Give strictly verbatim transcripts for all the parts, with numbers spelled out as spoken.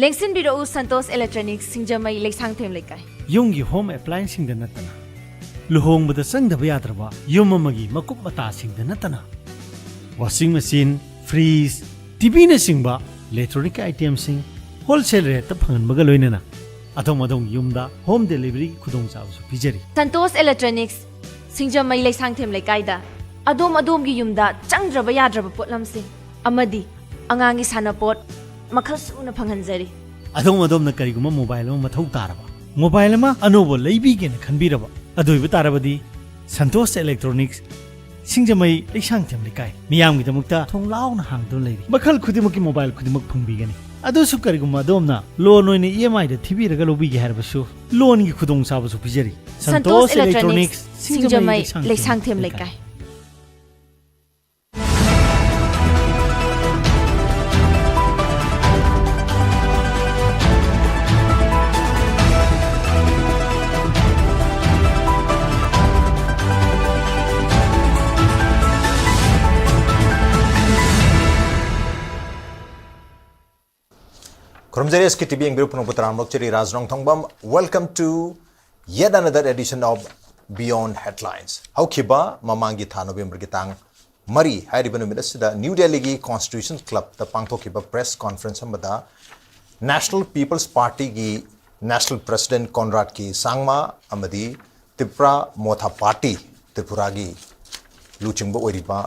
ꯂꯦꯡꯁꯤꯟꯕꯤꯔꯛꯎ Santosh electronics, Singjamei, Leishangthem Leikai. ꯌꯨꯝꯒꯤ home ꯑꯦꯄ꯭ꯂꯥꯏꯌꯦꯟꯁꯁꯤꯡꯗ ꯅꯠꯇꯅ, ꯂꯨꯍꯣꯡꯕꯗ ꯆꯪꯗꯕ ꯌꯥꯗ꯭ꯔꯕ ꯌꯨꯝ ꯑꯃꯒꯤ ꯃꯀꯨꯞ ꯃꯇꯥꯁꯤꯡꯗ ꯅꯠꯇꯅ, ꯋꯥꯁꯤꯡ ꯃꯦꯆꯤꯟ, ꯐ꯭ꯔꯤꯖ, ꯇꯤ ꯚꯤꯅꯆꯤꯡꯕ ꯏꯂꯦꯛꯇ꯭ꯔꯣꯅꯤꯛ ꯑꯥꯏꯇꯦꯝꯁꯤꯡ ꯍꯣꯜꯁꯦꯜ ꯔꯦꯠꯇ ꯐꯪꯍꯟꯕꯒ ꯂꯣꯏꯅꯅ ꯑꯗꯣꯝ ꯑꯗꯣꯝꯒꯤ ꯌꯨꯝꯗ ꯍꯣꯝ ꯗꯦꯂꯤꯚꯔꯤꯒꯤ ꯈꯨꯗꯣꯡꯆꯥꯕꯁꯨ ꯄꯤꯖꯔꯤ꯫ ꯁꯟꯇꯣꯁ ꯏꯂꯦꯛꯇ꯭ꯔꯣꯅꯤꯛꯁ, ꯁꯤꯡꯖꯃꯩ, ꯂꯩꯁꯥꯡꯊꯦꯝ ꯂꯩꯀꯥꯏꯗ ꯑꯗꯣꯝ ꯑꯗꯣꯝꯒꯤ ꯌꯨꯝꯗ ꯆꯪꯗ꯭ꯔꯕ ꯌꯥꯗ꯭ꯔꯕ ꯄꯣꯠꯂꯝꯁꯤꯡ ꯑꯃꯗꯤ ꯑꯉꯥꯡꯒꯤ ꯁꯥꯟꯅꯄꯣꯠ ꯃꯈꯜ ꯁꯨꯅ ꯐꯪꯍꯟꯖꯔꯤ꯫ ꯑꯗꯣꯝ ꯑꯗꯣꯝꯅ ꯀꯔꯤꯒꯨꯝꯕ ꯃꯣꯕꯥꯏꯜ ꯑꯃ ꯃꯊꯧ ꯇꯥꯔꯕ, ꯃꯣꯕꯥꯏꯜ ꯑꯃ ꯑꯅꯧꯕ ꯂꯩꯕꯤꯒꯦꯅ ꯈꯟꯕꯤꯔꯕ, ꯑꯗꯨ ꯑꯣꯏꯕ ꯇꯥꯔꯕꯗꯤ ꯁꯟꯇꯣꯁ ꯏꯂꯦꯛꯇ꯭ꯔꯣꯅꯤꯛꯁ, ꯁꯤꯡꯖꯃꯩ, ꯂꯩꯁꯥꯡꯊꯦꯝ ꯂꯩꯀꯥꯏ, ꯃꯤꯌꯥꯝꯒꯤꯗꯃꯛꯇ ꯊꯣꯡ ꯂꯥꯎꯅ ꯍꯥꯡꯗꯨꯅ ꯂꯩꯔꯤ꯫ ꯃꯈꯜ ꯈꯨꯗꯤꯡꯃꯛꯀꯤ ꯃꯣꯕꯥꯏꯜ ꯈꯨꯗꯤꯡꯃꯛ ꯐꯪꯕꯤꯒꯅꯤ꯫ ꯑꯗꯨꯁꯨ ꯀꯔꯤꯒꯨꯝꯕ ꯑꯗꯣꯝꯅ ꯂꯣꯟ ꯑꯣꯏꯅ ꯏ ꯑꯦꯝ ꯑꯥꯏꯗ ꯊꯤꯕꯤꯔꯒ ꯂꯧꯕꯤꯒꯦ ꯍꯥꯏꯔꯕꯁꯨ, ꯂꯣꯟꯒꯤ ꯈꯨꯗꯣꯡꯆꯥꯕꯁꯨ ꯄꯤꯖꯔꯤ꯫ ꯁꯟꯇꯣꯁ ꯏꯂꯦꯛꯇ꯭ꯔꯣꯅꯤꯛꯁ, ꯁꯤꯡꯖꯃꯩ, ꯂꯩꯁꯥꯡꯊꯦꯝ ꯂꯩꯀꯥꯏ꯫ ꯈꯨꯔꯨꯝꯖꯔꯤ, ꯑꯦꯁ ꯀꯦ ꯇꯤ ꯚꯤ ꯌꯦꯡꯕꯤꯔꯤꯕ ꯄꯨꯝꯅꯃꯛꯄꯨ ꯇꯔꯥꯝꯅ ꯑꯣꯛꯆꯔꯤ꯫ ꯔꯥꯖ ꯅꯣꯡꯊꯣꯡꯕꯝ, welcome to yet another edition of Beyond Headlines. ꯍꯧꯈꯤꯕ ꯃꯃꯥꯡꯒꯤ ꯊꯥ ꯅꯣꯕꯦꯝꯕꯔꯒꯤ ꯇꯥꯡ ꯃꯔꯤ ꯍꯥꯏꯔꯤꯕ ꯅꯨꯃꯤꯠ ꯑꯁꯤꯗ ꯅ꯭ꯌꯨ ꯗꯦꯜꯂꯤꯒꯤ ꯀꯣꯟꯁꯇꯤꯇ꯭ꯌꯨꯁꯟ ꯀ꯭ꯂꯕꯇ ꯄꯥꯡꯊꯣꯛꯈꯤꯕ ꯄ꯭ꯔꯦꯁ ꯀꯣꯟꯐ꯭ꯔꯦꯟꯁ ꯑꯃꯗ ꯅꯦꯁꯅꯦꯜ ꯄꯤꯄꯜꯁ ꯄꯥꯔꯇꯤꯒꯤ ꯅꯦꯁꯅꯦꯜ ꯄ꯭ꯔꯦꯁꯤꯗꯦꯟꯠ ꯀꯣꯟꯔꯥꯗ ꯀꯦ ꯁꯥꯡꯃ ꯑꯃꯗꯤ ꯇ꯭ꯔꯤꯄꯨꯔꯥ ꯃꯣꯊꯥ ꯄꯥꯔꯇꯤ, ꯇ꯭ꯔꯤꯄꯨꯔꯥꯒꯤ ꯂꯨꯆꯤꯡꯕ ꯑꯣꯏꯔꯤꯕ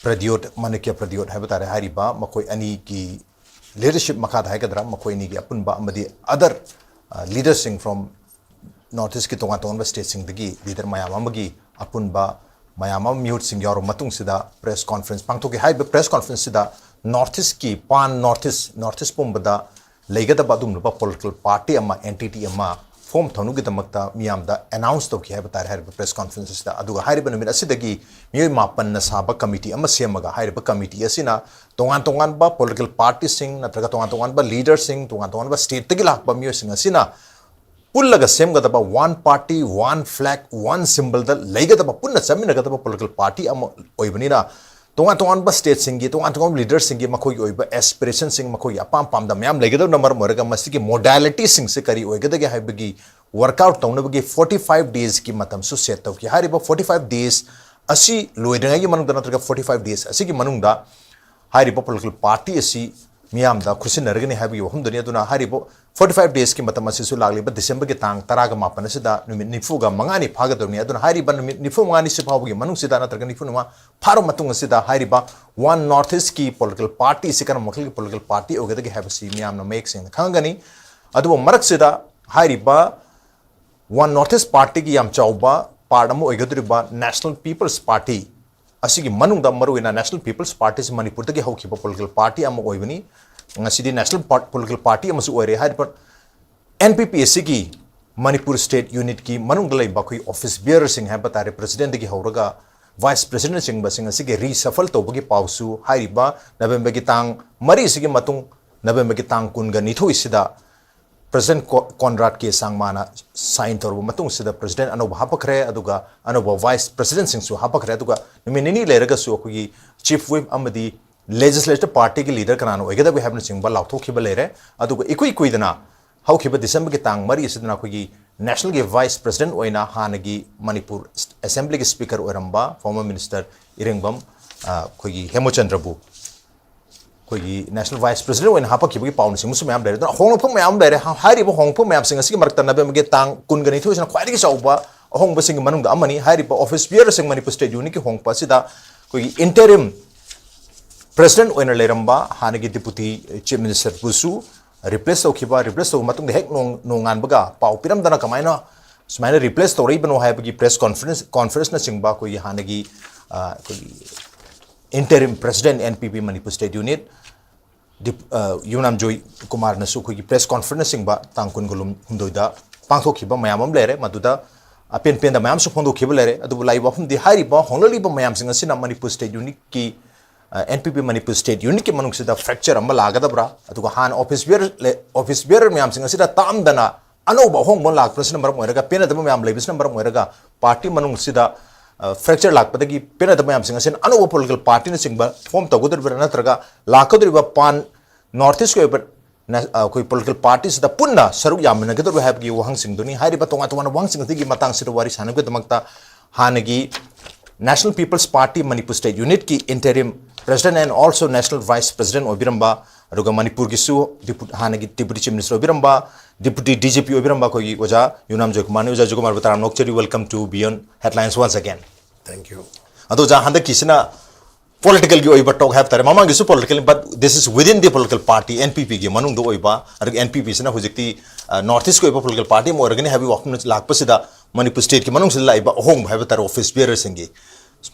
ꯄ꯭ꯔꯗ꯭ꯌꯣꯠ, ꯃꯥꯅꯤꯀ꯭ꯌ ꯄ꯭ꯔꯗ꯭ꯌꯣꯠ ꯍꯥꯏꯕ ꯇꯥꯔꯦ, ꯍꯥꯏꯔꯤꯕ ꯃꯈꯣꯏ ꯑꯅꯤꯒꯤ ꯂꯤꯗꯔꯁꯤꯞ ꯃꯈꯥꯗ ꯍꯥꯏꯒꯗ꯭ꯔꯥ, ꯃꯈꯣꯏ ꯑꯅꯤꯒꯤ ꯑꯄꯨꯟꯕ ꯑꯃꯗꯤ ꯑꯗꯔ ꯂꯤꯗꯔꯁꯤꯡ ꯐ꯭ꯔꯣꯝ ꯅꯣꯔꯠ ꯏꯁꯀꯤ ꯇꯣꯉꯥꯟ ꯇꯣꯉꯥꯟꯕ ꯁ꯭ꯇꯦꯠꯁꯤꯡꯗꯒꯤ ꯂꯤꯗꯔ ꯃꯌꯥꯝ ꯑꯃꯒꯤ ꯑꯄꯨꯟꯕ ꯃꯌꯥꯝ ꯑꯃ, ꯃꯤꯍꯨꯠꯁꯤꯡ ꯌꯥꯎꯔꯕ ꯃꯇꯨꯡꯁꯤꯗ ꯄ꯭ꯔꯦꯁ ꯀꯣꯟꯐ꯭ꯔꯦꯟꯁ ꯄꯥꯡꯊꯣꯛꯈꯤ꯫ ꯍꯥꯏꯔꯤꯕ ꯄ꯭ꯔꯦꯁ ꯀꯣꯟꯐ꯭ꯔꯦꯟꯁꯁꯤꯗ ꯅꯣꯔꯠ ꯏꯁꯀꯤ, ꯄꯥꯟ ꯅꯣꯔꯠ ꯏꯁ, ꯅꯣꯔꯠ ꯏꯁ ꯄꯨꯝꯕꯗ ꯂꯩꯒꯗꯕ ꯑꯗꯨꯒꯨꯝꯂꯕ ꯄꯣꯂꯤꯇꯤꯀꯦꯜ ꯄꯥꯔꯇꯤ ꯑꯃ, ꯑꯦꯟꯇꯤꯇꯤ ꯑꯃ ꯐꯣꯝ ꯇꯧꯅꯕꯒꯤꯗꯃꯛꯇ ꯃꯤꯌꯥꯝꯗ ꯑꯦꯅꯥꯎꯟꯁ ꯇꯧꯈꯤ ꯍꯥꯏꯕ ꯇꯥꯔꯦ ꯍꯥꯏꯔꯤꯕ ꯄ꯭ꯔꯦꯁ ꯀꯣꯟꯐ꯭ꯔꯦꯟꯁ ꯑꯁꯤꯗ꯫ ꯑꯗꯨꯒ ꯍꯥꯏꯔꯤꯕ ꯅꯨꯃꯤꯠ ꯑꯁꯤꯗꯒꯤ ꯃꯤꯑꯣꯏ ꯃꯥꯄꯟꯅ ꯁꯥꯕ ꯀꯃꯤꯇꯤ ꯑꯃ ꯁꯦꯝꯃꯒ, ꯍꯥꯏꯔꯤꯕ ꯀꯃꯤꯇꯤ ꯑꯁꯤꯅ ꯇꯣꯉꯥꯟ ꯇꯣꯉꯥꯟꯕ ꯄꯣꯂꯤꯇꯤꯀꯦꯜ ꯄꯥꯔꯇꯤꯁꯤꯡ ꯅꯠꯇ꯭ꯔꯒ ꯇꯣꯉꯥꯟ ꯇꯣꯉꯥꯟꯕ ꯂꯤꯗꯔꯁꯤꯡ, ꯇꯣꯉꯥꯟ ꯇꯣꯉꯥꯟꯕ ꯁ꯭ꯇꯦꯠꯇꯒꯤ ꯂꯥꯛꯄ ꯃꯤꯑꯣꯏꯁꯤꯡ ꯑꯁꯤꯅ ꯄꯨꯜꯂꯒ ꯁꯦꯝꯒꯗꯕ one party, one flag, one ꯁꯤꯝꯕꯜꯗ ꯂꯩꯒꯗꯕ, ꯄꯨꯟꯅ ꯆꯠꯃꯤꯟꯅꯒꯗꯕ ꯄꯣꯂꯤꯇꯤꯀꯦꯜ ꯄꯥꯔꯇꯤ ꯑꯃ ꯑꯣꯏꯕꯅꯤꯅ, ꯇꯣꯉꯥꯟ ꯇꯣꯉꯥꯟꯕ ꯁ꯭ꯇꯦꯠꯁꯤꯡꯒꯤ, ꯇꯣꯉꯥꯟ ꯇꯣꯉꯥꯟꯕ ꯂꯤꯗꯔꯁꯤꯡꯒꯤ ꯃꯈꯣꯏꯒꯤ ꯑꯣꯏꯕ ꯑꯦꯁꯄꯤꯔꯦꯁꯟꯁꯤꯡ, ꯃꯈꯣꯏꯒꯤ ꯑꯄꯥꯝ ꯄꯥꯝꯗ ꯃꯌꯥꯝ ꯂꯩꯒꯗꯕꯅ ꯃꯔꯝ ꯑꯣꯏꯔꯒ ꯃꯁꯤꯒꯤ ꯃꯣꯗꯥꯂꯤꯇꯤꯁꯤꯡꯁꯦ ꯀꯔꯤ ꯑꯣꯏꯒꯗꯒꯦ ꯍꯥꯏꯕꯒꯤ ꯋꯥꯔꯛ ꯑꯥꯎꯠ ꯇꯧꯅꯕꯒꯤ ꯐꯣꯔꯇꯤ ꯐꯥꯏꯚ ꯗꯦꯁꯀꯤ ꯃꯇꯝꯁꯨ ꯁꯦꯠ ꯇꯧꯈꯤ꯫ ꯍꯥꯏꯔꯤꯕ ꯐꯣꯔꯇꯤ ꯐꯥꯏꯚ ꯗꯦꯁ ꯑꯁꯤ ꯂꯣꯏꯗ꯭ꯔꯤꯉꯩꯒꯤ ꯃꯅꯨꯡꯗ ꯅꯠꯇ꯭ꯔꯒ ꯐꯣꯔꯇꯤ ꯐꯥꯏꯚ ꯗꯦꯁ ꯑꯁꯤꯒꯤ ꯃꯅꯨꯡꯗ ꯍꯥꯏꯔꯤꯕ ꯄꯣꯂꯤꯇꯤꯀꯦꯜ ꯄꯥꯔꯇꯤ ꯑꯁꯤ ꯃꯤꯌꯥꯝꯗ ꯈꯨꯠꯁꯤꯟꯅꯔꯒꯅꯤ ꯍꯥꯏꯕꯒꯤ ꯋꯥꯐꯝꯗꯨꯅꯤ꯫ ꯑꯗꯨꯅ ꯍꯥꯏꯔꯤꯕ ꯐꯣꯔꯇꯤ ꯐꯥꯏꯚ ꯗꯦꯁꯀꯤ ꯃꯇꯝ ꯑꯁꯤꯁꯨ ꯂꯥꯛꯂꯤꯕ ꯗꯤꯁꯦꯝꯕꯔꯒꯤ ꯇꯥꯡ ꯇꯔꯥꯒ ꯃꯥꯄꯟ ꯑꯁꯤꯗ ꯅꯨꯃꯤꯠ ꯅꯤꯐꯨꯒ ꯃꯉꯥꯅꯤ ꯐꯥꯒꯗꯕꯅꯤ꯫ ꯑꯗꯨꯅ ꯍꯥꯏꯔꯤꯕ ꯅꯨꯃꯤꯠ ꯅꯤꯐꯨ ꯃꯉꯥꯅꯤꯁꯤ ꯐꯥꯎꯕꯒꯤ ꯃꯅꯨꯡꯁꯤꯗ ꯅꯠꯇ꯭ꯔꯒ ꯅꯤꯐꯨ ꯃꯉꯥ ꯐꯥꯔꯕ ꯃꯇꯨꯡ ꯑꯁꯤꯗ ꯍꯥꯏꯔꯤꯕ ꯋꯥꯟ ꯅꯣꯔꯠ ꯏꯁꯀꯤ ꯄꯣꯂꯤꯇꯤꯀꯦꯜ ꯄꯥꯔꯇꯤ ꯑꯁꯤ ꯀꯔꯝꯕ ꯃꯈꯜꯒꯤ ꯄꯣꯂꯤꯇꯤꯀꯦꯜ ꯄꯥꯔꯇꯤ ꯑꯣꯏꯒꯗꯒꯦ ꯍꯥꯏꯕꯁꯤ ꯃꯤꯌꯥꯝꯅ ꯃꯌꯦꯛ ꯁꯦꯡꯅ ꯈꯪꯒꯅꯤ꯫ ꯑꯗꯨꯕꯨ ꯃꯔꯛꯁꯤꯗ ꯍꯥꯏꯔꯤꯕ ꯋꯥꯟ ꯅꯣꯔꯠ ꯏꯁ ꯄꯥꯔꯇꯤꯒꯤ ꯌꯥꯝ ꯆꯥꯎꯕ ꯄꯥꯔꯠ ꯑꯃ ꯑꯣꯏꯒꯗꯧꯔꯤꯕ ꯅꯦꯁꯅꯦꯜ ꯄꯤꯄꯜꯁ ꯄꯥꯔꯇꯤ ꯑꯁꯤꯒꯤ ꯃꯅꯨꯡꯗ ꯃꯔꯨꯑꯣꯏꯅ ꯅꯦꯁꯅꯦꯜ ꯄꯤꯄꯜꯁ ꯄꯥꯔꯇꯤꯁꯤ ꯃꯅꯤꯄꯨꯔꯗꯒꯤ ꯍꯧꯈꯤꯕ ꯄꯣꯂꯤꯇꯤꯀꯦꯜ ꯄꯥꯔꯇꯤ ꯑꯃ ꯑꯣꯏꯕꯅꯤ꯫ ꯉꯁꯤꯗꯤ ꯅꯦꯁꯅꯦꯜ ꯄꯣꯂꯤꯇꯤꯀꯦꯜ ꯄꯥꯔꯇꯤ ꯑꯃꯁꯨ ꯑꯣꯏꯔꯦ꯫ ꯍꯥꯏꯔꯤꯕ ꯑꯦꯟ ꯄꯤ ꯄꯤ ꯑꯁꯤꯒꯤ ꯃꯅꯤꯄꯨꯔ ꯁ꯭ꯇꯦꯠ ꯌꯨꯅꯤꯠꯀꯤ ꯃꯅꯨꯡꯗ ꯂꯩꯕ ꯑꯩꯈꯣꯏ ꯑꯣꯐꯤꯁ ꯕꯤꯌꯔꯁꯤꯡ ꯍꯥꯏꯕ ꯇꯥꯔꯦ, ꯄ꯭ꯔꯁꯤꯗꯦꯟꯗꯒꯤ ꯍꯧꯔꯒ ꯚꯥꯏꯁ ꯄ꯭ꯔꯁꯤꯗꯦꯟꯅꯆꯤꯡꯕꯁꯤꯡ ꯑꯁꯤꯒꯤ ꯔꯤꯁꯐꯜ ꯇꯧꯕꯒꯤ ꯄꯥꯎꯁꯨ ꯍꯥꯏꯔꯤꯕ ꯅꯕꯦꯝꯕꯔꯒꯤ ꯇꯥꯡ ꯃꯔꯤꯁꯤꯒꯤ ꯃꯇꯨꯡ, ꯅꯕꯦꯝꯕꯔꯒꯤ ꯇꯥꯡ ꯀꯨꯟꯒ ꯅꯤꯊꯣꯏꯁꯤꯗ ꯄ꯭ꯔꯁꯤꯗꯦꯟ ꯀꯣ-, ꯀꯣꯟꯔꯥꯗ ꯀꯦ ꯁꯥꯡꯃꯥꯅ ꯁꯥꯏꯟ ꯇꯧꯔꯕ ꯃꯇꯨꯡꯁꯤꯗ ꯄ꯭ꯔꯁꯤꯗꯦꯟ ꯑꯅꯧꯕ ꯍꯥꯞꯄꯛꯈ꯭ꯔꯦ, ꯑꯗꯨꯒ ꯑꯅꯧꯕ ꯚꯥꯏꯁ ꯄ꯭ꯔꯁꯤꯗꯦꯟꯁꯤꯡꯁꯨ ꯍꯥꯞꯄꯛꯈ꯭ꯔꯦ꯫ ꯑꯗꯨꯒ ꯅꯨꯃꯤꯠ ꯅꯤꯅꯤ ꯂꯩꯔꯒꯁꯨ ꯑꯩꯈꯣꯏꯒꯤ ꯆꯤꯐ ꯋꯤꯞ ꯑꯃꯗꯤ ꯂꯦꯖꯤꯁꯂꯦꯇꯤꯚ ꯄꯥꯔꯇꯤꯒꯤ ꯂꯤꯗꯔ ꯀꯅꯥꯅ ꯑꯣꯏꯒꯗꯒꯦ ꯍꯥꯏꯕꯅꯆꯤꯡꯕ ꯂꯥꯎꯊꯣꯛꯈꯤꯕ ꯂꯩꯔꯦ꯫ ꯑꯗꯨꯒ ꯏꯀꯨꯏ ꯀꯨꯏꯗꯅ ꯍꯧꯈꯤꯕ ꯗꯤꯁꯦꯝꯕꯔꯒꯤ ꯇꯥꯡ ꯃꯔꯤ ꯑꯁꯤꯗꯅ ꯑꯩꯈꯣꯏꯒꯤ ꯅꯦꯁꯅꯦꯜꯒꯤ ꯚꯥꯏꯁ ꯄ꯭ꯔꯁꯤꯗꯦꯟ ꯑꯣꯏꯅ ꯍꯥꯟꯅꯒꯤ ꯃꯅꯤꯄꯨꯔ ꯑꯦꯁꯦꯝꯕ꯭ꯂꯤꯒꯤ ꯁ꯭ꯄꯤꯀꯔ ꯑꯣꯏꯔꯝꯕ ꯐꯣꯔꯃꯔ ꯃꯤꯅꯤꯁꯇꯔ ꯏꯔꯦꯡꯕꯝ, ꯑ, ꯑꯩꯈꯣꯏꯒꯤ ꯍꯦꯃꯆꯟꯗ꯭ꯔꯕꯨ ꯑꯩꯈꯣꯏꯒꯤ ꯅꯦꯁꯅꯦꯜ ꯚꯥꯏꯁ ꯄ꯭ꯔꯁꯤꯗꯦꯟ ꯑꯣꯏꯅ ꯍꯥꯞꯄꯛꯈꯤꯕꯒꯤ ꯄꯥꯎꯅꯆꯤꯡꯕꯁꯨ ꯃꯌꯥꯝ ꯂꯩꯔꯦ꯫ ꯑꯗꯨꯅ ꯍꯣꯡꯂꯛꯄ ꯃꯌꯥꯝ ꯂꯩꯔꯦ꯫ ꯍꯥ-, ꯍꯥꯏꯔꯤꯕ ꯍꯣꯡꯂꯛꯄ ꯃꯌꯥꯝꯁꯤꯡ ꯑꯁꯤꯒꯤ ꯃꯔꯛꯇ ꯅꯕꯦꯝꯕꯔꯒꯤ ꯇꯥꯡ ꯀꯨꯟꯒ ꯅꯤꯊꯣꯏꯁꯤꯅ ꯈ꯭ꯋꯥꯏꯗꯒꯤ ꯆꯥꯎꯕ ꯑꯍꯣꯡꯕꯁꯤꯡꯒꯤ ꯃꯅꯨꯡꯗ ꯑꯃꯅꯤ꯫ ꯍꯥꯏꯔꯤꯕ ꯑꯣꯐꯤꯁ ꯕꯤꯌꯔꯁꯤꯡ ꯃꯅꯤꯄꯨꯔ ꯁ꯭ꯇꯦꯠ ꯌꯨꯅꯤꯠꯀꯤ ꯍꯣꯡꯂꯛꯄ ꯑꯁꯤꯗ ꯑꯩꯈꯣꯏꯒꯤ ꯏꯟꯇꯔꯤꯝ ꯄ꯭ꯔꯁꯤꯗꯦꯟ ꯑꯣꯏꯅ ꯂꯩꯔꯝꯕ ꯍꯥꯟꯅꯒꯤ ꯗꯤꯄꯨꯇꯤ ꯆꯤꯐ ꯃꯤꯅꯤꯁꯇꯔꯕꯨꯁꯨ ꯔꯤꯄ꯭ꯂꯦꯁ ꯇꯧꯈꯤꯕ, ꯔꯤꯄ꯭ꯂꯦꯁ ꯇꯧꯕ ꯃꯇꯨꯡꯗ ꯍꯦꯛ ꯅꯣꯡ-, ꯅꯣꯡꯉꯥꯟꯕꯒ ꯄꯥꯎ ꯄꯤꯔꯝꯗꯅ ꯀꯃꯥꯏꯅ ꯁꯨꯃꯥꯏꯅ ꯔꯤꯄ꯭ꯂꯦꯁ ꯇꯧꯔꯛꯏꯕꯅꯣ ꯍꯥꯏꯕꯒꯤ ꯄ꯭ꯔꯦꯁ ꯀꯣꯟꯐꯔꯦꯟꯁ, ꯀꯣꯟꯐꯔꯦꯟꯁꯅꯆꯤꯡꯕ ꯑꯩꯈꯣꯏꯒꯤ ꯍꯥꯟꯅꯒꯤ, ꯑ, ꯑꯩꯈꯣꯏꯒꯤ ꯏꯟꯇꯔꯤꯝ ꯄ꯭ꯔꯁꯤꯗꯦꯟ ꯑꯦꯟ ꯄꯤ ꯄꯤ ꯃꯅꯤꯄꯨꯔ ꯁ꯭ꯇꯦꯠ ꯌꯨꯅꯤꯠ ꯗꯤꯞ-, ꯑ, ꯌꯨꯝꯅꯥꯝꯖꯣꯏ ꯀꯨꯃꯥꯔꯅꯁꯨ ꯑꯩꯈꯣꯏꯒꯤ ꯄ꯭ꯔꯦꯁ ꯀꯣꯟꯐꯔꯦꯟꯁꯁꯤꯡꯕ ꯇꯥꯡ ꯀꯨꯟꯒ ꯍꯨꯝꯗꯣꯏꯗ ꯄꯥꯡꯊꯣꯛꯈꯤꯕ ꯃꯌꯥꯝ ꯑꯃ ꯂꯩꯔꯦ꯫ ꯃꯗꯨꯗ ꯑꯄꯦꯟ ꯄꯦꯟꯗ ꯃꯌꯥꯝꯁꯨ ꯐꯣꯡꯗꯣꯛꯈꯤꯕ ꯂꯩꯔꯦ꯫ ꯑꯗꯨꯕꯨ ꯂꯥꯛꯏꯕ ꯋꯥꯐꯝꯗꯤ ꯍꯥꯏꯔꯤꯕ ꯍꯣꯡꯂꯛꯂꯤꯕ ꯃꯌꯥꯝꯁꯤꯡ ꯑꯁꯤꯅ ꯃꯅꯤꯄꯨꯔ ꯁ꯭ꯇꯦꯠ ꯌꯨꯅꯤꯠꯀꯤ, ꯑ, ꯑꯦꯟ ꯄꯤ ꯄꯤ ꯃꯅꯤꯄꯨꯔ ꯁ꯭ꯇꯦꯠ ꯌꯨꯅꯤꯠꯀꯤ ꯃꯅꯨꯡꯁꯤꯗ ꯐ꯭ꯔꯦꯛꯆꯔ ꯑꯃ ꯂꯥꯛꯀꯗꯕ꯭ꯔꯥ? ꯑꯗꯨꯒ ꯍꯥꯟꯅ ꯑꯣꯐꯤꯁ ꯕꯤꯌꯔ ꯂꯦ-, ꯑꯣꯐꯤꯁ ꯕꯤꯌꯔ ꯃꯌꯥꯝꯁꯤꯡ ꯑꯁꯤꯗ ꯇꯥꯝꯗꯅ ꯑꯅꯧꯕ ꯑꯍꯣꯡꯕ ꯂꯥꯛꯄꯁꯤꯅ ꯃꯔꯝ ꯑꯣꯏꯔꯒ, ꯄꯦꯟꯅꯗꯕ ꯃꯌꯥꯝ ꯂꯩꯕꯁꯤꯅ ꯃꯔꯝ ꯑꯣꯏꯔꯒ ꯄꯥꯔꯇꯤ ꯃꯅꯨꯡꯁꯤꯗ ꯐ꯭ꯔꯦꯛꯆꯔ ꯂꯥꯛꯄꯗꯒꯤ ꯄꯦꯟꯅꯗꯕ ꯃꯌꯥꯝꯁꯤꯡ ꯑꯁꯤꯅ ꯑꯅꯧꯕ ꯄꯣꯂꯤꯇꯤꯀꯦꯜ ꯄꯥꯔꯇꯤꯅꯆꯤꯡꯕ ꯐꯣꯝ ꯇꯧꯒꯗꯧꯔꯤꯕ꯭ꯔꯥ, ꯅꯠꯇ꯭ꯔꯒ ꯂꯥꯛꯀꯗꯧꯔꯤꯕ ꯄꯥꯟ ꯅꯣꯔꯠ ꯏꯁꯀꯤ ꯑꯣꯏꯕ ꯅ-, ꯑ, ꯑꯩꯈꯣꯏ ꯄꯣꯂꯤꯇꯤꯀꯦꯜ ꯄꯥꯔꯇꯤꯁꯤꯗ ꯄꯨꯟꯅ ꯁꯔꯨꯛ ꯌꯥꯃꯤꯟꯅꯒꯗꯧꯔꯤꯕ꯭ꯔꯥ ꯍꯥꯏꯕꯒꯤ ꯋꯥꯍꯪꯁꯤꯡꯗꯨꯅꯤ꯫ ꯍꯥꯏꯔꯤꯕ ꯇꯣꯉꯥꯟ ꯇꯣꯉꯥꯟꯕ ꯋꯥꯍꯪꯁꯤꯡ ꯑꯁꯤꯒꯤ ꯃꯇꯥꯡꯁꯤꯗ ꯋꯥꯔꯤ ꯁꯥꯟꯅꯕꯒꯤꯗꯃꯛꯇ ꯍꯥꯟꯅꯒꯤ National People's Party Manipur State Unit ꯀꯤ interim president and also national vice president ꯑꯣꯏꯕꯤꯔꯝꯕ, ꯑꯗꯨꯒ ꯃꯅꯤꯄꯨꯔꯒꯤꯁꯨ ꯗꯤꯄꯨ-, ꯍꯥꯟꯅꯒꯤ deputy chief minister ꯑꯣꯏꯕꯤꯔꯝꯕ, deputy D G P ꯑꯣꯏꯕꯤꯔꯝꯕ ꯑꯩꯈꯣꯏꯒꯤ ꯑꯣꯖꯥ ꯌꯨꯝꯅꯥꯝ ꯖꯣꯏꯀꯨꯃꯥꯔꯅꯤ꯫ ꯑꯣꯖꯥ ꯖꯣꯏꯀꯨꯃꯥꯔꯕꯨ ꯇꯔꯥꯝꯅ ꯑꯣꯛꯆꯔꯤ꯫ Welcome to Beyond Headlines once again. Thank you. ꯑꯗꯣ ꯑꯣꯖꯥ, ꯍꯟꯗꯛꯀꯤꯁꯤꯅ ꯄꯣꯂꯤꯇꯤꯀꯦꯜꯒꯤ ꯑꯣꯏꯕ ꯇꯣꯛ ꯍꯥꯏꯕ ꯇꯥꯔꯦ, ꯃꯃꯥꯡꯒꯤꯁꯨ political, but this is within the political party, N P P ꯒꯤ ꯃꯅꯨꯡꯗ ꯑꯣꯏꯕ, ꯑꯗꯨꯒ N P P ꯁꯤꯅ ꯍꯧꯖꯤꯛꯇꯤ ꯅꯣꯔꯠ ꯏꯁꯀꯤ ꯑꯣꯏꯕ ꯄꯣꯂꯤꯇꯤꯀꯦꯜ ꯄꯥꯔꯇꯤ ꯑꯃ ꯑꯣꯏꯔꯒꯅꯤ ꯍꯥꯏꯕꯒꯤ ꯋꯥꯐꯝ ꯂꯥꯛꯄꯁꯤꯗ, ꯃꯅꯤꯄꯨꯔ ꯁ꯭ꯇꯦꯠꯀꯤ ꯃꯅꯨꯡꯁꯤꯗ ꯂꯥꯛꯏꯕ ꯑꯍꯣꯡꯕ ꯍꯥꯏꯕ ꯇꯥꯔꯦ, ꯑꯣꯐꯤꯁ ꯕꯤꯌꯔꯔꯁꯤꯡꯒꯤ꯫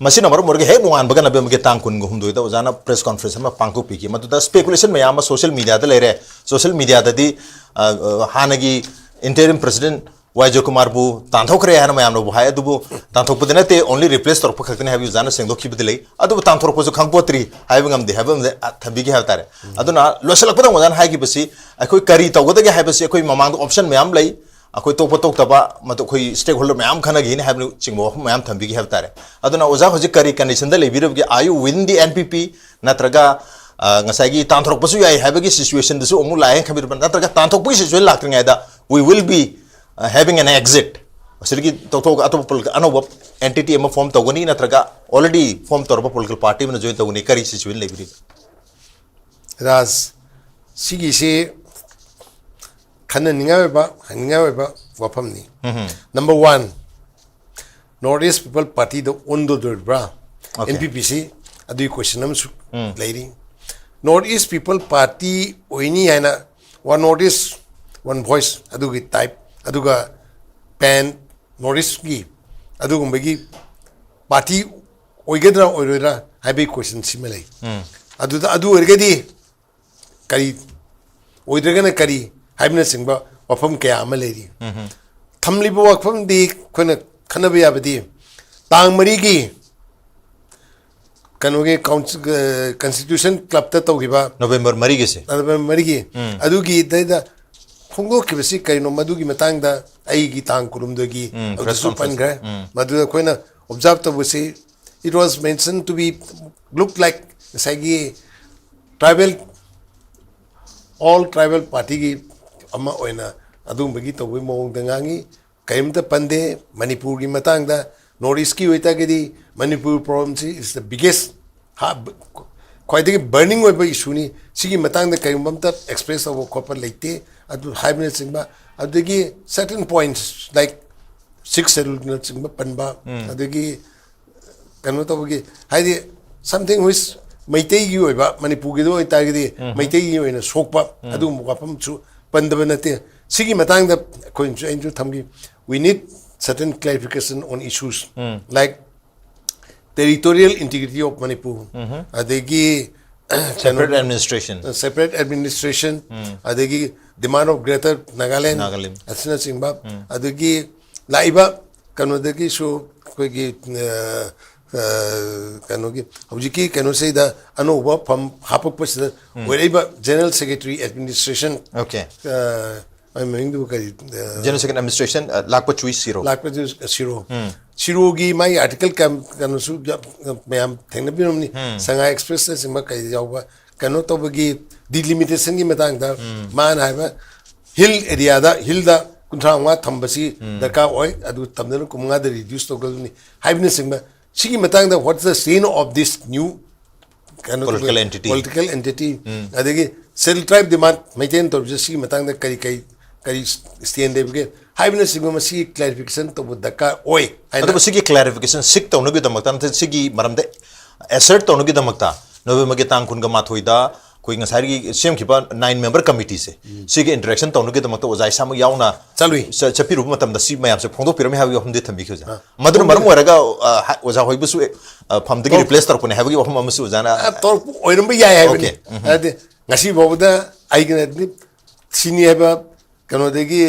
ꯃꯁꯤꯅ ꯃꯔꯝ ꯑꯣꯏꯔꯒ ꯍꯦꯛ ꯅꯣꯡꯉꯥꯟꯕꯒ ꯅꯕꯦꯝꯕꯔꯒꯤ ꯇꯥꯡ ꯀꯨꯟꯒ ꯍꯨꯝꯗꯣꯏꯗ ꯑꯣꯖꯥꯅ ꯄ꯭ꯔꯦꯁ ꯀꯣꯟꯐ꯭ꯔꯦꯟꯁ ꯑꯃ ꯄꯥꯡꯊꯣꯛꯄꯤꯈꯤ꯫ ꯃꯗꯨꯗ ꯁ꯭ꯄꯦꯀꯨꯂꯦꯁꯟ ꯃꯌꯥꯝ ꯑꯃ ꯁꯣꯁꯤꯌꯦꯜ ꯃꯤꯗꯤꯌꯥꯗ ꯂꯩꯔꯦ꯫ ꯁꯣꯁꯤꯌꯦꯜ ꯃꯤꯗꯤꯌꯥꯗꯗꯤ, ꯑ, ꯑ, ꯍꯥꯟꯅꯒꯤ ꯏꯟꯇꯦꯔꯤꯝ ꯄ꯭ꯔꯁꯤꯗꯦꯟꯠ ꯋꯥꯏ ꯖꯣꯏꯀꯨꯃꯥꯔꯕꯨ ꯇꯥꯟꯊꯣꯛꯈ꯭ꯔꯦ ꯍꯥꯏꯅ ꯃꯌꯥꯝꯅꯕꯨ ꯍꯥꯏ, ꯑꯗꯨꯕꯨ ꯇꯥꯟꯊꯣꯛꯄꯗꯤ ꯅꯠꯇꯦ, only replace ꯇꯧꯔꯛꯄ ꯈꯛꯇꯅꯤ ꯍꯥꯏꯕꯒꯤ ꯑꯣꯖꯥꯅ ꯁꯦꯡꯗꯣꯛꯈꯤꯕꯗꯤ ꯂꯩ꯫ ꯑꯗꯨꯕꯨ ꯇꯥꯟꯊꯣꯔꯛꯄꯁꯨ ꯈꯪꯄꯣꯠꯇ꯭ꯔꯤ ꯍꯥꯏꯕ ꯉꯝꯗꯦ ꯍꯥꯏꯕ ꯑꯃꯗꯤ, ꯑ, ꯊꯝꯕꯤꯒꯦ ꯍꯥꯏꯕ ꯇꯥꯔꯦ꯫ ꯑꯗꯨꯅ ꯂꯣꯏꯁꯤꯜꯂꯛꯄꯗ ꯑꯣꯖꯥꯅ ꯍꯥꯏꯈꯤꯕꯁꯤ, ꯑꯩꯈꯣꯏ ꯀꯔꯤ ꯇꯧꯒꯗꯒꯦ ꯍꯥꯏꯕꯁꯤ ꯑꯩꯈꯣꯏ ꯃꯃꯥꯡꯗ ꯑꯣꯞꯁꯟ ꯃꯌꯥꯝ ꯂꯩ, ꯑꯩꯈꯣꯏ ꯇꯣꯛꯄ ꯇꯣꯛꯇꯕ, ꯃꯗꯨ ꯑꯩꯈꯣꯏ ꯁ꯭ꯇꯦꯛ ꯍꯣꯜꯗꯔ ꯃꯌꯥꯝ ꯈꯟꯅꯈꯤꯅꯤ ꯍꯥꯏꯕꯅꯆꯤꯡꯕ ꯋꯥꯐꯝ ꯃꯌꯥꯝ ꯊꯝꯕꯤꯒꯦ ꯍꯥꯏꯕ ꯇꯥꯔꯦ꯫ ꯑꯗꯨꯅ ꯑꯣꯖꯥ ꯍꯧꯖꯤꯛ ꯀꯔꯤ ꯀꯟꯗꯤꯁꯟꯗ ꯂꯩꯕꯤꯔꯕꯒꯦ? Are you within the N P P? ꯅꯠꯇ꯭ꯔꯒ, ꯑ, ꯉꯁꯥꯏꯒꯤ ꯇꯥꯟꯊꯣꯔꯛꯄꯁꯨ ꯌꯥꯏ ꯍꯥꯏꯕꯒꯤ ꯁꯤꯆꯨꯋꯦꯁꯟꯗꯁꯨ ꯑꯃꯨꯛ ꯂꯥꯛꯑꯦ ꯈꯟꯕꯤꯔꯕ꯭ꯔꯥ? ꯅꯠꯇ꯭ꯔꯒ ꯇꯥꯟꯊꯣꯛꯄꯒꯤ situation ꯂꯥꯛꯇ꯭ꯔꯤꯉꯩꯗ we will be, uh, having an exit, ꯑꯁꯤꯗꯒꯤ ꯇꯣꯛꯊꯣꯛꯑꯒ ꯑꯇꯣꯞꯄ ꯄꯣꯂꯤꯇꯤꯀꯦꯜ ꯑꯅꯧꯕ ꯑꯦꯟꯇꯤꯇꯤ ꯑꯃ ꯐꯣꯝ ꯇꯧꯒꯅꯤ, ꯅꯠꯇ꯭ꯔꯒ already form ꯇꯧꯔꯕ ꯄꯣꯂꯤꯇꯤꯀꯦꯜ ꯄꯥꯔꯇꯤ ꯑꯃꯅ ꯖꯣꯏꯟ ꯇꯧꯒꯅꯤ? ꯀꯔꯤ ꯁꯤꯆꯨꯋꯦꯁꯟ ꯂꯩꯕꯤꯔꯤꯕ? ꯔꯥꯖ, ꯁꯤꯒꯤꯁꯤ ꯈꯟꯅꯅꯤꯡꯉꯥꯏ ꯑꯣꯏꯕ, ꯍꯪꯅꯤꯡꯉꯥꯏ ꯑꯣꯏꯕ ꯋꯥꯐꯝꯅꯤ꯫ Number one, North East people ꯄꯥꯔꯇꯤꯗ ꯑꯣꯟꯗꯣꯏꯗꯣꯔꯤꯕ꯭ꯔꯥ? Okay. N P P ꯁꯤ ꯑꯗꯨꯒꯤ ꯀꯣꯏꯁꯟ ꯑꯃꯁꯨ ꯂꯩꯔꯤ꯫ ꯅꯣꯔꯠ ꯏꯁ ꯄꯤꯄꯜ ꯄꯥꯔꯇꯤ ꯑꯣꯏꯅꯤ ꯍꯥꯏꯅ one North is one voice ꯑꯗꯨꯒꯤ ꯇꯥꯏꯞ, ꯑꯗꯨꯒ ꯄꯦꯟ ꯅꯣꯔꯠ ꯏꯁꯀꯤ ꯑꯗꯨꯒꯨꯝꯕꯒꯤ ꯄꯥꯔꯇꯤ ꯑꯣꯏꯒꯗ꯭ꯔꯥ ꯑꯣꯏꯔꯣꯏꯗ꯭ꯔꯥ ꯍꯥꯏꯕꯒꯤ ꯀꯣꯏꯁꯟ ꯁꯤꯃ ꯂꯩ꯫ ꯑꯗꯨꯗ ꯑꯗꯨ ꯑꯣꯏꯔꯒꯗꯤ ꯀꯔꯤ, ꯑꯣꯏꯗ꯭ꯔꯒꯅ ꯀꯔꯤ ꯍꯥꯏꯕꯅꯆꯤꯡꯕ ꯋꯥꯐꯝ ꯀꯌꯥ ꯑꯃ ꯂꯩꯔꯤ꯫ ꯊꯝꯂꯤꯕ ꯋꯥꯐꯝꯗꯤ ꯑꯩꯈꯣꯏꯅ ꯈꯟꯅꯕ ꯌꯥꯕꯗꯤ ꯇꯥꯡ ꯃꯔꯤꯒꯤ ꯀꯩꯅꯣꯒꯤ ꯀꯥꯎꯟꯁꯤ-, ꯑ, ꯀꯟꯁꯇꯤꯇ꯭ꯌꯨꯁꯟ ꯀ꯭ꯂꯕꯇ ꯇꯧꯈꯤꯕ ꯅꯣꯕꯦꯝꯕꯔ ꯃꯔꯤꯒꯤꯁꯦ꯫ ꯅꯣꯕꯦꯝꯕꯔ ꯃꯔꯤꯒꯤ ꯑꯗꯨꯒꯤꯗꯩꯗ ꯐꯣꯡꯗꯣꯛꯈꯤꯕꯁꯤ ꯀꯩꯅꯣ, ꯃꯗꯨꯒꯤ ꯃꯇꯥꯡꯗ ꯑꯩꯒꯤ ꯇꯥꯡ ꯀꯨꯟꯍꯨꯝꯗꯣꯏꯒꯤ ꯎꯝ, ꯑꯗꯨꯁꯨ press conference. ꯄꯟꯈ꯭ꯔꯦ꯫ ꯎꯝ. ꯃꯗꯨꯗ ꯑꯩꯈꯣꯏꯅ ꯑꯣꯕꯖꯥꯔꯕ ꯇꯧꯕꯁꯤ, it was mentioned to be, look like ꯉꯁꯥꯏꯒꯤ tribal, all tribal partyꯒꯤ ꯑꯃ ꯑꯣꯏꯅ ꯑꯗꯨꯒꯨꯝꯕꯒꯤ ꯇꯧꯕꯒꯤ ꯃꯑꯣꯡꯗ ꯉꯥꯡꯉꯤ꯫ ꯀꯔꯤꯝꯇ ꯄꯟꯗꯦ ꯃꯅꯤꯄꯨꯔꯒꯤ ꯃꯇꯥꯡꯗ꯫ North Eastꯀꯤ ꯑꯣꯏꯇꯥꯔꯒꯗꯤ ꯃꯅꯤꯄꯨꯔ problemꯁꯤ is the biggest, ꯈ꯭ꯋꯥꯏꯗꯒꯤ burning ꯑꯣꯏꯕ issueꯅꯤ꯫ ꯁꯤꯒꯤ ꯃꯇꯥꯡꯗ ꯀꯔꯤꯒꯨꯝꯕ ꯑꯝꯇ express ꯇꯧꯕ ꯈꯣꯠꯄ ꯂꯩꯇꯦ, ꯑꯗꯨ ꯍꯥꯏꯕꯅꯆꯤꯡꯕ꯫ ꯑꯗꯨꯗꯒꯤ certain points like Sixth Schedule ꯅꯆꯤꯡꯕ ꯄꯟꯕ, ꯑꯗꯒꯤ ꯀꯩꯅꯣ ꯇꯧꯕꯒꯤ, ꯍꯥꯏꯗꯤ something which ꯃꯩꯇꯩꯒꯤ ꯑꯣꯏꯕ, ꯃꯅꯤꯄꯨꯔꯒꯤꯗ ꯑꯣꯏꯇꯥꯔꯒꯗꯤ ꯃꯩꯇꯩꯒꯤ ꯑꯣꯏꯅ ꯁꯣꯛꯄ ꯑꯗꯨꯒꯨꯝꯕ ꯋꯥꯐꯝꯁꯨ ꯄꯟꯗꯕ ꯅꯠꯇꯦ꯫ ꯁꯤꯒꯤ ꯃꯇꯥꯡꯗ ꯑꯩꯈꯣꯏꯅꯁꯨ, ꯑꯩꯅꯁꯨ ꯊꯝꯈꯤ, we need certain clarification on issues like territorial integrity of Manipur, ꯑꯗꯒꯤ Separate administration. Separate administration, ꯑꯗꯒꯤ demand of Greater Nagaland, Nagaland. ꯑꯁꯤꯅꯆꯤꯡꯕ, ꯑꯗꯒꯤ ꯂꯥꯛꯏꯕ ꯀꯩꯅꯣꯗꯒꯤꯁꯨ ꯑꯩꯈꯣꯏꯒꯤ, ꯑ, ꯑ, ꯀꯩꯅꯣꯒꯤ ꯍꯧꯖꯤꯛꯀꯤ ꯀꯩꯅꯣꯁꯤꯗ ꯑꯅꯧꯕ ꯐꯝ ꯍꯥꯞꯄꯛꯄꯁꯤꯗ ꯑꯣꯏꯔꯛꯏꯕ General Secretary Administration, Okay. ꯑ, ꯃꯥꯏ ꯃꯃꯤꯡꯗꯨꯕꯨ ꯀꯔꯤ, ꯑ, General Secretary Administration, ꯑ, ꯂꯥꯛꯄ ꯆꯨꯏ ꯁꯤꯔꯣ꯫ ꯂꯥꯛꯄꯗꯨ ꯁꯤꯔꯣ꯫ ꯁꯤꯔꯣꯒꯤ ꯃꯥꯒꯤ article ꯀꯌꯥꯝ ꯀꯩꯅꯣꯁꯨ ꯌꯥꯝ, ꯃꯌꯥꯝ ꯊꯦꯡꯅꯕꯤꯔꯝꯅꯤ꯫ Sangai Expressꯅꯆꯤꯡꯕ ꯀꯩꯗ ꯌꯥꯎꯕ ꯀꯩꯅꯣ ꯇꯧꯕꯒꯤ delimitationꯒꯤ ꯃꯇꯥꯡꯗ ꯃꯥꯅ ꯍꯥꯏꯕ hill areaꯗ, hillꯗ ꯀꯨꯟꯊ꯭ꯔꯥ ꯃꯉꯥ ꯊꯝꯕꯁꯤ ꯗꯔꯀꯥꯔ ꯑꯣꯏ, ꯑꯗꯨ ꯊꯝꯗꯅ ꯀꯨꯟꯃꯉꯥꯗ reduce ꯇꯧꯒꯗꯕꯅꯤ ꯍꯥꯏꯕꯅꯆꯤꯡꯕ꯫ ꯁꯤꯒꯤ ꯃꯇꯥꯡꯗ what is the stand of this new ꯀꯩꯅꯣ Political entity. Political entity, ꯑꯗꯒꯤ Scheduled Tribe demand ꯃꯩꯇꯩꯅ ꯇꯧꯔꯤꯁꯦ, ꯁꯤꯒꯤ ꯃꯇꯥꯡꯗ ꯀꯔꯤ ꯀꯔꯤ ꯀꯔꯤ stand ꯂꯩꯕꯒꯦ ꯍꯥꯏꯕꯅꯆꯤꯡꯕ ꯃꯁꯤꯒꯤ clarification ꯇꯧꯕ ꯗꯔꯀꯥꯔ ꯑꯣꯏ ꯍꯥꯏꯅ꯫ ꯑꯗꯨꯕꯨ ꯁꯤꯒꯤ clarification seek ꯇꯧꯅꯕꯒꯤꯗꯃꯛꯇ, ꯅꯠꯇ꯭ꯔꯒ ꯁꯤꯒꯤ ꯃꯔꯝꯗ assert ꯇꯧꯅꯕꯒꯤꯗꯃꯛꯇ Novemberꯒꯤ ꯇꯥꯡ ꯀꯨꯟꯒ ꯃꯥꯊꯣꯏꯗ ꯑꯩꯈꯣꯏ ꯉꯁꯥꯏꯒꯤ ꯁꯦꯝꯈꯤꯕ nine member committeeꯁꯦ, ꯁꯤꯒꯤ interaction ꯇꯧꯅꯕꯒꯤꯗꯃꯛꯇ ꯑꯣꯖꯥ ꯏꯁꯥꯃꯛ ꯌꯥꯎꯅ ꯆꯠꯂꯨꯏ꯫ ꯆ-, ꯆꯠꯄꯤꯔꯨꯕ ꯃꯇꯝꯗ ꯁꯤ ꯃꯌꯥꯝꯁꯦ ꯐꯣꯡꯗꯣꯛꯄꯤꯔꯝꯃꯤ ꯍꯥꯏꯕꯒꯤ ꯋꯥꯐꯝꯗꯤ ꯊꯝꯕꯤꯈꯤꯕꯁꯦ꯫ ꯃꯗꯨꯅ ꯃꯔꯝ ꯑꯣꯏꯔꯒ, ꯑ, ꯍ-, ꯑꯣꯖꯥ ꯍꯣꯏꯕꯨꯁꯨ, ꯑ, ꯐꯝꯗꯒꯤ replace ꯇꯧꯔꯛꯄꯅꯦ ꯍꯥꯏꯕꯒꯤ ꯋꯥꯐꯝ ꯑꯃꯁꯨ ꯑꯣꯖꯥꯅ ꯑ, ꯇꯧꯔꯛꯄ ꯑꯣꯏꯔꯝꯕ ꯌꯥꯏ ꯍꯥꯏꯕꯅꯤ꯫ Okay. ꯍꯥꯏꯗꯤ ꯉꯁꯤ ꯐꯥꯎꯕꯗ ꯑꯩꯒꯤꯅꯗꯤ ꯁꯤꯅꯤ ꯍꯥꯏꯕ ꯀꯩꯅꯣꯗꯒꯤ,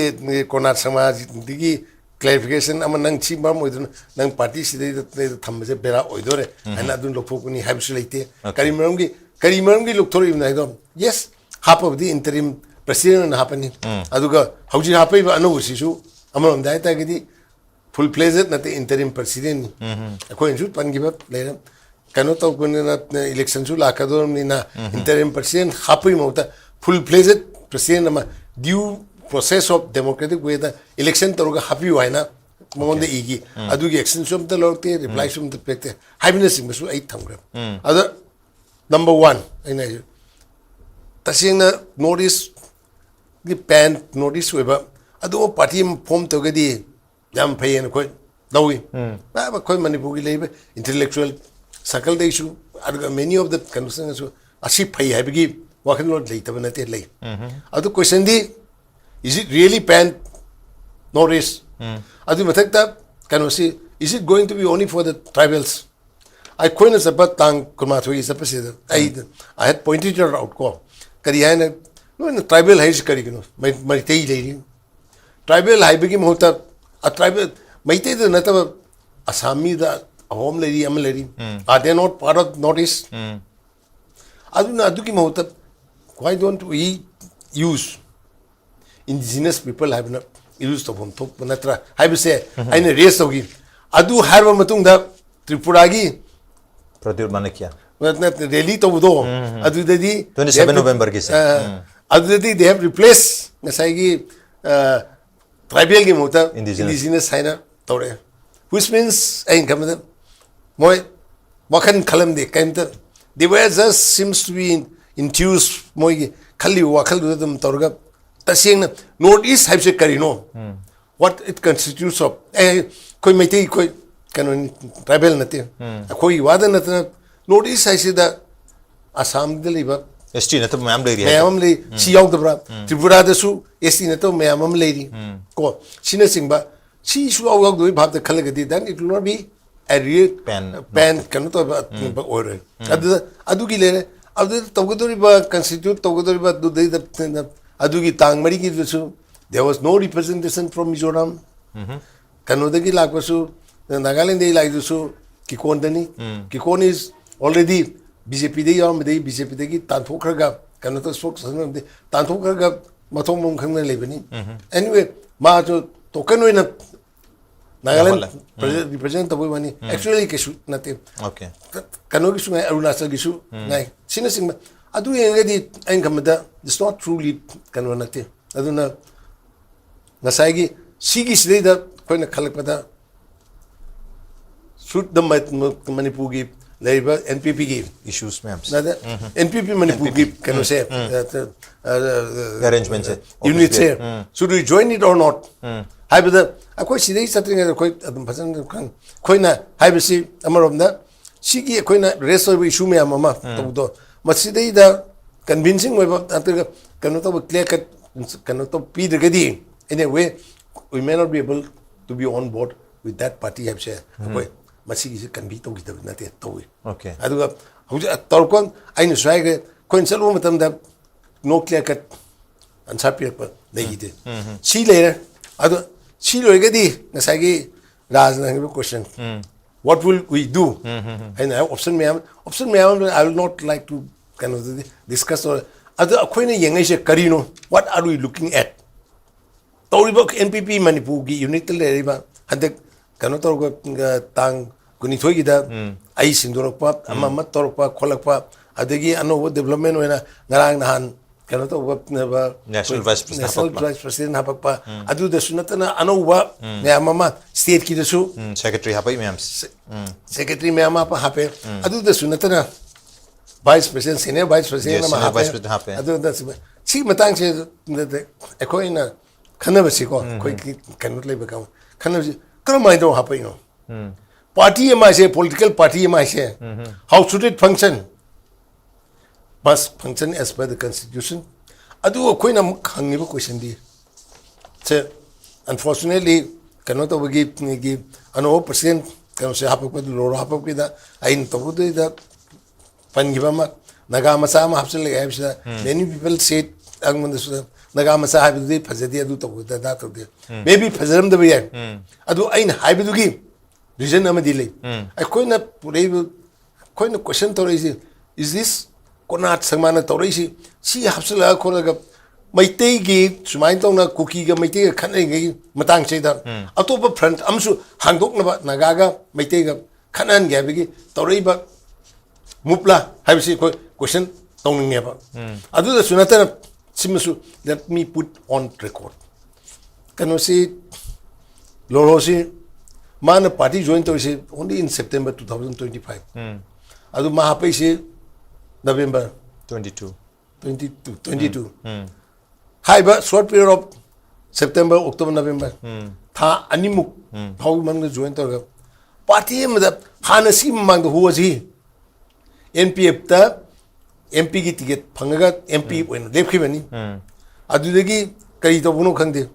ꯀꯣꯅꯥꯠ ꯁꯃꯥꯖꯗꯒꯤ clarification ꯑꯃ, "ꯅꯪ ꯁꯤ ꯃꯔꯝ ꯑꯣꯏꯗꯨꯅ ꯅꯪ party ꯁꯤꯗꯩꯗ, ꯁꯤꯗꯩꯗ ꯊꯝꯕꯁꯦ ꯕꯦꯔꯥ ꯑꯣꯏꯗꯣꯔꯦ" ꯍꯥꯏꯅ ꯑꯗꯨꯝ ꯂꯧꯊꯣꯛꯄꯅꯤ ꯍꯥꯏꯕꯁꯨ ꯂꯩꯇꯦ꯫ ꯀꯔꯤ ꯃꯔꯝꯒꯤ, ꯀꯔꯤ ꯃꯔꯝꯒꯤ ꯂꯧꯊꯣꯔꯛꯏꯕꯅꯣ ꯍꯥꯏꯗꯣ, yes, ꯍꯥꯞꯄꯕꯨꯗꯤ interim president ꯑꯣꯏꯅ ꯍꯥꯞꯄꯅꯤ꯫ ꯑꯗꯨꯒ ꯍꯧꯖꯤꯛ ꯍꯥꯞꯄꯛꯏꯕ ꯑꯅꯧꯕꯁꯤꯁꯨ ꯑꯃꯔꯣꯝꯗ ꯍꯥꯏꯇꯥꯔꯒꯗꯤ full fledged ꯅꯠꯇꯦ, interim president ꯅꯤ꯫ ꯑꯩꯈꯣꯏꯅꯁꯨ ꯄꯟꯈꯤꯕ ꯂꯩꯔꯦ, ꯀꯩꯅꯣ ꯇꯧꯕꯅꯤꯅ, election ꯁꯨ ꯂꯥꯛꯀꯗꯧꯔꯕꯅꯤꯅ, interim president ꯍꯥꯞꯄꯒꯤ ꯃꯍꯨꯠꯇ full fledged president ꯑꯃ due process of democratic way the election ꯇꯧꯔꯒ ꯍꯥꯞꯄꯤꯌꯨ ꯍꯥꯏꯅ ꯃꯉꯣꯟꯗ ꯏꯈꯤ꯫ ꯑꯗꯨꯒꯤ action ꯁꯨ ꯑꯝꯇ ꯂꯧꯔꯛꯇꯦ, reply ꯁꯨ ꯑꯝꯇ ꯄꯤꯔꯛꯇꯦ ꯍꯥꯏꯕꯅꯆꯤꯡꯕꯁꯨ ꯑꯩ ꯊꯝꯈ꯭ꯔꯦ꯫ ꯑꯗ number one ꯑꯩꯅ ꯍꯥꯏꯁꯦ, ꯇꯁꯦꯡꯅ North East ꯒꯤ pan North East ꯑꯣꯏꯕ ꯑꯗꯨꯒꯨꯝꯕ party ꯑꯃ form ꯇꯧꯔꯒꯗꯤ ꯌꯥꯝ ꯐꯩꯌꯦꯅ ꯑꯩꯈꯣꯏ ꯂꯧꯏ꯫ ꯑꯩꯈꯣꯏ ꯃꯅꯤꯄꯨꯔꯒꯤ ꯂꯩꯔꯤꯕ intellectual circle ꯗꯩꯁꯨ, ꯑꯗꯨꯒ many of the ꯀꯩꯅꯣꯁꯤꯡꯅꯁꯨ ꯑꯁꯤ ꯐꯩ ꯍꯥꯏꯕꯒꯤ ꯋꯥꯈꯜꯂꯣꯟ ꯂꯩꯇꯕ ꯅꯠꯇꯦ, ꯂꯩ꯫ ꯑꯗꯨ question D, is it really pan North East? ꯑꯗꯨꯒꯤ ꯃꯊꯛꯇ ꯀꯩꯅꯣꯁꯤ, is it going to be only for the tribals? ꯑꯩꯈꯣꯏꯅ ꯆꯠꯄ ꯇꯥꯡ ꯀꯨꯟꯃꯥꯊꯣꯏꯒꯤ ꯆꯠꯄꯁꯤꯗ ꯑꯩ, I had pointed it out ꯀꯣ, ꯀꯔꯤ ꯍꯥꯏꯅ, ꯅꯣꯏꯅ tribal ꯍꯥꯏꯔꯤꯁꯤ ꯀꯔꯤꯒꯤꯅꯣ? ꯃꯩ-, ꯃꯩꯇꯩ ꯂꯩꯔꯤ꯫ Tribal ꯍꯥꯏꯕꯒꯤ ꯃꯍꯨꯠꯇ, ꯑ, tribal, ꯃꯩꯇꯩꯗ ꯅꯠꯇꯕ ꯑꯁꯥꯝ ꯃꯤꯗ ꯑꯍꯣꯝ ꯂꯩꯔꯤ, ꯑꯃ ꯂꯩꯔꯤ꯫ Are they not part of North East? ꯑꯗꯨꯅ ꯑꯗꯨꯒꯤ ꯃꯍꯨꯠꯇ, why don't we use indigenous people ꯍꯥꯏꯕꯅ use ꯇꯧꯐꯝ ꯊꯣꯛꯄ ꯅꯠꯇ꯭ꯔꯥ ꯍꯥꯏꯕꯁꯦ ꯑꯩꯅ raise ꯇꯧꯈꯤ꯫ ꯑꯗꯨ ꯍꯥꯏꯔꯕ ꯃꯇꯨꯡꯗ ꯇ꯭ꯔꯤꯄꯨꯔꯥꯒꯤ ꯄ꯭ꯔꯗ꯭ꯌꯨꯠ ꯃꯥꯅꯤꯀ꯭ꯌ꯫ ꯅꯠ-, ꯅꯠꯇꯦ, rally ꯇꯧꯕꯗꯣ, ꯑꯗꯨꯗꯗꯤ twenty seven November ꯒꯤꯁꯦ꯫ ꯑ, ꯑꯗꯨꯗꯗꯤ they have replaced ꯉꯁꯥꯏꯒꯤ, ꯑ, tribal ꯒꯤ ꯃꯍꯨꯠꯇ indigenous ꯍꯥꯏꯅ ꯇꯧꯔꯛꯑꯦ꯫ Which means, ꯑꯩꯅ ꯈꯟꯕꯗ ꯃꯣꯏ ꯋꯥꯈꯜ ꯈꯜꯂꯝꯗꯦ ꯀꯩꯝꯇ꯫ They were just seems to be enthused, ꯃꯣꯏꯒꯤ ꯈꯜꯂꯤꯕ ꯋꯥꯈꯜꯗꯨꯗ ꯑꯗꯨꯝ ꯇꯧꯔꯒ, ꯇꯁꯦꯡꯅ North East ꯍꯥꯏꯕꯁꯦ ꯀꯔꯤꯅꯣ? What it constitutes of? ꯑꯦ, ꯑꯩꯈꯣꯏ ꯃꯩꯇꯩ, ꯑꯩꯈꯣꯏ ꯀꯩꯅꯣꯅꯤ, tribal ꯅꯠꯇꯦ꯫ ꯑꯩꯈꯣꯏꯒꯤ ꯋꯥꯗ ꯅꯠꯇꯅ North East ꯍꯥꯏꯁꯤꯗ ꯑꯁꯥꯝꯗ ꯂꯩꯕ S T ꯅꯠꯇꯕ ꯃꯌꯥꯝ ꯂꯩꯔꯤ ꯃꯌꯥꯝ ꯍꯥꯏꯇꯥꯔꯦ꯫ ꯑꯃ ꯂꯩ꯫ ꯁꯤ ꯌꯥꯎꯗꯕ꯭ꯔꯥ? ꯇ꯭ꯔꯤꯄꯨꯔꯥꯗꯁꯨ S T ꯅꯠꯇꯕ ꯃꯌꯥꯝ ꯑꯃ ꯂꯩꯔꯤ꯫ ꯀꯣ, ꯁꯤꯅꯆꯤꯡꯕ, ꯁꯤ ꯁꯨꯡꯌꯥꯎ ꯌꯥꯎꯗꯕꯒꯤ ꯚꯥꯞꯇ ꯈꯜꯂꯒꯗꯤ, then it will not be a real pan, pan ꯀꯩꯅꯣ ꯇꯧꯕ ꯑꯣꯏꯔꯣꯏ꯫ ꯑꯗꯨꯗ, ꯑꯗꯨꯒꯤ ꯂꯩꯔꯦ꯫ ꯑꯗꯨꯗ ꯇꯧꯒꯗꯧꯔꯤꯕ, constitute ꯇꯧꯒꯗꯧꯔꯤꯕ ꯑꯗꯨꯗꯩꯗ, ꯑꯗꯨꯒꯤ ꯇꯥꯡ ꯃꯔꯤꯒꯤꯗꯨꯁꯨ, there was no representation from Mizoram꯫ ꯀꯩꯅꯣꯗꯒꯤ ꯂꯥꯛꯄꯁꯨ, ꯅꯥꯒꯥꯂꯦꯟꯗꯒꯤ ꯂꯥꯛꯏꯗꯨꯁꯨ ꯀꯤꯀꯣꯟꯗꯅꯤ꯫ ꯀꯤꯀꯣꯟ is already B J P ꯗꯒꯤ ꯌꯥꯎꯔꯝꯕꯗꯒꯤ, B J P ꯗꯒꯤ ꯇꯥꯟꯊꯣꯛꯈ꯭ꯔꯒ, ꯀꯩꯅꯣ ꯇꯧ, spokesperson ꯑꯣꯏꯔꯝꯕꯗꯒꯤ ꯇꯥꯟꯊꯣꯛꯈ꯭ꯔꯒ ꯃꯊꯣꯡ ꯃꯔꯝ ꯈꯪꯗꯅ ꯂꯩꯕꯅꯤ꯫ Anyway, ꯃꯥꯁꯨ token ꯑꯣꯏꯅ ꯅꯥꯒꯥꯂꯦꯟ ꯅꯥꯒꯥꯂꯦꯟ꯫ ꯔꯤꯄ꯭ꯔꯖꯦꯟ ꯇꯧꯕꯒꯤ ꯋꯥꯅꯤ, ꯑꯦꯛꯆꯨꯋꯦꯂꯤ ꯀꯩꯁꯨ ꯅꯠꯇꯦ꯫ ꯑꯣꯀꯦ꯫ ꯀꯩꯅꯣꯒꯤꯁꯨ ꯉꯥꯏ, ꯑꯔꯨꯅꯥꯆꯜꯒꯤꯁꯨ ꯉꯥꯏ, ꯁꯤꯅꯆꯤꯡꯕ꯫ ꯑꯗꯨ ꯌꯦꯡꯉꯒꯗꯤ ꯑꯩꯅ ꯈꯟꯕꯗ it's not truly ꯀꯩꯅꯣ ꯅꯠꯇꯦ꯫ ꯑꯗꯨꯅ ꯉꯁꯥꯏꯒꯤ ꯁꯤꯒꯤꯁꯤꯗꯩꯗ ꯑꯩꯈꯣꯏꯅ ꯈꯜꯂꯛꯄꯗ ꯁꯨꯠ ꯗ ꯃ-, ꯃ-, ꯃꯅꯤꯄꯨꯔꯒꯤ ꯂꯩꯔꯤꯕ ꯑꯦꯟ ꯄꯤ ꯄꯤꯒꯤ ꯏꯁꯨꯁ ꯃꯌꯥꯝꯁꯦ꯫ ꯅꯠꯇꯦ, ꯑꯦꯟ ꯄꯤ ꯄꯤ ꯃꯅꯤꯄꯨꯔꯒꯤ ꯀꯩꯅꯣꯁꯦ, ꯑꯦꯔꯦꯟꯖꯃꯦꯟꯁꯦ꯫ ꯌꯨꯅꯤꯠꯁꯦ, Obviously. should we join it or not ꯍꯥꯏꯕꯗ, ꯑꯩꯈꯣꯏ ꯁꯤꯗꯩ ꯆꯠꯇ꯭ꯔꯤꯉꯩꯗ ꯑꯩꯈꯣꯏ ꯑꯗꯨꯝ ꯐꯖꯅ ꯈꯪ-, ꯑꯩꯈꯣꯏꯅ ꯍꯥꯏꯕꯁꯤ ꯑꯃꯔꯣꯝꯗ ꯁꯤꯒꯤ ꯑꯩꯈꯣꯏꯅ ꯔꯦꯁ ꯑꯣꯏꯕ ꯏꯁꯨ ꯃꯌꯥꯝ ꯑꯃ ꯇꯧꯕꯗꯣ, ꯃꯁꯤꯗꯩꯗ ꯀꯟꯚꯤꯟꯁꯤꯡ ꯑꯣꯏꯕ ꯅꯠꯇ꯭ꯔꯒ ꯀꯩꯅꯣ ꯇꯧꯕ, ꯀ꯭ꯂꯤꯌꯥꯔ ꯀꯠ ꯀꯩꯅꯣ ꯇꯧ ꯄꯤꯗ꯭ꯔꯒꯗꯤ, in a way, we may not be able to be on board with that party ꯍꯥꯏꯕꯁꯦ ꯑꯩꯈꯣꯏ ꯃꯁꯤꯒꯤꯁꯦ ꯀꯟꯚꯤ ꯇꯧꯈꯤꯗꯕ ꯅꯠꯇꯦ, ꯇꯧꯏ꯫ ꯑꯣꯀꯦ꯫ ꯑꯗꯨꯒ ꯍꯧꯖꯤꯛ ꯇꯧꯔꯛꯄ, ꯑꯩꯅꯁꯨ ꯍꯥꯏꯈ꯭ꯔꯦ, ꯑꯩꯈꯣꯏꯅ ꯆꯠꯂꯨꯕ ꯃꯇꯝꯗ no clear cut answer ꯄꯤꯔꯛꯄ ꯂꯩꯈꯤꯗꯦ꯫ ꯁꯤ ꯂꯩꯔꯦ꯫ ꯑꯗꯣ ꯁꯤ ꯂꯣꯏꯔꯒꯗꯤ ꯉꯁꯥꯏꯒꯤ ꯔꯥꯖꯅ ꯍꯪꯉꯤꯕ ꯀꯣꯏꯁꯟ, what will we do? ꯑꯩꯅ ꯍꯥꯏ ꯑꯣꯞꯁꯟ ꯃꯌꯥꯝ, ꯑꯣꯞꯁꯟ ꯃꯌꯥꯝ ꯑꯃ, I will not like to ꯀꯩꯅꯣꯗꯗꯤ ꯗꯤꯁꯀꯁ ꯇꯧꯔꯦ꯫ ꯑꯗꯣ ꯑꯩꯈꯣꯏꯅ ꯌꯦꯡꯉꯛꯏꯁꯦ ꯀꯔꯤꯅꯣ? What are we looking at? ꯇꯧꯔꯤꯕ ꯑꯦꯟ ꯄꯤ ꯄꯤ ꯃꯅꯤꯄꯨꯔꯒꯤ ꯌꯨꯅꯤꯠꯇ ꯂꯩꯔꯤꯕ, ꯍꯟꯗꯛ ꯀꯩꯅꯣ ꯇꯧꯔꯒ, ꯑ, ꯇꯥꯡ ꯀꯨꯟꯅꯤꯊꯣꯏꯒꯤꯗ ꯑꯩ ꯁꯤꯟꯗꯣꯔꯛꯄ, ꯑꯃ ꯑꯃ ꯇꯧꯔꯛꯄ ꯈꯣꯠꯂꯛꯄ, ꯑꯗꯒꯤ ꯑꯅꯧꯕ ꯗꯤꯕ꯭ꯂꯞꯃꯦꯟ ꯑꯣꯏꯅ ꯉꯔꯥꯡ ꯅꯍꯥꯟ ꯀꯩꯅꯣ ꯇꯧꯕ, National Vice President National ꯍꯥꯄꯛꯄ꯫ Vice President ꯍꯥꯄꯛꯄ, ꯑꯗꯨꯗꯁꯨ ꯅꯠꯇꯅ ꯑꯅꯧꯕ ꯃꯌꯥꯝ ꯑꯃ ꯁ꯭ꯇꯦꯠꯀꯤꯗꯁꯨ ꯎꯝ, ꯁꯦꯀ꯭ꯔꯦꯇꯔꯤ ꯍꯥꯄꯛꯏ ꯃꯌꯥꯝꯁꯦ꯫ ꯁꯦꯀ꯭ꯔꯦꯇꯔꯤ ꯃꯌꯥꯝ ꯑꯃ ꯍꯥꯄꯦ꯫ ꯑꯗꯨꯗꯁꯨ ꯅꯠꯇꯅ vice president, senior vice president Yes, ꯑꯃ senior ꯍꯥꯄꯦ꯫ vice president ꯍꯥꯄꯦ꯫ ꯑꯗꯨꯗ ꯁꯤ ꯃꯇꯥꯡꯁꯦ ꯑꯩꯈꯣꯏꯅ ꯈꯟꯅꯕꯁꯤꯀꯣ, ꯑꯩꯈꯣꯏꯒꯤ ꯀꯩꯅꯣ ꯂꯩꯕ ꯀꯥꯡꯕꯨ ꯈꯟꯅꯕꯁꯤ, ꯀꯔꯝꯍꯥꯏꯅ ꯇꯧꯔ ꯍꯥꯄꯛꯏꯅꯣ? ꯄꯥꯔꯇꯤ ꯑꯃ ꯍꯥꯏꯁꯦ, ꯄꯣꯂꯤꯇꯤꯀꯦꯜ ꯄꯥꯔꯇꯤ ꯑꯃ ꯍꯥꯏꯁꯦ, how should it function? Must function as per the constitution. ꯑꯗꯨ ꯑꯩꯈꯣꯏꯅ ꯑꯃꯨꯛ ꯍꯪꯉꯤꯕ ꯀꯣꯏꯁꯟꯗꯤ ꯁꯦ, ꯑꯟꯐꯣꯔꯆꯨꯅꯦꯠꯂꯤ, ꯀꯩꯅꯣ ꯇꯧꯕꯒꯤ, ꯒꯤ ꯑꯅꯧꯕ ꯄ꯭ꯔꯁꯤꯗꯦꯟ ꯀꯩꯅꯣꯁꯦ ꯍꯥꯄꯛꯄꯗ, ꯂꯣꯔꯣ ꯍꯥꯄꯛꯄꯗ ꯑꯩꯅ ꯇꯧꯕꯗꯨꯗ ꯄꯟꯈꯤꯕ ꯑꯃ, ꯅꯥꯒꯥ ꯃꯆꯥ ꯑꯃ ꯍꯥꯞꯆꯤꯜꯂꯛꯑꯦ ꯍꯥꯏꯕꯁꯤꯗ, many people said, ꯑꯩꯉꯣꯟꯗꯁꯨ ꯅꯥꯒꯥ ꯃꯆꯥ ꯍꯥꯏꯕꯗꯨꯗꯤ ꯐꯖꯗꯦ, ꯑꯗꯨ ꯇꯧꯕꯗ, ꯑꯗꯥ ꯇꯧꯗꯦ꯫ Maybe ꯐꯖꯔꯝꯗꯕ ꯌꯥꯏ꯫ ꯑꯗꯨ ꯑꯩꯅ ꯍꯥꯏꯕꯗꯨꯒꯤ ꯔꯤꯖꯟ ꯑꯃꯗꯤ ꯂꯩ꯫ ꯑꯩꯈꯣꯏꯅ ꯄꯨꯔꯛꯏꯕ, ꯑꯩꯈꯣꯏꯅ ꯀꯣꯏꯁꯟ ꯇꯧꯔꯛꯏꯁꯦ, is this ꯀꯣꯅꯥꯠ ꯁꯪꯃꯥꯅ ꯇꯧꯔꯛꯏꯁꯤ, ꯁꯤ ꯍꯥꯞꯆꯤꯜꯂꯒ ꯈꯣꯠꯂꯒ ꯃꯩꯇꯩꯒꯤ ꯁꯨꯃꯥꯏꯅ ꯇꯧꯅ ꯀꯨꯀꯤꯒ ꯃꯩꯇꯩꯒ ꯈꯠꯅꯔꯤꯉꯩꯒꯤ ꯃꯇꯥꯡꯁꯤꯗ ꯑꯇꯣꯞꯄ front ꯑꯃꯁꯨ ꯍꯥꯡꯗꯣꯛꯅꯕ ꯅꯥꯒꯥꯒ ꯃꯩꯇꯩꯒ ꯈꯠꯅꯍꯟꯒꯦ ꯍꯥꯏꯕꯒꯤ ꯇꯧꯔꯛꯏꯕ move ꯂꯥ ꯍꯥꯏꯕꯁꯤ ꯑꯩꯈꯣꯏ question ꯇꯧꯅꯤꯡꯉꯦꯕ꯫ ꯑꯗꯨꯗꯁꯨ ꯅꯠꯇꯅ ꯁꯤꯃꯁꯨ let me put on record꯫ ꯀꯩꯅꯣꯁꯤ, ꯂꯣꯔꯣꯁꯤ ꯃꯥꯅ party join ꯇꯧꯔꯤꯁꯤ only in September two thousand twenty five꯫ ꯑꯗꯨ ꯃꯥ ꯍꯥꯞꯄꯛꯏꯁꯤ November twenty two꯫ twenty two, twenty two꯫ ꯍꯥꯏꯔꯤꯕ short period of September, October, November ꯊꯥ ꯑꯅꯤꯃꯨꯛ ꯐꯥꯎꯕ ꯃꯅꯨꯡꯗ join ꯇꯧꯔꯒ party ꯑꯃꯗ ꯍꯥꯟꯅ ꯁꯤ ꯃꯃꯥꯡꯗ ꯍꯨ ꯑꯁꯤ N P F ꯇ M P ꯒꯤ ticket ꯐꯪꯉꯒ M P ꯑꯣꯏꯅ ꯂꯦꯞꯈꯤꯕꯅꯤ꯫ ꯑꯗꯨꯗꯒꯤ ꯀꯔꯤ ꯇꯧꯕꯅꯣ ꯈꯪꯗꯦ,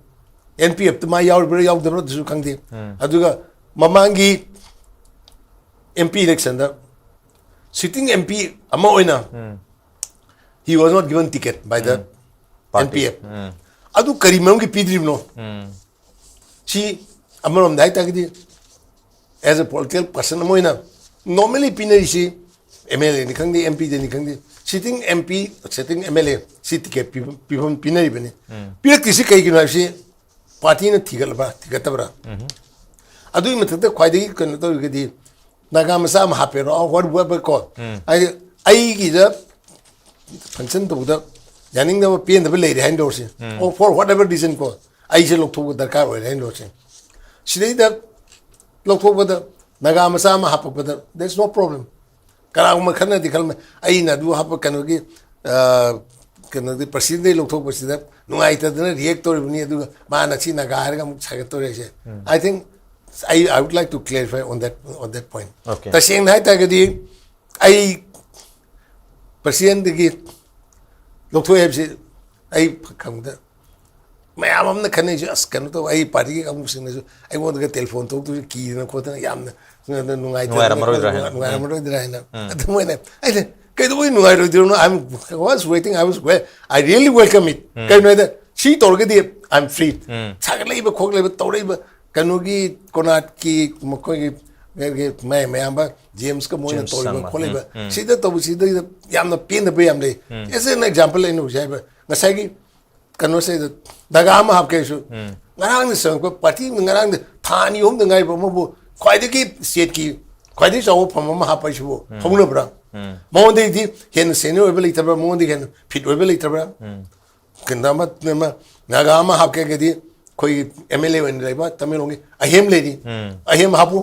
N P F ꯇ ꯃꯥ ꯌꯥꯎꯔꯤꯕ꯭ꯔꯥ ꯌꯥꯎꯗꯕ꯭ꯔꯥ ꯑꯗꯨꯁꯨ ꯈꯪꯗꯦ꯫ ꯑꯗꯨꯒ ꯃꯃꯥꯡꯒꯤ M P election ꯗ sitting M P ꯑꯃ ꯑꯣꯏꯅ he was not given ticket by the N P F꯫ ꯑꯗꯨ ꯀꯔꯤ ꯃꯔꯝꯒꯤ ꯄꯤꯗ꯭ꯔꯤꯕꯅꯣ? ꯁꯤ ꯑꯃꯔꯣꯝꯗ ꯍꯥꯏꯇꯥꯔꯒꯗꯤ as a political person ꯑꯃ ꯑꯣꯏꯅ normally ꯄꯤꯅꯔꯤꯁꯤ M L A ꯅꯤ ꯈꯪꯗꯦ, M P ꯗꯅꯤ ꯈꯪꯗꯦ, sitting M P, sitting M L A ꯁꯤ ticket ꯄꯤꯐꯝ, ꯄꯤꯐꯝ ꯄꯤꯅꯔꯤꯕꯅꯤ꯫ ꯄꯤꯔꯛꯇ꯭ꯔꯤꯁꯤ ꯀꯩꯒꯤꯅꯣ ꯍꯥꯏꯕꯁꯤ party ꯅ ꯊꯤꯒꯠꯂꯕ꯭ꯔꯥ ꯊꯤꯒꯠꯇꯕ꯭ꯔꯥ? ꯑꯗꯨꯒꯤ ꯃꯊꯛꯇ ꯈ꯭ꯋꯥꯏꯗꯒꯤ ꯀꯩꯅꯣ ꯇꯧꯔꯒꯗꯤ ꯅꯥꯒꯥ ꯃꯆꯥ ꯑꯃ ꯍꯥꯞꯄꯦꯔꯣ, what, what, ꯀꯣ, ꯍꯥꯏꯗꯤ ꯑꯩꯒꯤꯗ function ꯇꯧꯕꯗ ꯌꯥꯅꯤꯡꯗꯕ ꯄꯦꯟꯗꯕ ꯂꯩꯔꯦ ꯍꯥꯏꯅ ꯂꯧꯔꯁꯤ꯫ Oh, for whatever reason ꯀꯣ, ꯑꯩꯁꯦ ꯂꯧꯊꯣꯛꯄ ꯗꯔꯀꯥꯔ ꯑꯣꯏꯔꯦ ꯍꯥꯏꯅ ꯂꯧꯔꯁꯤ꯫ ꯁꯤꯗꯩꯗ ꯂꯧꯊꯣꯛꯄꯗ ꯅꯥꯒꯥ ꯃꯆꯥ ꯑꯃ ꯍꯥꯞꯄꯛꯄꯗ there is no problem꯫ ꯀꯅꯥꯒꯨꯝꯕ ꯈꯔꯅꯗꯤ ꯈꯜꯂꯝꯃꯦ, ꯑꯩꯅ ꯑꯗꯨ ꯍꯥꯞꯄ ꯀꯩꯅꯣꯒꯤ, ꯑ, ꯀꯩꯅꯣꯗꯤ president ꯗꯒꯤ ꯂꯧꯊꯣꯛꯄꯁꯤꯗ ꯅꯨꯡꯉꯥꯏꯇꯗꯅ react ꯇꯧꯔꯤꯕꯅꯤ, ꯑꯗꯨꯒ ꯃꯥꯅ ꯁꯤ ꯅꯥꯒꯥ ꯍꯥꯏꯔꯒ ꯑꯃꯨꯛ ꯁꯥꯒꯠꯇꯧꯔꯦ ꯍꯥꯏꯁꯦ꯫ I think I, I would like to clarify on that, on that point꯫ Okay. ꯇꯁꯦꯡꯅ ꯍꯥꯏꯇꯥꯔꯒꯗꯤ ꯑꯩ president ꯗꯒꯤ ꯂꯧꯊꯣꯛꯑꯦ ꯍꯥꯏꯕꯁꯤ ꯑꯩ ꯈꯪꯕꯗ ꯃꯌꯥꯝ ꯑꯃꯅ ꯈꯟꯅꯩꯁꯦ, ꯑꯁ, ꯀꯩꯅꯣ ꯇꯧꯕ, ꯑꯩ party ꯒꯤ ꯀꯥꯡꯕꯨꯁꯤꯡꯅꯁꯨ ꯑꯩꯉꯣꯟꯗꯒ telephone ꯇꯧꯗꯣꯏꯁꯦ ꯀꯤꯗꯅ ꯈꯣꯠꯇꯅ ꯌꯥꯝꯅ ꯅꯨꯡꯉꯥꯏꯇꯗꯅ ꯅꯨꯡꯉꯥꯏꯔꯝꯃꯔꯣꯏꯗ꯭ꯔꯥ ꯍꯥꯏꯅ꯫ ꯅꯨꯡꯉꯥꯏꯔꯝꯃꯔꯣꯏꯗ꯭ꯔꯥ ꯍꯥꯏꯅ꯫ ꯑꯗꯨ ꯃꯣꯏꯅ, ꯑꯩꯅ, "ꯀꯩꯗꯧꯕꯩ ꯅꯨꯡꯉꯥꯏꯔꯣꯏꯗꯣꯏꯅꯣ? I was waiting, I was well, I really welcome it." ꯀꯩꯅꯣ ꯍꯥꯏꯗ ꯁꯤ ꯇꯧꯔꯒꯗꯤ I'm free꯫ ꯁꯥꯒꯠꯂꯛꯏꯕ ꯈꯣꯠꯂꯛꯏꯕ ꯇꯧꯔꯛꯏꯕ ꯀꯩꯅꯣꯒꯤ ꯀꯣꯅꯥꯠꯀꯤ ꯃꯈꯣꯏꯒꯤ ꯃꯌꯥꯝꯕ ꯖꯦꯝꯁꯀ ꯃꯣꯏꯅ ꯖꯦꯝꯁ ꯇꯧꯔꯤꯕ ꯁꯪꯃ꯫ ꯈꯣꯠꯂꯤꯕ ꯁꯤꯗ ꯇꯧꯕꯁꯤꯗ ꯌꯥꯝꯅ ꯄꯦꯟꯗꯕ ꯌꯥꯝ ꯂꯩ꯫ As an example ꯑꯩꯅ ꯍꯧꯖꯤꯛ ꯍꯥꯏꯕ ꯉꯁꯥꯏꯒꯤ ꯀꯩꯅꯣꯁꯦ, ꯅꯥꯒꯥ ꯑꯃ ꯍꯥꯞꯀꯦ ꯍꯥꯏꯁꯨ, ꯉꯔꯥꯡꯗ ꯆꯪꯉꯛꯄ ꯄꯥꯔꯇꯤ ꯑꯃꯅ ꯉꯔꯥꯡꯗ, ꯊꯥ ꯑꯅꯤ ꯑꯍꯨꯝꯗ ꯉꯥꯏꯕ ꯑꯃꯕꯨ, ꯈ꯭ꯋꯥꯏꯗꯒꯤ ꯁ꯭ꯇꯦꯠꯀꯤ ꯈ꯭ꯋꯥꯏꯗꯒꯤ ꯆꯥꯎꯕ ꯐꯝ ꯑꯃ ꯍꯥꯞꯄ ꯍꯥꯏꯁꯤꯕꯨ ꯍꯧꯅꯕ꯭ꯔꯥ? ꯃꯉꯣꯟꯗꯒꯤꯗꯤ ꯍꯦꯟꯅ ꯁꯦꯅꯤꯌꯔ ꯑꯣꯏꯕ ꯂꯩꯇꯕ꯭ꯔꯥ? ꯃꯉꯣꯟꯗꯒꯤ ꯍꯦꯟꯅ ꯐꯤꯠ ꯑꯣꯏꯕ ꯂꯩꯇꯕ꯭ꯔꯥ? ꯀꯩꯅꯣ ꯑꯃ, ꯑꯃ, ꯅꯥꯒꯥ ꯑꯃ ꯍꯥꯞꯀꯦ ꯍꯥꯏꯔꯒꯗꯤ, ꯑꯩꯈꯣꯏꯒꯤ ꯑꯦꯝ ꯑꯦꯜ ꯑꯦ ꯑꯣꯏꯅ ꯂꯩꯕ ꯇꯃꯦꯡꯂꯣꯡꯒꯤ ꯑꯍꯦꯝ ꯂꯩꯔꯤ, ꯑꯍꯦꯝ ꯍꯥꯞꯄꯨ꯫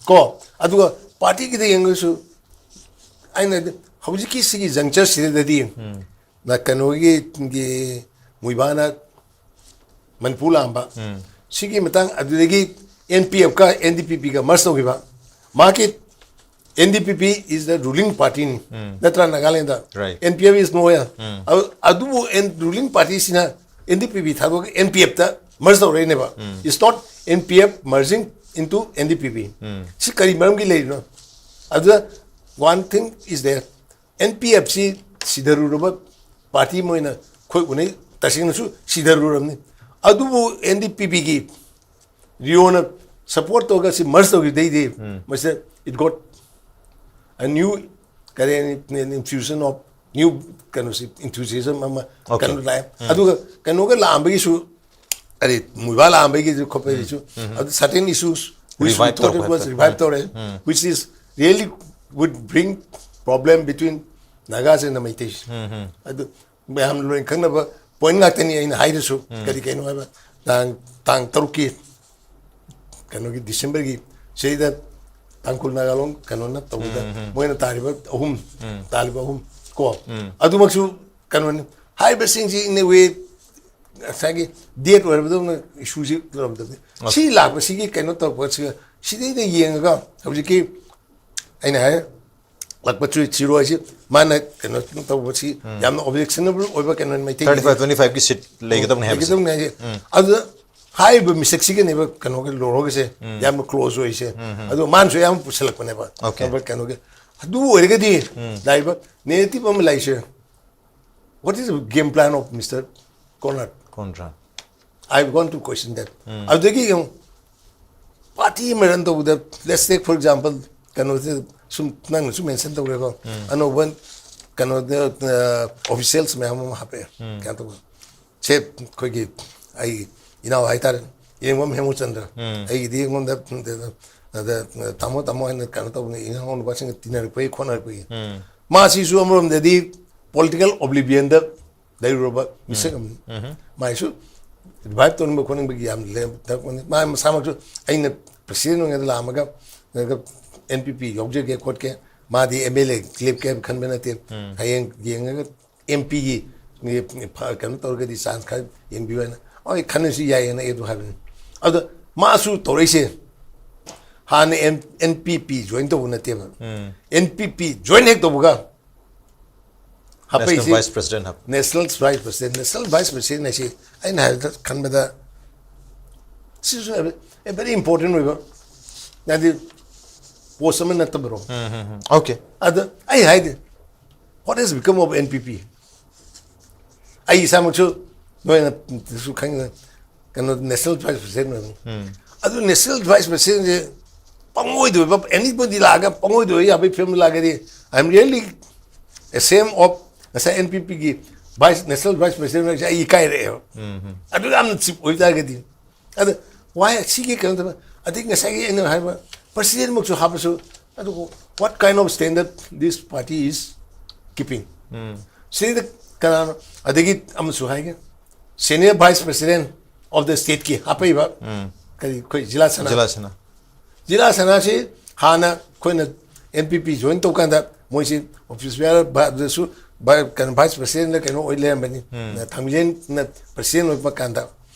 ꯀꯣ, ꯑꯗꯨꯒ ꯄꯥꯔꯇꯤꯒꯤꯗ ꯌꯦꯡꯉꯒꯁꯨ, ꯑꯩꯅ ꯍꯧꯖꯤꯛꯀꯤ ꯁꯤꯒꯤ ꯖꯪꯆꯔꯁꯤꯗꯗꯤ, ꯅ ꯀꯩꯅꯣꯒꯤ, ꯒꯤ ꯃꯨꯏꯕꯥꯅ ꯃꯅꯤꯄꯨꯔ ꯂꯥꯛꯑꯝꯕ, ꯁꯤꯒꯤ ꯃꯇꯥꯡ, ꯑꯗꯨꯗꯒꯤ ꯑꯦꯟ ꯄꯤ ꯑꯦꯐꯀ ꯑꯦꯟ ꯗꯤ ꯄꯤ ꯄꯤꯒ ꯃꯔꯁ ꯇꯧꯈꯤꯕ, ꯃꯥꯒꯤ, N D P P is the ruling party ꯅꯤ, ꯅꯠꯇ꯭ꯔꯥ, ꯅꯥꯒꯥꯂꯦꯟꯗ? Right. N P F is nowhere. ꯑꯗꯨ, ꯑꯗꯨꯕꯨ ꯑꯦꯟ, ꯔꯨꯂꯤꯡ ꯄꯥꯔꯇꯤꯁꯤꯅ ꯑꯦꯟ ꯗꯤ ꯄꯤ ꯄꯤ ꯊꯥꯗꯣꯛꯑꯒ ꯑꯦꯟ ꯄꯤ ꯑꯦꯐꯇ ꯃꯔꯁ ꯇꯧꯔꯛꯏꯅꯦꯕ. It's not N P F merging into N D P P. ꯁꯤ ꯀꯔꯤ ꯃꯔꯝꯒꯤ ꯂꯩꯔꯤꯅꯣ? ꯑꯗꯨꯗ one thing is there. N P ꯑꯦꯐꯁꯤ ꯁꯤꯗꯔꯨꯔꯕ ꯄꯥꯔꯇꯤ ꯑꯃ ꯑꯣꯏꯅ ꯑꯩꯈꯣꯏ ꯎꯅꯩ, ꯇꯁꯦꯡꯅꯁꯨ ꯁꯤꯗꯔꯨꯔꯕꯅꯤ꯫ ꯑꯗꯨꯕꯨ ꯑꯦꯟ ꯗꯤ ꯄꯤ ꯄꯤꯒꯤ ꯔꯤꯑꯣꯅ ꯁꯄꯣꯔꯠ ꯇꯧꯔꯒ ꯁꯤ ꯃꯔꯁ ꯇꯧꯈꯤꯕꯗꯩꯗꯤ, ꯃꯁꯤꯗ it got a new, ꯀꯔꯤ ꯍꯥꯏꯅꯤ, infusion of new, ꯀꯩꯅꯣꯁꯤ, enthusiasm ꯑꯃ, Okay. ꯀꯩꯅꯣ ꯂꯥꯛꯑꯦ꯫ ꯑꯗꯨꯒ ꯀꯩꯅꯣꯒ ꯂꯥꯛꯑꯝꯕꯒꯤꯁꯨ, ꯀꯔꯤ, ꯃꯨꯏꯕꯥ ꯂꯥꯛꯑꯝꯕꯒꯤꯁꯨ ꯈꯣꯠꯄꯒꯤꯁꯨ, ꯑꯗꯨ certain issues which we Revive thought it ꯇꯧꯔꯛꯄ was ꯍꯥꯏꯇꯥꯔꯦ. Revive ꯇꯧꯔꯦ, which is really would bring problem between Nagas and the Meiteis. ꯑꯗꯨ ꯃꯌꯥꯝ ꯂꯣꯏ ꯈꯪꯅꯕ ꯄꯣꯏꯟ ꯉꯥꯛꯇꯅꯤ ꯑꯩꯅ ꯍꯥꯏꯔꯁꯨ꯫ ꯀꯔꯤ ꯀꯩꯅꯣ ꯍꯥꯏꯕ, ꯇꯥꯡ, ꯇꯥꯡ ꯇꯔꯨꯛꯀꯤ ꯀꯩꯅꯣꯒꯤ, ꯗꯤꯁꯦꯝꯕꯔꯒꯤ ꯁꯤꯗ ꯇꯥꯡꯈꯨꯜ ꯅꯥꯒꯥꯂꯣꯡ ꯀꯩꯅꯣꯅ ꯇꯧꯕꯗ, ꯃꯣꯏꯅ ꯇꯥꯔꯤꯕ ꯑꯍꯨꯝ, ꯇꯥꯔꯤꯕ ꯑꯍꯨꯝ ꯀꯣ, ꯑꯗꯨꯃꯛꯁꯨ ꯀꯩꯅꯣꯅꯤ꯫ ꯍꯥꯏꯔꯤꯕꯁꯤꯡꯁꯤ in a way ꯉꯁꯥꯏꯒꯤ ꯗꯦꯠ ꯑꯣꯏꯔꯕꯗꯧꯅ ꯏꯁꯨꯁꯤ ꯂꯩꯔꯝꯗꯕꯅꯤ꯫ ꯁꯤ ꯂꯥꯛꯄꯁꯤꯒꯤ ꯀꯩꯅꯣ ꯇꯧꯔꯛꯄꯁꯤꯒ, ꯁꯤꯗꯩꯗ ꯌꯦꯡꯉꯒ ꯍꯧꯖꯤꯛꯀꯤ ꯑꯩꯅ ꯍꯥꯏ ꯂꯥꯛꯄ ꯆꯨ-, ꯆꯤꯔꯣꯏꯁꯤ ꯃꯥꯅ ꯀꯩꯅꯣ ꯇꯧꯕꯁꯤ ꯌꯥꯝꯅ objectionable ꯑꯣꯏꯕ ꯀꯩꯅꯣ ꯃꯩꯇꯩꯒꯤ ꯊꯥꯔꯇꯤ ꯐꯥꯏꯚ ꯇ꯭ꯋꯦꯟꯇꯤ ꯐꯥꯏꯚꯀꯤ ꯁꯤꯠ ꯂꯩꯒꯗꯕꯅꯤ ꯍꯥꯏꯕꯁꯦ꯫ ꯂꯩꯒꯗꯕꯅꯤ ꯍꯥꯏꯁꯦ꯫ ꯑꯗꯨꯗ ꯍꯥꯏꯔꯤꯕ ꯃꯤꯁꯛꯁꯤꯒꯅꯦꯕ ꯀꯩꯅꯣꯒ ꯂꯣꯔꯣꯒꯁꯦ ꯌꯥꯝꯅ ꯀ꯭ꯂꯣꯖ ꯑꯣꯏꯁꯦ꯫ ꯑꯗꯣ ꯃꯥꯅꯁꯨ ꯌꯥꯝ ꯄꯨꯁꯜꯂꯛꯄꯅꯦꯕ꯫ Okay. ꯀꯩꯅꯣꯒꯤ, ꯑꯗꯨ ꯑꯣꯏꯔꯒꯗꯤ ꯂꯥꯛꯏꯕ ꯅꯦꯔꯦꯇꯤꯚ ꯑꯃ ꯂꯩꯁꯦ, what is the game plan of Mister Conrad? ꯀꯣꯟꯗ꯭ꯔꯥ꯫ I want to question that. ꯑꯗꯨꯗꯒꯤ ꯌꯦꯡꯉꯨ, ꯄꯥꯔꯇꯤ ꯑꯃ ꯔꯟ ꯇꯧꯕꯗ, let's take for example, ꯀꯩꯅꯣꯁꯦ ꯁꯨꯝ ꯅꯪꯅꯁꯨ ꯃꯦꯟꯁꯟ ꯇꯧꯈ꯭ꯔꯦꯀꯣ, ꯑꯅꯧꯕ ꯀꯩꯅꯣꯗ ꯑꯣꯐꯤꯁꯤꯌꯦꯜꯁ ꯃꯌꯥꯝ ꯑꯃ ꯍꯥꯞꯄꯛꯑꯦ, ꯀꯩꯅꯣ ꯇꯧꯕ꯫ ꯁꯦ ꯑꯩꯈꯣꯏꯒꯤ ꯑꯩ ꯏꯅꯥꯎ ꯍꯥꯏꯇꯥꯔꯦ, ꯏꯔꯦꯡꯕꯝ ꯍꯦꯃꯨꯆꯟꯗ꯭ꯔ, ꯑꯩꯒꯤꯗꯤ ꯑꯩꯉꯣꯟꯗ ꯑꯗ ꯇꯥꯃꯣ ꯇꯥꯃꯣ ꯍꯥꯏꯅ ꯀꯩꯅꯣ ꯇꯧꯕꯅꯤ, ꯏꯅꯥꯎ ꯅꯨꯄꯥꯁꯤꯡꯒ ꯇꯤꯟꯅꯔꯛꯄꯒꯤ ꯈꯣꯠꯅꯔꯛꯄꯒꯤ꯫ ꯃꯥꯁꯤꯁꯨ ꯑꯃꯔꯣꯝꯗꯗꯤ ꯄꯣꯂꯤꯇꯤꯀꯦꯜ ꯑꯣꯕ꯭ꯂꯤꯕꯤꯌꯟꯗ ꯂꯩꯔꯨꯔꯕ ꯃꯤꯁꯛ ꯑꯃꯅꯤ꯫ ꯃꯥꯏꯁꯨ ꯔꯤꯚꯥꯏꯞ ꯇꯧꯅꯤꯡꯕ ꯈꯣꯠꯅꯤꯡꯕꯒꯤ ꯌꯥꯝ ꯂꯩꯔꯛꯄꯅꯤ꯫ ꯃꯥ ꯃꯁꯥꯃꯛꯁꯨ ꯑꯩꯅ ꯄ꯭ꯔꯁꯤꯗꯦꯟ ꯑꯣꯏꯔꯤꯉꯩꯗ ꯂꯥꯛꯑꯝꯃꯒ ꯑꯦꯟ ꯄꯤ ꯄꯤ ꯌꯥꯎꯖꯒꯦ ꯈꯣꯠꯀꯦ, ꯃꯥꯗꯤ ꯑꯦꯝ ꯑꯦꯜ ꯑꯦ ꯂꯦꯞꯀꯦ ꯍꯥꯏꯕ ꯈꯟꯕ ꯅꯠꯇꯦ꯫ ꯍꯌꯦꯡ ꯌꯦꯡꯉꯒ ꯑꯦꯝ ꯄꯤꯒꯤ ꯀꯩꯅꯣ ꯇꯧꯔꯒꯗꯤ ꯆꯥꯟꯁ ꯈꯔ ꯌꯦꯡꯕꯤꯌꯨ ꯍꯥꯏꯅ, ꯍꯣꯏ, ꯈꯟꯅꯁꯤ ꯌꯥꯏꯌꯦꯅ ꯑꯩ ꯑꯗꯨ ꯍꯥꯏꯕꯅꯤ꯫ ꯑꯗꯣ ꯃꯥꯁꯨ ꯇꯧꯔꯛꯏꯁꯦ ꯍꯥꯟꯅ ꯑꯦꯟ ꯄꯤ ꯄꯤ ꯖꯣꯏꯟ ꯇꯧꯕ ꯅꯠꯇꯦꯕ꯫ ꯑꯦꯟ ꯄꯤ ꯄꯤ ꯖꯣꯏꯟ ꯍꯦꯛ ꯇꯧꯕꯒ ꯍꯥꯄꯛꯏꯁꯤ ꯅꯦꯁꯅꯦꯜ ꯚꯥꯏꯁ ꯄ꯭ꯔꯁꯤꯗꯦꯟ ꯍꯥꯞ national vice president. National vice president ꯍꯥꯏꯁꯤ ꯑꯩꯅ ꯍꯥꯏꯕꯗ ꯈꯟꯕꯗ ꯁꯤꯁꯨ ꯚꯦꯔꯤ ꯏꯝꯄꯣꯔꯇꯦꯟ ꯑꯣꯏꯕ, ꯍꯥꯏꯗꯤ ꯄꯣꯁ ꯑꯃ ꯅꯠꯇꯕꯔꯣ? ꯑꯣꯀꯦ ꯑꯗ ꯑꯩ ꯍꯥꯏꯗꯤ, what has become of N P P? ꯑꯩ ꯏꯁꯥꯃꯛꯁꯨ ꯅꯣꯏꯅꯁꯨ ꯈꯪꯉꯤ, ꯀꯩꯅꯣ, ꯅꯦꯁꯅꯦꯜ ꯚꯥꯏꯁ ꯄ꯭ꯔꯁꯤꯗꯦꯟ ꯑꯣꯏꯕꯅꯤ꯫ ꯑꯗꯨ ꯅꯦꯁꯅꯦꯜ ꯚꯥꯏꯁ ꯄ꯭ꯔꯁꯤꯗꯦꯟꯁꯦ ꯄꯪꯑꯣꯏꯗꯣꯏꯕ, ꯑꯦꯅꯤꯕꯣꯗꯤ ꯂꯥꯛꯑꯒ ꯄꯪꯑꯣꯏꯗꯣꯏꯕ ꯌꯥꯕꯒꯤ ꯐꯤꯕꯝꯗ ꯂꯥꯛꯑꯒꯗꯤ, I am really ashamed of ꯉꯁꯥꯏ ꯑꯦꯟ ꯄꯤ ꯄꯤꯒꯤ ꯚꯥꯏꯁ, ꯅꯦꯁꯅꯦꯜ ꯚꯥꯏꯁ ꯄ꯭ꯔꯁꯤꯗꯦꯟ ꯑꯣꯏꯕꯁꯦ ꯑꯩ ꯏꯀꯥꯏꯔꯛꯑꯦꯕ꯫ ꯑꯗꯨ ꯌꯥꯝꯅ ꯆꯤꯞ ꯑꯣꯏꯕ ꯇꯥꯔꯒꯗꯤ꯫ ꯑꯗ ꯋꯥꯏ ꯁꯤꯒꯤ ꯀꯩꯅꯣ ꯇꯧꯕ, ꯑꯗꯩ ꯉꯁꯥꯏꯒꯤ ꯑꯩꯅ ꯍꯥꯏꯕ ꯄ꯭ꯔꯁꯤꯗꯦꯟꯃꯛꯁꯨ ꯍꯥꯞꯄꯁꯨ, ꯑꯗꯨꯕꯨ what kind of standard this party is keeping? ꯁꯤꯗ ꯀꯅꯥꯅꯣ? ꯑꯗꯒꯤ ꯑꯃꯁꯨ ꯍꯥꯏꯒꯦ, senior vice president of the stateꯀꯤ ꯍꯥꯞꯄꯛꯏꯕ ꯀꯔꯤ, ꯑꯩꯈꯣꯏ ꯖꯤꯂꯥ ꯁꯅꯥ꯫ ꯖꯤꯂꯥ ꯁꯅꯥ꯫ ꯖꯤꯂꯥ ꯁꯅꯥꯁꯤ ꯍꯥꯟꯅ ꯑꯩꯈꯣꯏꯅ ꯑꯦꯟ ꯄꯤ ꯄꯤ ꯖꯣꯏꯟ ꯇꯧꯀꯥꯟꯗ ꯃꯣꯏꯁꯤ ꯑꯣꯐꯤꯁ ꯕꯤꯌꯥꯔꯗꯁꯨ ꯀꯩꯅꯣ, ꯚꯥꯏꯁ ꯄ꯭ꯔꯁꯤꯗꯦꯟꯗ ꯀꯩꯅꯣ ꯑꯣꯏ ꯂꯩꯔꯝꯕꯅꯤ, ꯊꯥꯡꯃꯩꯕꯟꯅ ꯄ꯭ꯔꯁꯤꯗꯦꯟ ꯑꯣꯏꯕ ꯀꯥꯟꯗ꯫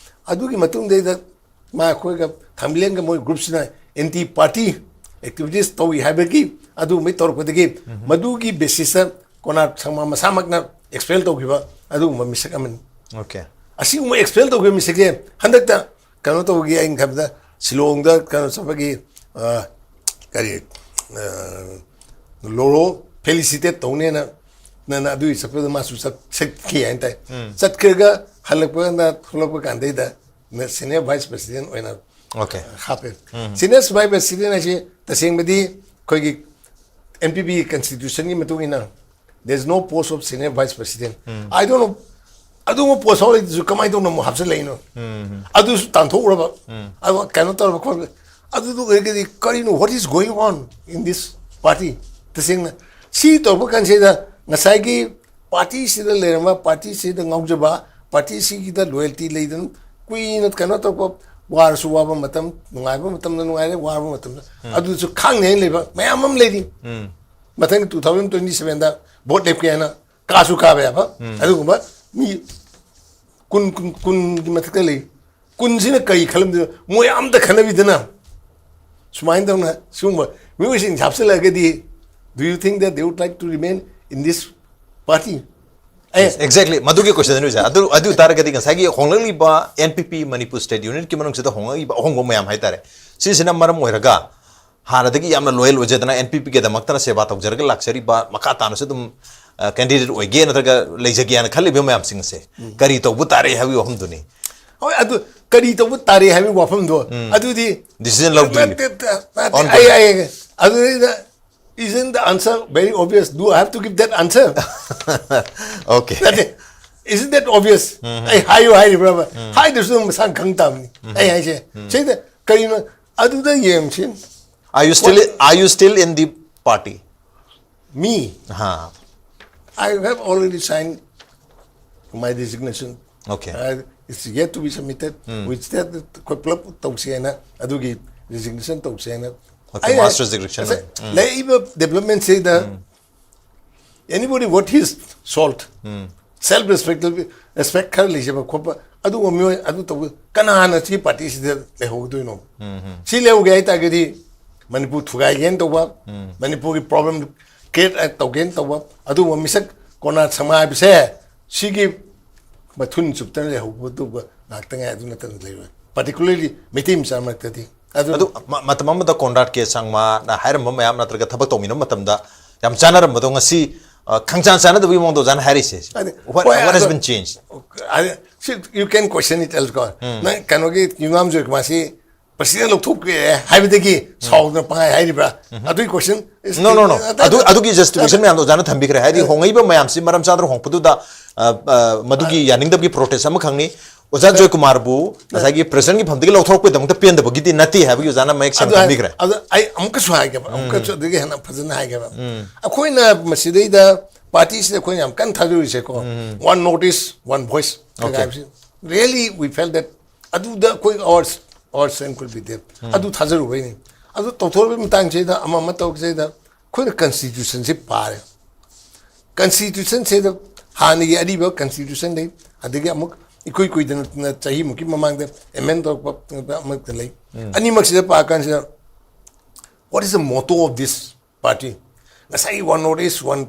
ꯑꯗꯨꯒꯤ ꯃꯇꯨꯡꯗꯩꯗ ꯃꯥ ꯑꯩꯈꯣꯏꯒ ꯊꯥꯡꯃꯩꯕꯟꯒ ꯃꯣꯏ ꯒ꯭ꯔꯨꯞꯁꯤꯅ ꯑꯦꯟꯇꯤ ꯄꯥꯔꯇꯤ ꯑꯦꯛꯇꯤꯚꯤꯇꯤꯁ ꯇꯧꯏ ꯍꯥꯏꯕꯒꯤ ꯑꯗꯨꯒꯨꯝꯕꯩ ꯇꯧꯔꯛꯄꯗꯒꯤ ꯃꯗꯨꯒꯤ ꯕꯦꯁꯤꯁꯇ ꯀꯣꯅꯥꯔꯛ ꯁꯪꯃ ꯃꯁꯥꯃꯛꯅ ꯑꯦꯛꯁꯄꯦꯜ ꯇꯧꯈꯤꯕ ꯑꯗꯨꯒꯨꯝꯕ ꯃꯤꯁꯛ ꯑꯃꯅꯤ꯫ ꯑꯣꯀꯦ ꯑꯁꯤꯒꯨꯝꯕ ꯑꯦꯛꯁꯄꯦꯜ ꯇꯧꯈꯤꯕ ꯃꯤꯁꯛꯁꯦ ꯍꯟꯗꯛꯇ ꯀꯩꯅꯣ ꯇꯧꯕꯒꯤ, ꯑꯩꯅ ꯈꯟꯕꯗ ꯁꯤꯂꯣꯡꯗ ꯀꯩꯅꯣ ꯆꯠꯄꯒꯤ, ꯑ, ꯀꯔꯤ, ꯑ, ꯂꯣꯔꯣ ꯐꯦꯂꯤꯁꯤꯇꯦꯠ ꯇꯧꯅꯦꯅ ꯅ-, ꯅ-, ꯑꯗꯨꯒꯤ ꯆꯠꯄꯗ ꯃꯥꯁꯨ ꯆꯠ-, ꯆꯠꯈꯤ ꯍꯥꯏꯅ ꯇꯥꯏ꯫ ꯆꯠꯈ꯭ꯔꯒ ꯍꯜꯂꯛꯄ ꯀꯥꯟꯗ, ꯊꯣꯛꯂꯛꯄ ꯀꯥꯟꯗꯩꯗ ꯁꯦꯅꯤꯌꯔ ꯚꯥꯏꯁ ꯄ꯭ꯔꯁꯤꯗꯦꯟ ꯑꯣꯏꯅ ꯑꯣꯀꯦ ꯍꯥꯞꯄꯦ꯫ ꯁꯦꯅꯤꯌꯔ ꯚꯥꯏꯁ ꯄ꯭ꯔꯁꯤꯗꯦꯟ ꯍꯥꯏꯁꯦ ꯇꯁꯦꯡꯕꯗꯤ ꯑꯩꯈꯣꯏꯒꯤ ꯑꯦꯟ ꯄꯤ ꯄꯤꯒꯤ ꯀꯟꯁꯇꯤꯇ꯭ꯌꯨꯁꯟꯒꯤ ꯃꯇꯨꯡ ꯏꯟꯅ there is no post of senior vice president. I don't know, ꯑꯗꯨꯒꯨꯝꯕ ꯄꯣꯁ ꯐꯥꯎ ꯂꯩꯇ꯭ꯔꯁꯨ ꯀꯃꯥꯏꯅ ꯇꯧꯅ ꯑꯃꯨꯛ ꯍꯥꯞꯆꯤꯜꯂꯛꯏꯅꯣ? ꯑꯗꯨꯁꯨ ꯇꯥꯟꯊꯣꯛꯎꯔꯕ, ꯑꯗꯨꯒ ꯀꯩꯅꯣ ꯇꯧꯔꯕ ꯈꯣꯠꯄ, ꯑꯗꯨꯗꯨ ꯑꯣꯏꯔꯒꯗꯤ ꯀꯔꯤꯅꯣ, what is going on in this party? ꯇꯁꯦꯡꯅ ꯁꯤ ꯇꯧꯔꯛꯄ ꯀꯥꯟꯁꯤꯗ ꯉꯁꯥꯏꯒꯤ ꯄꯥꯔꯇꯤꯁꯤꯗ ꯂꯩꯔꯝꯕ, ꯄꯥꯔꯇꯤꯁꯤꯗ ꯉꯥꯎꯖꯕ, ꯄꯥꯔꯇꯤꯁꯤꯒꯤꯗ ꯂꯣꯌꯦꯜꯇꯤ ꯂꯩꯗꯅ ꯀꯨꯏꯅ ꯀꯩꯅꯣ ꯇꯧꯔꯛꯄ, ꯋꯥꯔꯁꯨ ꯋꯥꯕ ꯃꯇꯝ, ꯅꯨꯡꯉꯥꯏꯕ ꯃꯇꯝꯗ ꯅꯨꯡꯉꯥꯏꯔꯦ, ꯋꯥꯕ ꯃꯇꯝꯗ ꯑꯗꯨꯁꯨ ꯈꯥꯡꯅ ꯍꯦꯟꯅ ꯂꯩꯕ ꯃꯌꯥꯝ ꯑꯃ ꯂꯩꯔꯤ꯫ ꯃꯊꯪ two thousand twenty sevenꯗ ꯚꯣꯠ ꯂꯦꯞꯀꯦ ꯍꯥꯏꯅ ꯀꯥꯁꯨ ꯀꯥꯕ ꯌꯥꯕ ꯑꯗꯨꯒꯨꯝꯕ ꯃꯤ ꯀꯨꯟ, ꯀꯨꯟ, ꯀꯨꯟꯒꯤ ꯃꯊꯛꯇ ꯂꯩ꯫ ꯀꯨꯟꯁꯤꯅ ꯀꯔꯤ ꯈꯜꯂꯝꯗꯣꯏꯅꯣ? ꯃꯣꯏ ꯑꯝꯇ ꯈꯟꯅꯕꯤꯗꯅ ꯁꯨꯃꯥꯏꯅ ꯇꯧꯅ ꯁꯤꯒꯨꯝꯕ ꯃꯤꯑꯣꯏꯁꯤꯡ ꯍꯥꯞꯆꯤꯜꯂꯛꯑꯒꯗꯤ, do you think that they would like to remain in this party? A, exactly, ꯃꯗꯨꯒꯤ ꯀꯣꯏꯁꯟꯗꯨꯅꯤ ꯁꯥꯔ꯫ ꯑꯗꯨ ꯑꯗꯨ ꯇꯥꯔꯒꯗꯤ ꯉꯁꯥꯏꯒꯤ ꯍꯣꯡꯂꯛꯂꯤꯕ ꯑꯦꯟ ꯄꯤ ꯄꯤ ꯃꯅꯤꯄꯨꯔ ꯁ꯭ꯇꯦꯠ ꯌꯨꯅꯤꯠꯀꯤ ꯃꯅꯨꯡꯁꯤꯗ ꯍꯣꯡꯂꯛꯂꯤꯕ ꯑꯍꯣꯡꯕ ꯃꯌꯥꯝ ꯍꯥꯏꯇꯥꯔꯦ, ꯁꯤꯁꯤꯅ ꯃꯔꯝ ꯑꯣꯏꯔꯒ ꯍꯥꯟꯅꯗꯒꯤ ꯌꯥꯝꯅ ꯂꯣꯌꯦꯜ ꯑꯣꯏꯖꯗꯅ ꯑꯦꯟ ꯄꯤ ꯄꯤꯒꯤꯗꯃꯛꯇꯅ ꯁꯦꯕꯥ ꯇꯧꯖꯔꯒ ꯂꯥꯛꯆꯔꯤꯕ, ꯃꯈꯥ ꯇꯥꯅꯁꯨ ꯑꯗꯨꯝ ꯀꯦꯟꯗꯤꯗꯦꯠ ꯑꯣꯏꯒꯦ ꯅꯠꯇ꯭ꯔꯒ ꯂꯩꯖꯒꯦꯅ ꯈꯜꯂꯤꯕ ꯃꯌꯥꯝꯁꯤꯡ ꯑꯁꯦ ꯀꯔꯤ ꯇꯧꯕ ꯇꯥꯔꯦ ꯍꯥꯏꯕꯒꯤ ꯋꯥꯐꯝꯗꯨꯅꯤ꯫ ꯍꯣꯏ, ꯑꯗꯨ ꯀꯔꯤ ꯇꯧꯕ ꯇꯥꯔꯦ ꯍꯥꯏꯕꯒꯤ ꯋꯥꯐꯝꯗꯣ ꯑꯗꯨꯗꯤ Decision ꯂꯧꯗ꯭ꯔꯤ꯫ ꯅꯠꯇꯦ, ꯅꯠꯇꯦ, Ongoing. ꯑꯩ, ꯑꯩ, ꯑꯗꯨꯗꯩꯗ, isn't the answer very obvious? Do I have to give that answer? Okay. ꯅꯠꯇꯦ, isn't that obvious? ꯑꯩ ꯍꯥꯏꯌꯨ ꯍꯥꯏꯔꯤꯕ꯭ꯔꯕ? ꯍꯥꯏꯗ꯭ꯔꯁꯨ ꯑꯗꯨꯝ ꯃꯁꯥꯅ ꯈꯪ ꯇꯥꯕꯅꯤ꯫ ꯑꯩ ꯍꯥꯏꯁꯦ ꯁꯤꯗ ꯀꯔꯤꯅꯣ ꯑꯗꯨꯗ ꯌꯦꯡꯁꯤ꯫ Are you still are you still in the party? Me, ꯍꯥ. I have already signed my resignation. Okay. Uh, it's yet to be submitted. Which that ꯑꯩꯈꯣꯏ ꯄꯨꯂꯞ ꯇꯧꯁꯦꯅ, ꯑꯗꯨꯒꯤ resignation ꯇꯧꯁꯦꯅ꯫ Okay, mass resignation. ꯉꯁꯥꯏ ꯂꯩꯔꯤꯕ development ꯁꯤꯗ anybody worth his salt, self respect, respect ꯈꯔ ꯂꯩꯖꯕ ꯈꯣꯠꯄ ꯑꯗꯨꯒꯨꯝꯕ ꯃꯤꯑꯣꯏ ꯑꯗꯨ ꯇꯧꯕ ꯀꯅꯥꯅ ꯁꯤ ꯄꯥꯔꯇꯤꯁꯤꯗ ꯂꯩꯍꯧꯗꯣꯏꯅꯣ? ꯁꯤ ꯂꯩꯍꯧꯒꯦ ꯍꯥꯏꯇꯥꯔꯒꯗꯤ ꯃꯅꯤꯄꯨꯔ ꯊꯨꯒꯥꯏꯒꯦꯅ ꯇꯧꯕ, ꯃꯅꯤꯄꯨꯔꯒꯤ problem create ꯇꯧꯒꯦꯅ ꯇꯧꯕ ꯑꯗꯨꯒꯨꯝꯕ ꯃꯤꯁꯛ ꯀꯣꯅꯥꯔꯗ ꯁꯪꯉꯥ ꯍꯥꯏꯕꯁꯦ ꯁꯤꯒꯤ ꯃꯊꯨꯟ ꯆꯨꯞꯇꯅ ꯂꯩꯍꯧꯕꯗꯨꯕ ꯉꯥꯛꯇ ꯉꯥꯏ, ꯑꯗꯨ ꯅꯠꯇꯅ ꯂꯩꯔꯣꯏ꯫ Particularly ꯃꯩꯇꯩ ꯃꯆꯥ ꯃꯔꯛꯇꯗꯤ ꯑꯗꯨ ꯑꯗꯨ ꯃ- ꯃꯇꯝ ꯑꯃꯗ ꯀꯣꯟꯔꯥꯗ ꯀꯦ ꯁꯪꯃꯥꯅ ꯍꯥꯏꯔꯝꯕ ꯃꯌꯥꯝ ꯅꯠꯇ꯭ꯔꯒ ꯊꯕꯛ ꯇꯧꯃꯤꯟꯅꯕ ꯃꯇꯝꯗ ꯌꯥꯝ ꯆꯥꯟꯅꯔꯝꯕꯗꯣ ꯉꯁꯤ ꯑ, ꯈꯪꯆꯥꯟ ꯆꯥꯟꯅꯗꯕꯒꯤ ꯃꯑꯣꯡꯗ ꯑꯣꯖꯥꯅ ꯍꯥꯏꯔꯤꯁꯦ꯫ ꯑꯗꯨ, What, ꯍꯣꯏ, what has ꯑꯗꯨ- been changed? ꯑꯗꯨ, ꯁꯤ you can question it elsewhere. ꯅꯪ ꯀꯩꯅꯣꯒꯤ ꯌꯨꯝꯅꯥꯝ ꯖꯣꯏꯀꯨꯃꯥꯔꯁꯤ ꯄ꯭ꯔꯁꯤꯗꯦꯟ ꯂꯧꯊꯣꯛꯈ꯭ꯔꯦ ꯍꯥꯏꯕꯗꯒꯤ ꯁꯥꯎꯗꯅ ꯄꯪꯍꯥꯏ ꯍꯥꯏꯔꯤꯕ꯭ꯔꯥ? ꯑꯗꯨꯒꯤ ꯀꯣꯏꯁꯟ ꯅꯣ ꯅꯣ ꯅꯣ ꯑꯗꯨ ꯑꯗꯨꯒꯤ ꯖꯁꯇꯤꯐꯤꯀꯦꯁꯟ ꯃꯌꯥꯝꯗꯣ ꯑꯣꯖꯥꯅ ꯊꯝꯕꯤꯈ꯭ꯔꯦ꯫ ꯍꯥꯏꯗꯤ ꯍꯣꯡꯉꯛꯏꯕ ꯃꯌꯥꯝꯁꯤ ꯃꯔꯝ ꯆꯥꯗꯅ ꯍꯣꯡꯉꯛꯄꯗꯨꯗ ꯑ, ꯑ, ꯃꯗꯨꯒꯤ ꯌꯥꯅꯤꯡꯗꯕꯒꯤ ꯄ꯭ꯔꯣꯇꯦꯁ ꯑꯃꯈꯛꯅꯤ꯫ ꯑꯣꯖꯥ ꯖꯣꯏꯀꯨꯃꯥꯔꯕꯨ ꯉꯁꯥꯏꯒꯤ ꯄ꯭ꯔꯁꯤꯗꯦꯟꯒꯤ ꯐꯝꯗꯒꯤ ꯂꯧꯊꯣꯔꯛꯄꯒꯤꯗꯃꯛꯇ ꯄꯦꯟꯗꯕꯒꯤꯗꯤ ꯅꯠꯇꯦ ꯍꯥꯏꯕꯒꯤ ꯑꯣꯖꯥꯅ ꯃꯌꯦꯛ ꯁꯦꯡꯅ ꯑꯗꯨ ꯍꯥꯏ- ꯊꯝꯕꯤꯈ꯭ꯔꯦ꯫ ꯑꯗꯨ ꯑꯩ ꯑꯃꯨꯛꯀꯁꯨ ꯍꯥꯏꯒꯦꯕ, ꯑꯃꯨꯛꯀꯁꯨ ꯑꯗꯨꯒꯤ ꯍꯦꯟꯅ ꯐꯖꯅ ꯍꯥꯏꯒꯦꯕ꯫ ꯑꯩꯈꯣꯏꯅ ꯃꯁꯤꯗꯩꯗ ꯄꯥꯔꯇꯤꯁꯤꯗ ꯑꯩꯈꯣꯏꯅ ꯌꯥꯝ ꯀꯟꯅ ꯊꯥꯖꯔꯨꯔꯤꯁꯦ ꯀꯣ, one North East, one voice Okay. ꯍꯥꯏꯕꯁꯤ, really we felt that ꯑꯗꯨꯗ ꯑꯩꯈꯣꯏ our our strength could be there. ꯑꯗꯨ ꯊꯥꯖꯔꯨꯕꯩꯅꯤ꯫ ꯑꯗꯨ ꯇꯧꯊꯣꯔꯛꯄꯒꯤ ꯃꯇꯥꯡꯁꯤꯗ ꯑꯃ ꯑꯃ ꯇꯧꯔꯛꯄꯁꯤꯗ ꯑꯩꯈꯣꯏꯅ ꯀꯟꯁꯇꯤꯇ꯭ꯌꯨꯁꯟꯁꯤ ꯄꯥꯔꯦ꯫ ꯀꯟꯁꯇꯤꯇ꯭ꯌꯨꯁꯟꯁꯤꯗ ꯍꯥꯟꯅꯒꯤ ꯑꯔꯤꯕ ꯀꯟꯁꯇꯤꯇ꯭ꯌꯨꯁꯟ ꯂꯩ, ꯑꯗꯒꯤ ꯑꯃꯨꯛ ꯏꯀꯨꯏ ꯀꯨꯏꯗꯅ ꯆꯍꯤꯃꯨꯛꯀꯤ ꯃꯃꯥꯡꯗ ꯑꯦꯃꯦꯟ ꯇꯧꯔꯛꯄ ꯑꯃ ꯂꯩ꯫ ꯑꯅꯤꯃꯛꯁꯤꯗ ꯄꯥꯔꯀꯥꯟꯁꯤꯗ, what is the motto of this party? ꯉꯁꯥꯏ one North East, one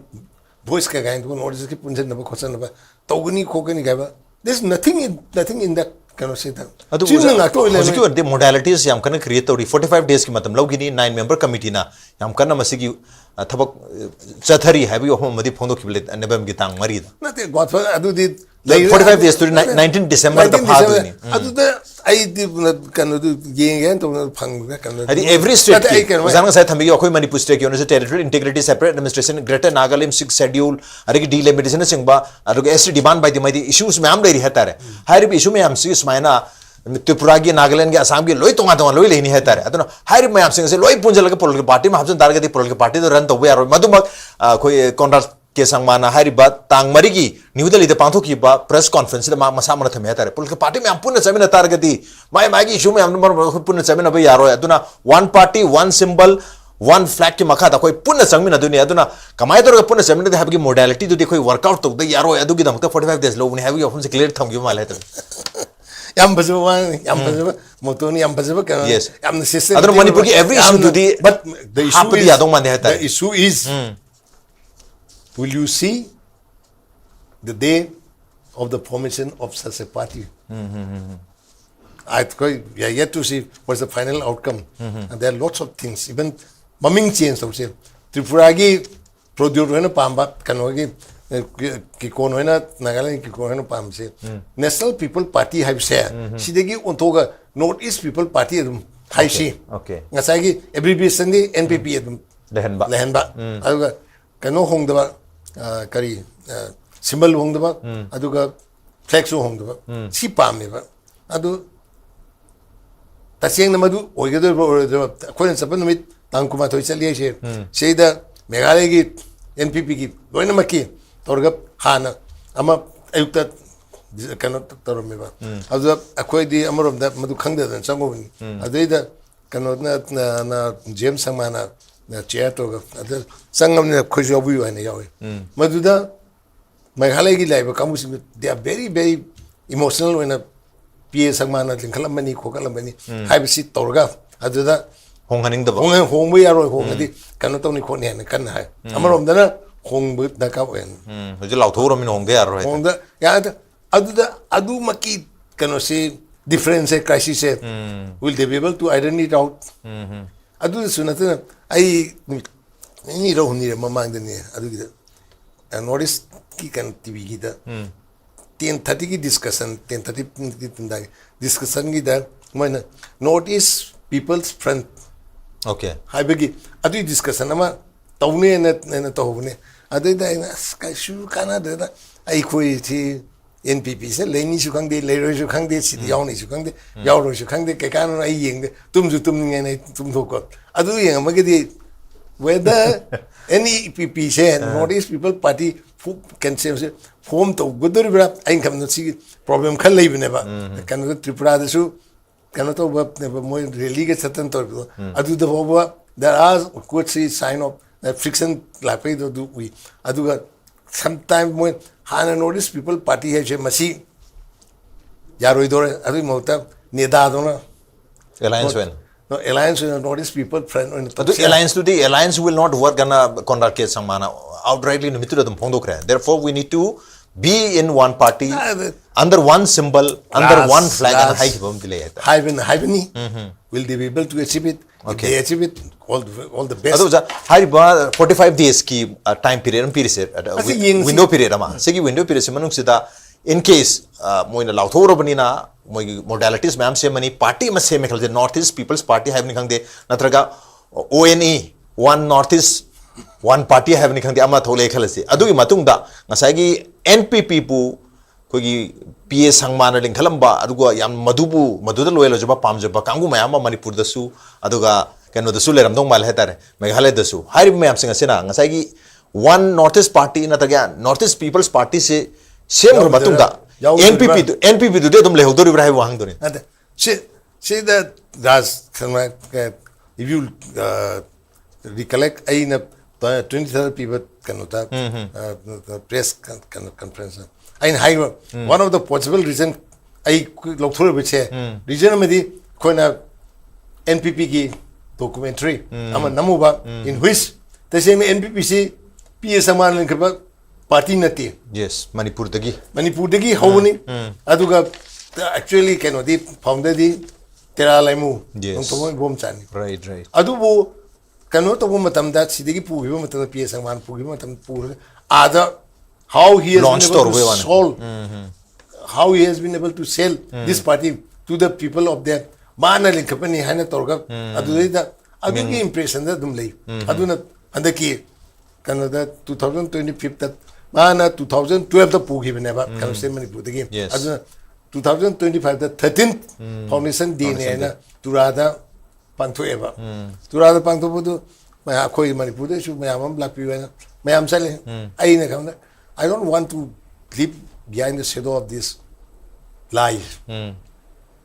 voice ꯀꯩ ꯀꯥꯏꯅ North East ꯀꯤ ꯄꯨꯟꯁꯤꯟꯅꯕ ꯈꯣꯠꯆꯟꯅꯕ ꯇꯧꯒꯅꯤ ꯈꯣꯠꯀꯅꯤ ꯀꯥꯏꯕ, there is nothing in, nothing in that ꯀꯩꯅꯣꯁꯤꯗ꯫ ꯑꯗꯨ ꯆꯤꯟꯅ ꯑꯣꯖꯥ, ꯉꯥꯛꯇ ꯑꯣꯏ ꯍꯧꯖꯤꯛꯀꯤ ꯂꯩꯔꯝꯃꯦ꯫ ꯑꯣꯏꯅꯗꯤ ꯃꯣꯗꯥꯂꯤꯇꯤꯁ ꯌꯥꯝ ꯀꯟꯅ ꯀ꯭ꯔꯤꯌꯦꯠ ꯇꯧꯔꯤ꯫ Forty five days ꯀꯤ ꯃꯇꯝ ꯂꯧꯈꯤꯅꯤ꯫ Nine member committee ꯅ ꯌꯥꯝ ꯀꯟꯅ ꯃꯁꯤꯒꯤ ꯑ, ꯊꯕꯛ ꯑ, ꯆꯠꯊꯔꯤ ꯍꯥꯏꯕꯒꯤ ꯋꯥꯐꯝ ꯑꯃꯗꯤ ꯐꯣꯡꯗꯣꯛꯈꯤꯕ ꯂꯩ ꯅꯕꯦꯝꯕꯔꯒꯤ ꯇꯥꯡ ꯃꯔꯤꯗ꯫ ꯅꯠꯇꯦ, ꯒꯣꯗꯐꯥꯗꯔ ꯑꯗꯨꯗꯤ Forty five days ꯇꯨꯗꯤ nineteen December ꯗ ꯐꯥꯗꯣꯏꯅꯤ꯫ ꯑꯗꯨꯗ ꯑꯩꯗꯤ ꯀꯩꯅꯣꯗꯨ ꯌꯦꯡꯒꯦꯅ ꯇꯧꯕꯗ ꯐꯪꯗ꯭ꯔꯦ, ꯀꯩꯅꯣ꯫ ꯍꯥꯏꯗꯤ every state ꯀꯤ ꯑꯣꯖꯥꯅ ꯉꯁꯥꯏ ꯊꯝꯕꯤꯈꯤꯕ ꯑꯩꯈꯣꯏ ꯃꯅꯤꯄꯨꯔ state ꯀꯤ ꯑꯣꯏꯅꯁꯨ territorial integrity, separate administration, Greater Nagalim, Sixth Schedule, ꯑꯗꯒꯤ delimitation ꯅꯆꯤꯡꯕ, ꯑꯗꯨꯒ S T demand by demand issues ꯃꯌꯥꯝ ꯂꯩꯔꯤ ꯍꯥꯏꯇꯥꯔꯦ꯫ ꯍꯥꯏꯔꯤꯕ issue ꯃꯌꯥꯝꯁꯤ ꯁꯨꯃꯥꯏꯅ ꯇ꯭ꯔꯤꯄꯨꯔꯥꯒꯤ, ꯅꯥꯒꯥꯂꯦꯟꯒꯤ, ꯑꯁꯥꯝꯒꯤ ꯂꯣꯏ ꯇꯣꯉꯥꯟ ꯇꯣꯉꯥꯟ ꯂꯣꯏ ꯂꯩꯅꯤ ꯍꯥꯏꯇꯥꯔꯦ꯫ ꯑꯗꯨꯅ ꯍꯥꯏꯔꯤꯕ ꯃꯌꯥꯝꯁꯤꯡ ꯑꯁꯦ ꯂꯣꯏ ꯄꯨꯟꯁꯤꯜꯂꯒ political party ꯑꯃ ꯍꯥꯞꯆꯤꯟ ꯇꯥꯔꯒꯗꯤ political party ꯗꯨ run ꯇꯧꯕ ꯌꯥꯔꯣꯏ꯫ ꯃꯗꯨꯃꯛ ꯑ, ꯑꯩꯈꯣꯏ ꯀꯣꯟꯔꯥꯗ ꯀꯦ ꯁꯪꯃꯥꯅ ꯍꯥꯏꯔꯤꯕ ꯇꯥꯡ ꯃꯔꯤꯒꯤ ꯅ꯭ꯌꯨ ꯗꯦꯜꯂꯤꯗ ꯄꯥꯡꯊꯣꯛꯈꯤꯕ press conference ꯁꯤꯗ ꯃꯥ ꯃꯁꯥꯃꯛꯅ ꯊꯝꯃꯤ ꯍꯥꯏꯇꯥꯔꯦ꯫ Political party ꯃꯌꯥꯝ ꯄꯨꯟꯅ ꯆꯠꯃꯤꯟꯅ ꯇꯥꯔꯒꯗꯤ ꯃꯥꯏ ꯃꯥꯏꯒꯤ issue ꯃꯌꯥꯝꯗꯨ ꯃꯔꯝ ꯑꯣꯏꯔꯒ ꯑꯩꯈꯣꯏ ꯄꯨꯟꯅ ꯆꯠꯃꯤꯟꯅꯕ ꯌꯥꯔꯣꯏ꯫ ꯑꯗꯨꯅ one party, one symbol, one flag ꯀꯤ ꯃꯈꯥꯗ ꯑꯩꯈꯣꯏ ꯄꯨꯟꯅ ꯆꯪꯃꯤꯟꯅꯗꯣꯏꯅꯤ꯫ ꯑꯗꯨꯅ ꯀꯃꯥꯏꯅ ꯇꯧꯔꯒ ꯄꯨꯟꯅ ꯆꯪꯃꯤꯟꯅꯗꯦ ꯍꯥꯏꯕꯒꯤ modality ꯗꯨꯗꯤ ꯑꯩꯈꯣꯏ work out ꯇꯧꯗ ꯌꯥꯔꯣꯏ꯫ ꯑꯗꯨꯒꯤꯗꯃꯛꯇ forty five days ꯂꯧꯕꯅꯤ ꯍꯥꯏꯕꯒꯤ ꯋꯥꯐꯝꯁꯦ clear ꯊꯝꯈꯤꯕ ꯃꯥꯜꯂꯦ ꯍꯥꯏꯇꯥꯔꯦ꯫ ꯌꯥꯝ ꯐꯖꯕ ꯋꯥꯅꯤ, ꯌꯥꯝ ꯐꯖꯕ motto ꯅꯤ, ꯌꯥꯝ ꯐꯖꯕ ꯀꯩꯅꯣ, Yes. ꯌꯥꯝꯅ system ꯑꯗꯨꯅ ꯂꯩꯕ, ꯃꯅꯤꯄꯨꯔꯒꯤ every issue ꯌꯥꯝꯅ, ꯗꯨꯗꯤ but the issue ꯍꯥꯞꯄꯗꯤ is, ꯌꯥꯗꯧ ꯃꯥꯟꯗꯦ ꯍꯥꯏꯇꯥꯔꯦ꯫ The issue is, will you see the day of the formation of such a party? ꯑꯩꯈꯣꯏ we are yet to see what's the final outcome. And there are lots of things, even ꯃꯃꯤꯡ change ꯇꯧꯁꯦ꯫ ꯇ꯭ꯔꯤꯄꯨꯔꯥꯒꯤ ꯄ꯭ꯔꯣꯗ꯭ꯌꯨꯠ ꯍꯣꯏꯅ ꯄꯥꯝꯕ ꯀꯩꯅꯣꯒꯤ ꯀꯤꯀꯣꯟ ꯍꯣꯏꯅ, ꯅꯥꯒꯥꯂꯦꯟ ꯀꯤꯀꯣꯟ ꯍꯣꯏꯅ ꯄꯥꯝꯃꯤꯁꯦ, National People Party ꯍꯥꯏꯕꯁꯦ, ꯁꯤꯗꯒꯤ ꯑꯣꯟꯊꯣꯛꯑꯒ North East People Party ꯑꯗꯨꯝ ꯍꯥꯏꯁꯤ꯫ Okay. ꯉꯁꯥꯏꯒꯤ abbreviationꯗꯤ N P P ꯑꯗꯨꯝ ꯂꯩꯍꯟꯕ꯫ ꯂꯩꯍꯟꯕ꯫ ꯑꯗꯨꯒ ꯀꯩꯅꯣ ꯍꯣꯡꯗꯕ, ꯑ, ꯀꯔꯤ, symbol ꯍꯣꯡꯗꯕ, ꯑꯗꯨꯒ flagꯁꯨ ꯍꯣꯡꯗꯕ, ꯁꯤ ꯄꯥꯝꯃꯦꯕ꯫ ꯑꯗꯨ ꯇꯁꯦꯡꯅ ꯃꯗꯨ ꯑꯣꯏꯒꯗꯣꯔꯤꯕ꯭ꯔꯥ ꯑꯣꯏꯔꯣꯏꯗꯣꯏꯕ꯭ꯔꯥ? ꯑꯩꯈꯣꯏꯅ ꯆꯠꯄ ꯅꯨꯃꯤꯠ ꯇꯥꯡ ꯀꯨꯟꯃꯥꯊꯣꯏ ꯆꯠꯂꯤ ꯍꯥꯏꯁꯦ, ꯁꯤꯗ ꯃꯦꯘꯥꯂꯌꯒꯤ N P Pꯒꯤ ꯂꯣꯏꯅꯃꯛꯀꯤ ꯇꯧꯔꯒ ꯍꯥꯟꯅ ꯑꯃ ꯑꯌꯨꯛꯇ ꯀꯩꯅꯣ ꯇꯧꯔꯝꯃꯦꯕ꯫ ꯑꯗꯨꯗ ꯑꯩꯈꯣꯏꯗꯤ ꯑꯃꯔꯣꯝꯗ ꯃꯗꯨ ꯈꯪꯗꯗꯅ ꯆꯪꯉꯨꯕꯅꯤ꯫ ꯑꯗꯨꯗꯩꯗ ꯀꯩꯅꯣꯅ, ꯅ, ꯅ, J M Sangmana, ꯅ, chair ꯇꯧꯔꯒ ꯑꯗ ꯆꯪꯉꯕꯅꯤꯅ ꯑꯩꯈꯣꯏꯁꯨ ꯌꯥꯎꯕꯤꯌꯨ ꯍꯥꯏꯅ ꯌꯥꯎꯋꯦ꯫ ꯃꯗꯨꯗ ꯃꯦꯘꯥꯂꯌꯒꯤ ꯂꯩꯔꯤꯕ ꯀꯥꯡꯕꯨꯁꯤꯡꯗꯨ, they are very, very emotional ꯑꯣꯏꯅ P A Sangmana ꯂꯤꯡꯈꯠꯂꯝꯕꯅꯤ, ꯈꯣꯀꯠꯂꯝꯕꯅꯤ ꯍꯥꯏꯕꯁꯤ ꯇꯧꯔꯒ ꯑꯗꯨꯗ ꯍꯣꯡꯍꯟꯅꯤꯡꯗꯕ꯫ ꯍꯣꯡ-, ꯍꯣꯡꯕ ꯌꯥꯔꯣꯏ, ꯍꯣꯡꯉꯗꯤ ꯀꯩꯅꯣ ꯇꯧꯅꯤ ꯈꯣꯠꯅꯤ ꯍꯥꯏꯅ ꯀꯟꯅ ꯍꯥꯏ꯫ ꯑꯃꯔꯣꯝꯗꯅ ꯍꯣꯡꯕ ꯗꯔꯀꯥꯔ ꯑꯣꯏ꯫ ꯎꯝ, ꯍꯧꯖꯤꯛ ꯂꯥꯎꯊꯣꯛꯎꯔꯃꯤꯅ ꯍꯣꯡꯗ ꯌꯥꯔꯔꯣꯏ ꯍꯥꯏꯇꯥꯔꯦ꯫ ꯍꯣꯡꯗ ꯌꯥꯗ-, ꯑꯗꯨꯗ ꯑꯗꯨꯃꯛꯀꯤ ꯀꯩꯅꯣꯁꯦ, differenceꯁꯦ, crisisꯁꯦ, will they be able to iron it out? ꯑꯗꯨꯗꯁꯨ ꯅꯠꯇꯅ ꯑꯩ ꯅꯨꯃꯤꯠ ꯅꯤꯅꯤꯔ ꯍꯨꯝꯅꯤꯔ ꯃꯃꯥꯡꯗꯅꯦ ꯑꯗꯨꯒꯤꯗ North Eastꯀꯤ ꯀꯩꯅꯣ T Vꯒꯤꯗ ten thirtyꯒꯤ discussion, ten thirty ꯄꯨꯡꯒꯤ ꯇꯨꯡꯗꯥꯒꯤ discussionꯒꯤꯗ ꯃꯣꯏꯅ North East People's Front Okay. ꯍꯥꯏꯕꯒꯤ ꯑꯗꯨꯒꯤ discussion ꯑꯃ ꯇꯧꯅꯦꯅ, ꯅ ꯇꯧꯍꯧꯕꯅꯦ꯫ ꯑꯗꯩꯗ ꯑꯩꯅ, "ꯑꯁ, ꯀꯩꯁꯨ ꯀꯥꯟꯅꯗ꯭ꯔꯦꯗ, ꯑꯩꯈꯣꯏꯁꯤ N P Pꯁꯦ ꯂꯩꯅꯤꯁꯨ ꯈꯪꯗꯦ, ꯂꯩꯔꯣꯏꯁꯨ ꯈꯪꯗꯦ, ꯁꯤꯗꯤ ꯌꯥꯎꯅꯤꯁꯨ ꯈꯪꯗꯦ, ꯌꯥꯎꯔꯣꯏꯁꯨ ꯈꯪꯗꯦ, ꯀꯩ ꯀꯥꯟꯅꯅꯣ, ꯑꯩ ꯌꯦꯡꯗꯦ, ꯇꯨꯝꯁꯨ ꯇꯨꯝꯅꯤꯡꯉꯦꯅ ꯑꯩ ꯇꯨꯝꯊꯣꯛꯀꯣ"꯫ ꯑꯗꯨ ꯌꯦꯡꯉꯝꯃꯒꯗꯤ whether any P Pꯁꯦ, North East People Party ꯐꯨ-, ꯀꯩꯅꯣꯁꯦ form ꯇꯧꯒꯗꯣꯔꯤꯕ꯭ꯔꯥ? ꯑꯩꯅ ꯈꯟꯕꯗ ꯁꯤꯒꯤ problem ꯈꯔ ꯂꯩꯕꯅꯦꯕ꯫ ꯀꯩꯅꯣꯗ ꯇ꯭ꯔꯤꯄꯨꯔꯥꯗꯁꯨ ꯀꯩꯅꯣ ꯇꯧꯕ, ꯃꯣꯏ rallyꯒ ꯆꯠꯇꯅ ꯇꯧꯔꯤꯕꯗꯣ, ꯑꯗꯨꯗ ꯐꯥꯎꯕ there are, could see sign of friction ꯂꯥꯛꯄꯩꯗꯣ ꯑꯗꯨ ꯎꯏ꯫ ꯑꯗꯨꯒ sometime ꯃꯣꯏ ꯍꯥꯟꯅ North East People Party ꯍꯥꯏꯁꯦ ꯃꯁꯤ ꯌꯥꯔꯣꯏꯗꯧꯔꯦ, ꯑꯗꯨꯒꯤ ꯃꯍꯨꯠꯇ NEDAꯗꯧꯅ Alliance ꯑꯣꯏꯅ꯫ Alliance ꯑꯣꯏꯅ North East People Front ꯑꯣꯏꯅ ꯑꯗꯨ ꯇꯧꯁꯦ꯫ Allianceꯇꯨꯗꯤ, alliance will not work ꯑꯅ Conrad K Sangmana outrightly ꯅꯨꯃꯤꯠꯇꯨꯗ ꯑꯗꯨꯝ ꯐꯣꯡꯗꯣꯛꯈ꯭ꯔꯦ꯫ Therefore we need to be in one party, ꯑꯗꯨ under one symbol, under one flag ꯑꯅ last, ꯍꯥꯏꯈꯤꯕ ꯑꯃꯗꯤ ꯂꯩ ꯍꯥꯏꯇꯥꯔꯦ꯫ ꯍꯥꯏꯕꯅ ꯍꯥꯏꯕꯅꯤ꯫ Will they be able to achieve it? If Okay. They achieve it, all the, all the best. ꯑꯗꯣ ꯑꯣꯖꯥ, ꯍꯥꯏꯔꯤꯕ forty five days ꯀꯤ time period ꯑꯃ ꯄꯤꯔꯤꯁꯦ, ꯑꯁꯤ ꯌꯦꯡꯁꯤ꯫ Window period ꯑꯃ, ꯁꯤꯒꯤ window period ꯁꯤ ꯃꯅꯨꯡꯁꯤꯗ, in case ꯃꯣꯏꯅ ꯂꯥꯎꯊꯣꯛꯎꯔꯕꯅꯤꯅ, ꯃꯣꯏꯒꯤ modalities ꯃꯌꯥꯝ ꯁꯦꯝꯃꯅꯤ, party ꯑꯃ ꯁꯦꯝꯃꯦ ꯈꯜꯂꯁꯦ, North East People's Party ꯍꯥꯏꯕꯅꯤ ꯈꯪꯗꯦ, ꯅꯠꯇ꯭ꯔꯒ O N E, One North East, One Party ꯍꯥꯏꯕꯅꯤ ꯈꯪꯗꯦ, ꯑꯃ ꯊꯣꯛꯂꯛꯑꯦ ꯈꯜꯂꯁꯤ꯫ ꯑꯗꯨꯒꯤ ꯃꯇꯨꯡꯗ ꯉꯁꯥꯏꯒꯤ N P P ꯕꯨ ꯑꯩꯈꯣꯏꯒꯤ P A ꯁꯪꯃꯥꯅ ꯂꯤꯡꯈꯠꯂꯝꯕ, ꯑꯗꯨꯒ ꯌꯥꯝ ꯃꯗꯨꯕꯨ, ꯃꯗꯨꯗ loyal ꯑꯣꯏꯖꯕ, ꯄꯥꯝꯖꯕ ꯀꯥꯡꯕꯨ ꯃꯌꯥꯝ ꯑꯃ ꯃꯅꯤꯄꯨꯔꯗꯁꯨ, ꯑꯗꯨꯒ ꯀꯩꯅꯣꯗꯁꯨ ꯂꯩꯔꯝꯗꯧ ꯃꯥꯜꯂꯦ ꯍꯥꯏꯇꯥꯔꯦ, ꯃꯦꯘꯥꯂꯌꯗꯁꯨ꯫ ꯍꯥꯏꯔꯤꯕ ꯃꯌꯥꯝꯁꯤꯡ ꯑꯁꯤꯅ ꯉꯁꯥꯏꯒꯤ One North East Party ꯅꯠꯇ꯭ꯔꯒ North East People's Party ꯁꯤ ꯁꯦꯝꯈ꯭ꯔ ꯌꯥꯎꯗꯣꯏꯔꯥ? ꯁꯦꯝꯈ꯭ꯔ ꯃꯇꯨꯡꯗ ꯌꯥꯎꯗꯣꯏꯔꯥ? N P P ꯗꯨ, N P P ꯗꯨꯗꯤ ꯑꯗꯨꯝ ꯂꯩꯍꯧꯗꯣꯔꯤꯕ꯭ꯔꯥ ꯍꯥꯏꯕ ꯋꯥꯍꯪꯗꯨꯅꯤ꯫ ꯅꯠꯇꯦ, ꯁꯤ, ꯁꯤꯗ ꯔꯥꯖ ꯈꯪꯕ꯭ꯔꯥ? If you, uh, recollect, ꯑꯩꯅ twenty third ꯄꯤꯕ ꯀꯩꯅꯣꯗ, uh, press con-, ꯀꯩꯅꯣ conference, ꯑꯩꯅ ꯍꯥꯏꯕ, one of the possible reason ꯑꯩ ꯂꯧꯊꯣꯔꯛꯄꯁꯦ, reason ꯑꯃꯗꯤ ꯑꯩꯈꯣꯏꯅ N P P ꯒꯤ documentary ꯑꯃ ꯅꯝꯃꯨꯕ, in which ꯇꯁꯦꯡꯅ N P P ꯁꯤ P A ꯁꯪꯃꯥꯅ ꯂꯤꯡꯈꯠꯄ party ꯅꯠꯇꯦ꯫ Yes, ꯃꯅꯤꯄꯨꯔꯗꯒꯤ꯫ ꯃꯅꯤꯄꯨꯔꯗꯒꯤ ꯍꯧꯕꯅꯤ꯫ ꯑꯗꯨꯒ actually ꯀꯩꯅꯣꯗꯤ, founder ꯗꯤ ꯇꯦꯔꯥ ꯂꯩꯃꯨ, Yes. ꯅꯣꯡꯊꯣꯝꯕꯝ ꯏꯕꯣꯝꯆꯥꯅꯤ꯫ Right, right. ꯑꯗꯨꯕꯨ ꯀꯩꯅꯣ ꯇꯧꯕ ꯃꯇꯝꯗ, ꯁꯤꯗꯒꯤ ꯄꯨꯈꯤꯕ ꯃꯇꯝꯗ, P A ꯁꯪꯃꯥꯅ ꯄꯨꯈꯤꯕ ꯃꯇꯝꯗ ꯄꯨꯔꯒ ꯑꯥꯗ how he has Launch been able ꯇꯧꯔꯨꯕꯩ to ꯋꯥꯅꯤ꯫ Sell, how he has been able to sell this party to the people of that, ꯃꯥꯅ ꯂꯤꯡꯈꯠꯄꯅꯤ ꯍꯥꯏꯅ ꯇꯧꯔꯒ, ꯑꯗꯨꯗꯩꯗ ꯑꯗꯨꯒꯤ impression ꯗ ꯑꯗꯨꯝ ꯂꯩ꯫ ꯑꯗꯨꯅ ꯍꯟꯗꯛꯀꯤ ꯀꯩꯅꯣꯗ two thousand twenty fifth ꯇ ꯃꯥꯅ two thousand twelve ꯇ ꯄꯨꯈꯤꯕꯅꯦꯕ, ꯀꯩꯅꯣ, state ꯃꯅꯤꯄꯨꯔꯗꯒꯤ꯫ Yes. ꯑꯗꯨꯅ two thousand twenty five ꯗ thirteenth foundation day ꯅꯦ Foundation ꯍꯥꯏꯅ ꯇꯨꯔꯥꯗ ꯄꯥꯡꯊꯣꯛꯑꯦꯕ꯫ ꯇꯨꯔꯥꯗ ꯄꯥꯡꯊꯣꯛꯄꯗꯨ ꯃꯌꯥꯝ, ꯑꯩꯈꯣꯏ ꯃꯅꯤꯄꯨꯔꯗꯩꯁꯨ ꯃꯌꯥꯝ ꯑꯃ ꯂꯥꯛꯄꯤꯌꯨ ꯍꯥꯏꯅ ꯃꯌꯥꯝ ꯆꯠꯂꯦ꯫ ꯑꯩꯅ ꯈꯪꯕꯗ, "I don't want to live behind the shadow of this lie."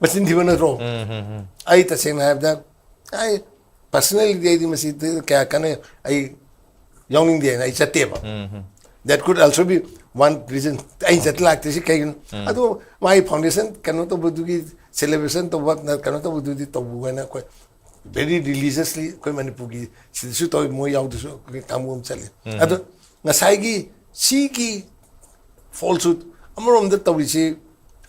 ꯃꯆꯤꯟ ꯊꯤꯕ ꯅꯠꯇ꯭ꯔꯣ? ꯑꯩ ꯇꯁꯦꯡꯅ ꯍꯥꯏꯔꯕꯗ, ꯑꯩ personally ꯗꯤ ꯑꯩꯗꯤ ꯃꯁꯤ ꯀꯌꯥ ꯀꯟꯅ ꯑꯩ ꯌꯥꯎꯅꯤꯡꯗꯦꯅ ꯑꯩ ꯆꯠꯇꯦꯕ꯫ That could also be one reason ꯑꯩ ꯆꯠ ꯂꯥꯛꯇ꯭ꯔꯤꯁꯤ ꯀꯩꯒꯤꯅꯣ? ꯑꯗꯨ ꯃꯥꯒꯤ foundation ꯀꯩꯅꯣ ꯇꯧꯕꯗꯨꯒꯤ celebration ꯇꯧꯕ, ꯀꯩꯅꯣ ꯇꯧꯕꯗꯨꯗꯤ ꯇꯧꯕ ꯍꯥꯏꯅ ꯑꯩꯈꯣꯏ very religiously ꯑꯩꯈꯣꯏ ꯃꯅꯤꯄꯨꯔꯒꯤ ꯁꯤꯗꯁꯨ ꯇꯧꯋꯤ, ꯃꯣꯏ ꯌꯥꯎꯗꯁꯨ ꯑꯩꯈꯣꯏ ꯀꯥꯡꯕꯨ ꯑꯃ ꯆꯠꯂꯤ꯫ ꯑꯗꯣ ꯉꯁꯥꯏꯒꯤ ꯁꯤꯒꯤ falsehood ꯑꯃꯔꯣꯝꯗ ꯇꯧꯔꯤꯁꯤ,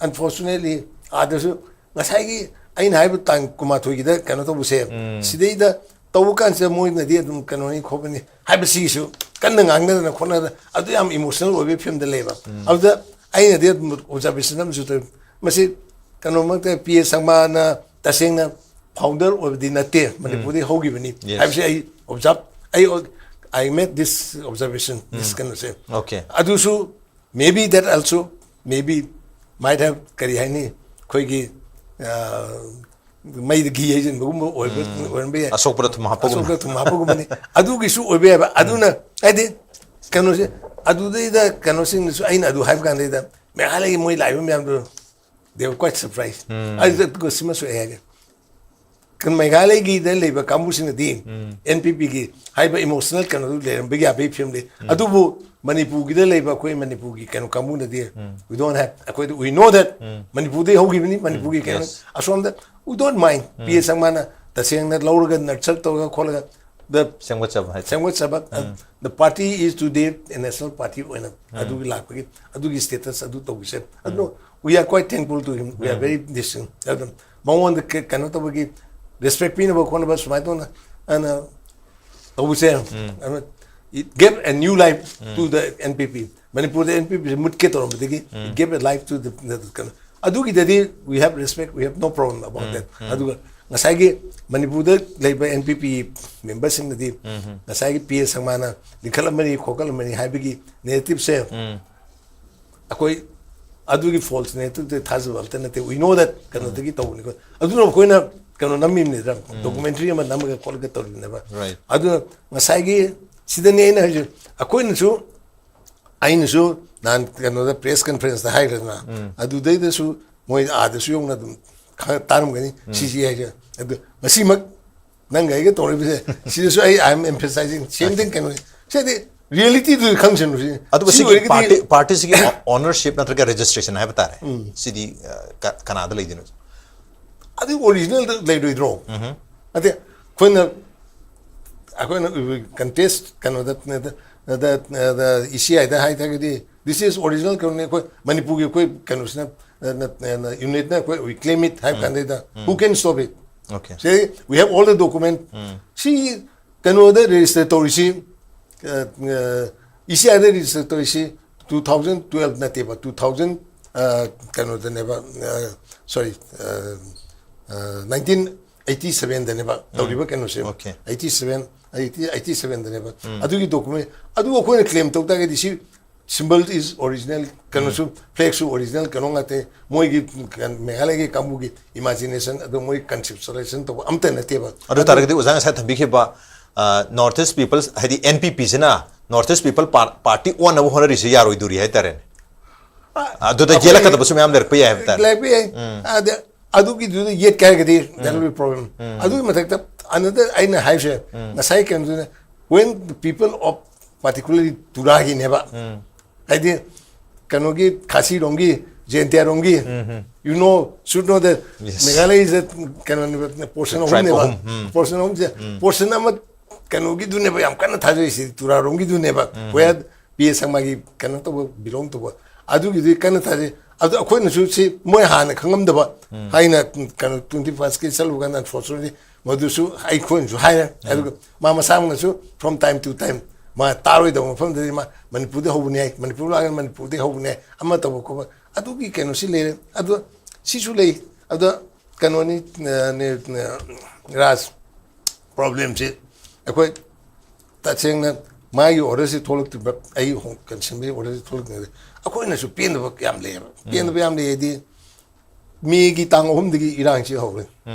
unfortunately, ꯑꯥꯗꯁꯨ ꯉꯁꯥꯏꯒꯤ ꯑꯩꯅ ꯍꯥꯏꯕ ꯇꯥꯡ ꯀꯨꯟꯃꯥꯊꯣꯏꯒꯤꯗ ꯀꯩꯅꯣ ꯇꯧꯕꯁꯦ, ꯁꯤꯗꯩꯗ ꯇꯧꯕ ꯀꯥꯟꯁꯤꯗ ꯃꯣꯏꯅꯗꯤ ꯑꯗꯨꯝ ꯀꯩꯅꯣꯅꯤ ꯈꯣꯠꯄꯅꯤ ꯍꯥꯏꯕꯁꯤꯒꯤꯁꯨ ꯀꯟꯅ ꯉꯥꯡꯅꯗꯅ ꯈꯣꯠꯅꯗꯅ ꯑꯗꯨ ꯌꯥꯝ ꯏꯃꯣꯁꯅꯦꯜ ꯑꯣꯏꯕꯒꯤ ꯐꯤꯂꯝꯗ ꯂꯩꯌꯦꯕ꯫ ꯑꯗꯨꯗ ꯑꯩꯅꯗꯤ ꯑꯗꯨꯝ ꯑꯣꯕꯖꯥꯔꯕꯦꯁꯟ ꯑꯃꯁꯨ ꯇꯧꯋꯤ, ꯃꯁꯤ ꯀꯩꯅꯣꯃꯛꯇ ꯄꯤ ꯑꯦ ꯁꯪꯃꯥꯅ ꯇꯁꯦꯡꯅ ꯐꯥꯎꯟꯗꯔ ꯑꯣꯏꯕꯗꯤ ꯅꯠꯇꯦ, ꯃꯅꯤꯄꯨꯔꯗꯤ ꯍꯧꯈꯤꯕꯅꯤ ꯍꯥꯏꯕꯁꯤ ꯑꯩ ꯑꯣꯕꯖꯥꯔꯕ, ꯑꯩ, I made this observation, this ꯀꯩꯅꯣꯁꯦ꯫ Okay. ꯑꯗꯨꯁꯨ maybe that also, maybe might have, ꯀꯔꯤ ꯍꯥꯏꯅꯤ, ꯑꯩꯈꯣꯏꯒꯤ ꯃꯩꯗ ꯘꯤ ꯍꯩꯖꯤꯟꯕꯒꯨꯝꯕ ꯑꯣꯏꯕ ꯑꯣꯏꯔꯝꯕ ꯌꯥꯏ꯫ ꯑꯁꯣꯛꯄꯗ ꯊꯨꯝ ꯍꯥꯞꯄꯒꯨꯝꯅ꯫ ꯑꯁꯣꯛꯄꯗ ꯊꯨꯝ ꯍꯥꯞꯄꯒꯨꯝꯕꯅꯤ꯫ ꯑꯗꯨꯒꯤꯁꯨ ꯑꯣꯏꯕ ꯌꯥꯏꯕ꯫ ꯑꯗꯨꯅ ꯍꯥꯏꯗꯤ ꯀꯩꯅꯣꯁꯦ, ꯑꯗꯨꯗꯩꯗ ꯀꯩꯅꯣꯁꯤꯡꯗꯨꯁꯨ ꯑꯩꯅ ꯑꯗꯨ ꯍꯥꯏꯕ ꯀꯥꯟꯗꯩꯗ ꯃꯦꯘꯥꯂꯌꯒꯤ ꯃꯣꯏ ꯂꯥꯛꯏꯕ ꯃꯌꯥꯝꯗꯣ, they were quite surprised. ꯑꯗꯨꯗ ꯁꯤꯃꯁꯨ ꯑꯩ ꯍꯥꯏꯒꯦ, ꯃꯦꯘꯥꯂꯌꯒꯤꯗ ꯂꯩꯕ ꯀꯥꯡꯕꯨꯁꯤꯡꯅꯗꯤ ꯑꯦꯟ ꯄꯤ ꯄꯤꯒꯤ ꯍꯥꯏꯕ ꯏꯃꯣꯁꯅꯦꯜ ꯀꯩꯅꯣꯗꯨ ꯂꯩꯔꯝꯕ ꯌꯥꯕꯒꯤ ꯐꯤꯂꯝꯗꯤ, ꯑꯗꯨꯕꯨ ꯃꯅꯤꯄꯨꯔꯒꯤꯗ ꯂꯩꯕ ꯑꯩꯈꯣꯏ ꯃꯅꯤꯄꯨꯔꯒꯤ ꯀꯩꯅꯣ ꯀꯥꯡꯕꯨꯅꯗꯤ, we don't have, ꯑꯩꯈꯣꯏꯗꯤ we know that ꯃꯅꯤꯄꯨꯔꯗꯒꯤ ꯍꯧꯈꯤꯕꯅꯤ, ꯃꯅꯤꯄꯨꯔꯒꯤ ꯀꯩꯅꯣ꯫ Yes. ꯑꯁꯣꯝꯗ we don't mind, ꯄꯤ ꯑꯦ ꯁꯪꯃꯥꯅ ꯇꯁꯦꯡꯅ ꯂꯧꯔꯒ ꯅꯔꯆꯔ ꯇꯧꯔꯒ ꯈꯣꯠꯂꯒ the ꯁꯦꯝꯒꯠꯆꯕ ꯍꯥꯏꯇꯥꯔꯦ꯫ ꯁꯦꯝꯒꯠꯆꯕ, the party is today a national party ꯑꯣꯏꯅ ꯑꯗꯨꯒꯤ ꯂꯥꯛꯄꯒꯤ, ꯑꯗꯨꯒꯤ ꯁ꯭ꯇꯦꯇꯁ ꯑꯗꯨ ꯇꯧꯕꯁꯦ, ꯑꯗꯨ we are quite thankful to him, we are very distinct. ꯑꯗꯨꯝ ꯃꯉꯣꯟꯗ ꯀ- ꯀꯩꯅꯣ ꯇꯧꯕꯒꯤ, ꯔꯦꯁꯄꯦꯛ ꯄꯤꯅꯕ ꯈꯣꯠꯅꯕ ꯁꯨꯃꯥꯏꯅ ꯇꯧꯅ ꯑꯅ ꯇꯧꯕꯁꯦ, ꯑꯗꯨ it gave a new life to the N P P. ꯃꯅꯤꯄꯨꯔꯗ ꯑꯦꯟ ꯄꯤ ꯄꯤꯁꯦ ꯃꯨꯠꯀꯦ ꯇꯧꯔꯝꯕꯗꯒꯤ it gave a life to the, the ꯀꯩꯅꯣ, ꯑꯗꯨꯒꯤꯗꯗꯤ we have respect, we have no problem about that. ꯑꯗꯨꯒ ꯉꯁꯥꯏꯒꯤ ꯃꯅꯤꯄꯨꯔꯗ ꯂꯩꯕ ꯑꯦꯟ ꯄꯤ ꯄꯤ ꯃꯦꯝꯕꯔꯁꯤꯡꯅꯗꯤ ꯉꯁꯥꯏꯒꯤ ꯄꯤ ꯑꯦ ꯁꯪꯃꯥꯅ ꯂꯤꯡꯈꯠꯂꯝꯃꯅꯤ ꯈꯣꯠꯀꯠꯂꯝꯃꯅꯤ ꯍꯥꯏꯕꯒꯤ ꯅꯦꯔꯦꯇꯤꯞꯁꯦ ꯑꯩꯈꯣꯏ ꯑꯗꯨꯒꯤ ꯐꯣꯜꯁ ꯅꯦꯔꯦꯇꯤꯞꯇ ꯊꯥꯖꯕ ꯑꯝꯇ ꯅꯠꯇꯦ꯫ We know that ꯀꯩꯅꯣꯗꯒꯤ ꯇꯧꯕꯅꯤꯀꯣ꯫ ꯑꯗꯨꯅ ꯑꯩꯈꯣꯏꯅ ꯀꯩꯅꯣ ꯅꯝꯃꯤꯕꯅꯤꯗ, ꯗꯣꯀꯨꯃꯦꯟꯇꯔꯤ ꯑꯃ ꯅꯝꯃꯒ ꯈꯣꯠꯂꯒ ꯇꯧꯔꯤꯕꯅꯦꯕ꯫ Right. ꯑꯗꯨꯅ ꯉꯁꯥꯏꯒꯤ ꯁꯤꯗꯅꯤ ꯑꯩꯅ ꯍꯥꯏꯁꯦ, ꯑꯩꯈꯣꯏꯅꯁꯨ, ꯑꯩꯅꯁꯨ ꯅꯍꯥꯟ ꯀꯩꯅꯣꯗ ꯄ꯭ꯔꯦꯁ ꯀꯟꯐꯔꯦꯟꯁꯇ ꯍꯥꯏꯈ꯭ꯔꯦꯗꯅ, ꯑꯗꯨꯗꯩꯗꯁꯨ ꯃꯣꯏ ꯑꯥꯗꯁꯨ ꯌꯧꯅ ꯑꯗꯨꯝ ꯈꯔ ꯇꯥꯔꯝꯒꯅꯤ ꯁꯤꯁꯤ ꯍꯥꯏꯁꯦ꯫ ꯑꯗꯨ ꯉꯁꯤꯃꯛ ꯅꯪꯒ ꯑꯩꯒ ꯇꯧꯔꯤꯕꯁꯦ, ꯁꯤꯗꯁꯨ ꯑꯩ I am emphasizing same thing, ꯀꯩꯅꯣꯁꯦ꯫ ꯁꯤꯗꯤ ꯔꯤꯌꯦꯂꯤꯇꯤꯗꯨ ꯈꯪꯁꯅꯨ ꯁꯤ꯫ ꯑꯗꯨꯒ ꯁꯤ ꯁꯤꯒꯤ ꯑꯣꯏꯔꯒꯗꯤ ꯄꯥꯔꯇꯤ, ꯄꯥꯔꯇꯤꯁꯤꯒꯤ ꯑꯣꯅꯔꯁꯤꯞ ꯅꯠꯇ꯭ꯔꯒ ꯔꯦꯖꯤꯁꯇ꯭ꯔꯦꯁꯟ ꯍꯥꯏꯕ ꯇꯥꯔꯦ, ꯁꯤꯗꯤ ꯑ, ꯀ- ꯀꯅꯥꯗ ꯂꯩꯗꯣꯏꯅꯣ? ꯑꯗꯨ ꯑꯣꯔꯤꯖꯤꯅꯦꯜꯗ ꯂꯩꯔꯣꯏꯗ꯭ꯔꯣ? ꯅꯠꯇꯦ, ꯑꯩꯈꯣꯏꯅ, ꯑꯩꯈꯣꯏꯅ ꯀꯟꯇꯦꯁ ꯀꯩꯅꯣꯗ, ꯏ ꯁꯤ ꯑꯥꯏꯗ ꯍꯥꯏꯇꯥꯔꯒꯗꯤ This is original ꯀꯩꯅꯣꯅꯦ, ꯑꯩꯈꯣꯏ ꯃꯅꯤꯄꯨꯔꯒꯤ ꯑꯩꯈꯣꯏ ꯀꯩꯅꯣꯁꯤꯅ, ꯌꯨꯅꯤꯠꯅ ꯑꯩꯈꯣꯏ we claim it ꯍꯥꯏꯕ ꯀꯥꯟꯗꯩꯗ, who can stop it? Okay. Say we have all the document. ꯁꯤ ꯀꯩꯅꯣꯗ ꯔꯦꯖꯤꯁꯇꯔ ꯇꯧꯔꯤꯁꯤ, ꯏ ꯁꯤ ꯑꯥꯏꯗ ꯔꯦꯖꯤꯁꯇꯔ ꯇꯧꯔꯤꯁꯤ two thousand twelve ꯅꯠꯇꯦꯕ, two thousand, ꯀꯩꯅꯣꯗꯅꯦꯕ, sorry, nineteen eighty sevenꯗꯅꯦꯕ ꯇꯧꯔꯤꯕ ꯀꯩꯅꯣꯁꯦ. Okay. Eighty seven, eighty, eighty sevenꯗꯅꯦꯕ ꯑꯗꯨꯒꯤ ꯗꯣꯀꯨꯃꯦꯟ ꯑꯗꯨ ꯑꯩꯈꯣꯏꯅ ꯀ꯭ꯂꯦꯝ ꯇꯧ ꯇꯥꯔꯒꯗꯤ ꯁꯤ symbol is original, ꯀꯩꯅꯣꯁꯨ, flagꯁꯨ original ꯀꯩꯅꯣ ꯉꯥꯛꯇ, ꯃꯣꯏꯒꯤ ꯃꯦꯘꯥꯂꯌꯒꯤ ꯀꯥꯡꯕꯨꯒꯤ imagination ꯑꯗꯣ ꯃꯣꯏ conceptualization ꯇꯧꯕ ꯑꯝꯇ ꯅꯠꯇꯦꯕ. ꯑꯗꯨ ꯇꯥꯔꯒꯗꯤ ꯑꯣꯖꯥ ꯉꯁꯥꯏ ꯊꯝꯕꯤꯈꯤꯕ North East People's, ꯍꯥꯏꯗꯤ N P Pꯁꯤꯅ North East People Party ꯑꯣꯟꯅꯕ ꯍꯣꯠꯅꯔꯤꯁꯦ ꯌꯥꯔꯣꯏꯗꯣꯔꯤ ꯍꯥꯏꯇꯥꯔꯦꯅꯦ. ꯑꯗꯨꯗ ꯑꯩꯈꯣꯏ ꯌꯦꯜꯂꯛꯀꯗꯕꯁꯨ ꯃꯌꯥꯝ ꯂꯩꯔꯛꯄ ꯌꯥꯏ ꯍꯥꯏꯕ ꯇꯥꯔꯦ. ꯂꯩꯔꯛꯄ ꯌꯥꯏ. ꯑꯗ ꯑꯗꯨꯒꯤꯗꯨꯗ ꯌꯦꯠꯀꯦ ꯍꯥꯏꯔꯒꯗꯤ that will be problem. ꯑꯗꯨꯒꯤ ꯃꯊꯛꯇ another ꯑꯩꯅ ꯍꯥꯏꯁꯦ, ꯉꯁꯥꯏ ꯀꯩꯅꯣꯗꯨꯅ, when the people of particularly ꯇꯨꯔꯥꯒꯤꯅꯦꯕ, ꯍꯥꯏꯗꯤ ꯀꯩꯅꯣꯒꯤ ꯈꯥꯁꯤꯔꯣꯝꯒꯤ, ꯖꯦꯟꯇꯤꯌꯥꯔꯣꯝꯒꯤ, you know, should know that Yes. ꯃꯦꯘꯥꯂꯌꯁꯦ ꯀꯩꯅꯣꯅꯦꯕ, portion Tribe ꯑꯍꯨꯝꯅꯦꯕ. ꯑꯍꯨꯝ, ꯎꯝ. Portion ꯑꯍꯨꯝꯁꯦ, portion ꯑꯃ ꯀꯩꯅꯣꯒꯤꯗꯨꯅꯦꯕ ꯌꯥꯝ ꯀꯟꯅ ꯊꯥꯖꯔꯤꯁꯤ, ꯇꯨꯔꯥꯔꯣꯝꯒꯤꯗꯨꯅꯦꯕ, where ꯄꯤ ꯑꯦ ꯁꯪꯃꯥꯒꯤ ꯀꯩꯅꯣ ꯇꯧꯕ, belong ꯇꯧꯕ, ꯑꯗꯨꯒꯤꯗꯨꯗꯤ ꯀꯟꯅ ꯊꯥꯖꯩ. ꯑꯗꯨ ꯑꯩꯈꯣꯏꯅꯁꯨ ꯁꯤ ꯃꯣꯏ ꯍꯥꯟꯅ ꯈꯪꯉꯝꯗꯕ ꯍꯥꯏꯅ, ꯀꯩꯅꯣ, twenty firstꯀꯤ ꯆꯠꯂꯨ ꯀꯥꯟꯗ unfortunately ꯃꯗꯨꯁꯨ ꯑꯩꯈꯣꯏꯅꯁꯨ ꯍꯥꯏꯔꯦ. ꯑꯗꯨꯒ ꯃꯥ ꯃꯁꯥꯃꯛꯅꯁꯨ from time to time ꯃꯥ ꯇꯥꯔꯣꯏꯗꯕ ꯃꯐꯝꯗꯗꯤ ꯃꯥ ꯃꯅꯤꯄꯨꯔꯗ ꯍꯧꯕꯅꯤ ꯍꯥꯏ, ꯃꯅꯤꯄꯨꯔ ꯂꯥꯛꯑꯒ ꯃꯅꯤꯄꯨꯔꯗꯒꯤ ꯍꯧꯕꯅꯦ ꯍꯥꯏ, ꯑꯃ ꯇꯧꯕ ꯈꯣꯠꯄ, ꯑꯗꯨꯒꯤ ꯀꯩꯅꯣꯁꯤ ꯂꯩꯔꯦ. ꯑꯗꯣ ꯁꯤꯁꯨ ꯂꯩ. ꯑꯗꯣ ꯀꯩꯅꯣꯅꯤ, ꯔꯥꯖ, problemꯁꯤ ꯑꯩꯈꯣꯏ ꯇꯁꯦꯡꯅ ꯃꯥꯒꯤ orderꯁꯤ ꯊꯣꯛꯂꯛꯇ꯭ꯔꯤꯕ, ꯑꯩ ꯍꯣꯡ-, ꯀꯟꯁꯤꯟꯕꯒꯤ orderꯁꯤ ꯊꯣꯛꯂꯛꯇ꯭ꯔꯤꯉꯩꯗ ꯑꯩꯈꯣꯏꯅꯁꯨ ꯄꯦꯟꯗꯕ ꯌꯥꯝ ꯂꯩꯌꯦꯕ. ꯄꯦꯟꯗꯕ ꯌꯥꯝ ꯂꯩ ꯍꯥꯏꯗꯤ ꯃꯦꯒꯤ ꯇꯥꯡ ꯑꯍꯨꯝꯗꯒꯤ ꯏꯔꯥꯡꯁꯤ ꯍꯧꯔꯦ.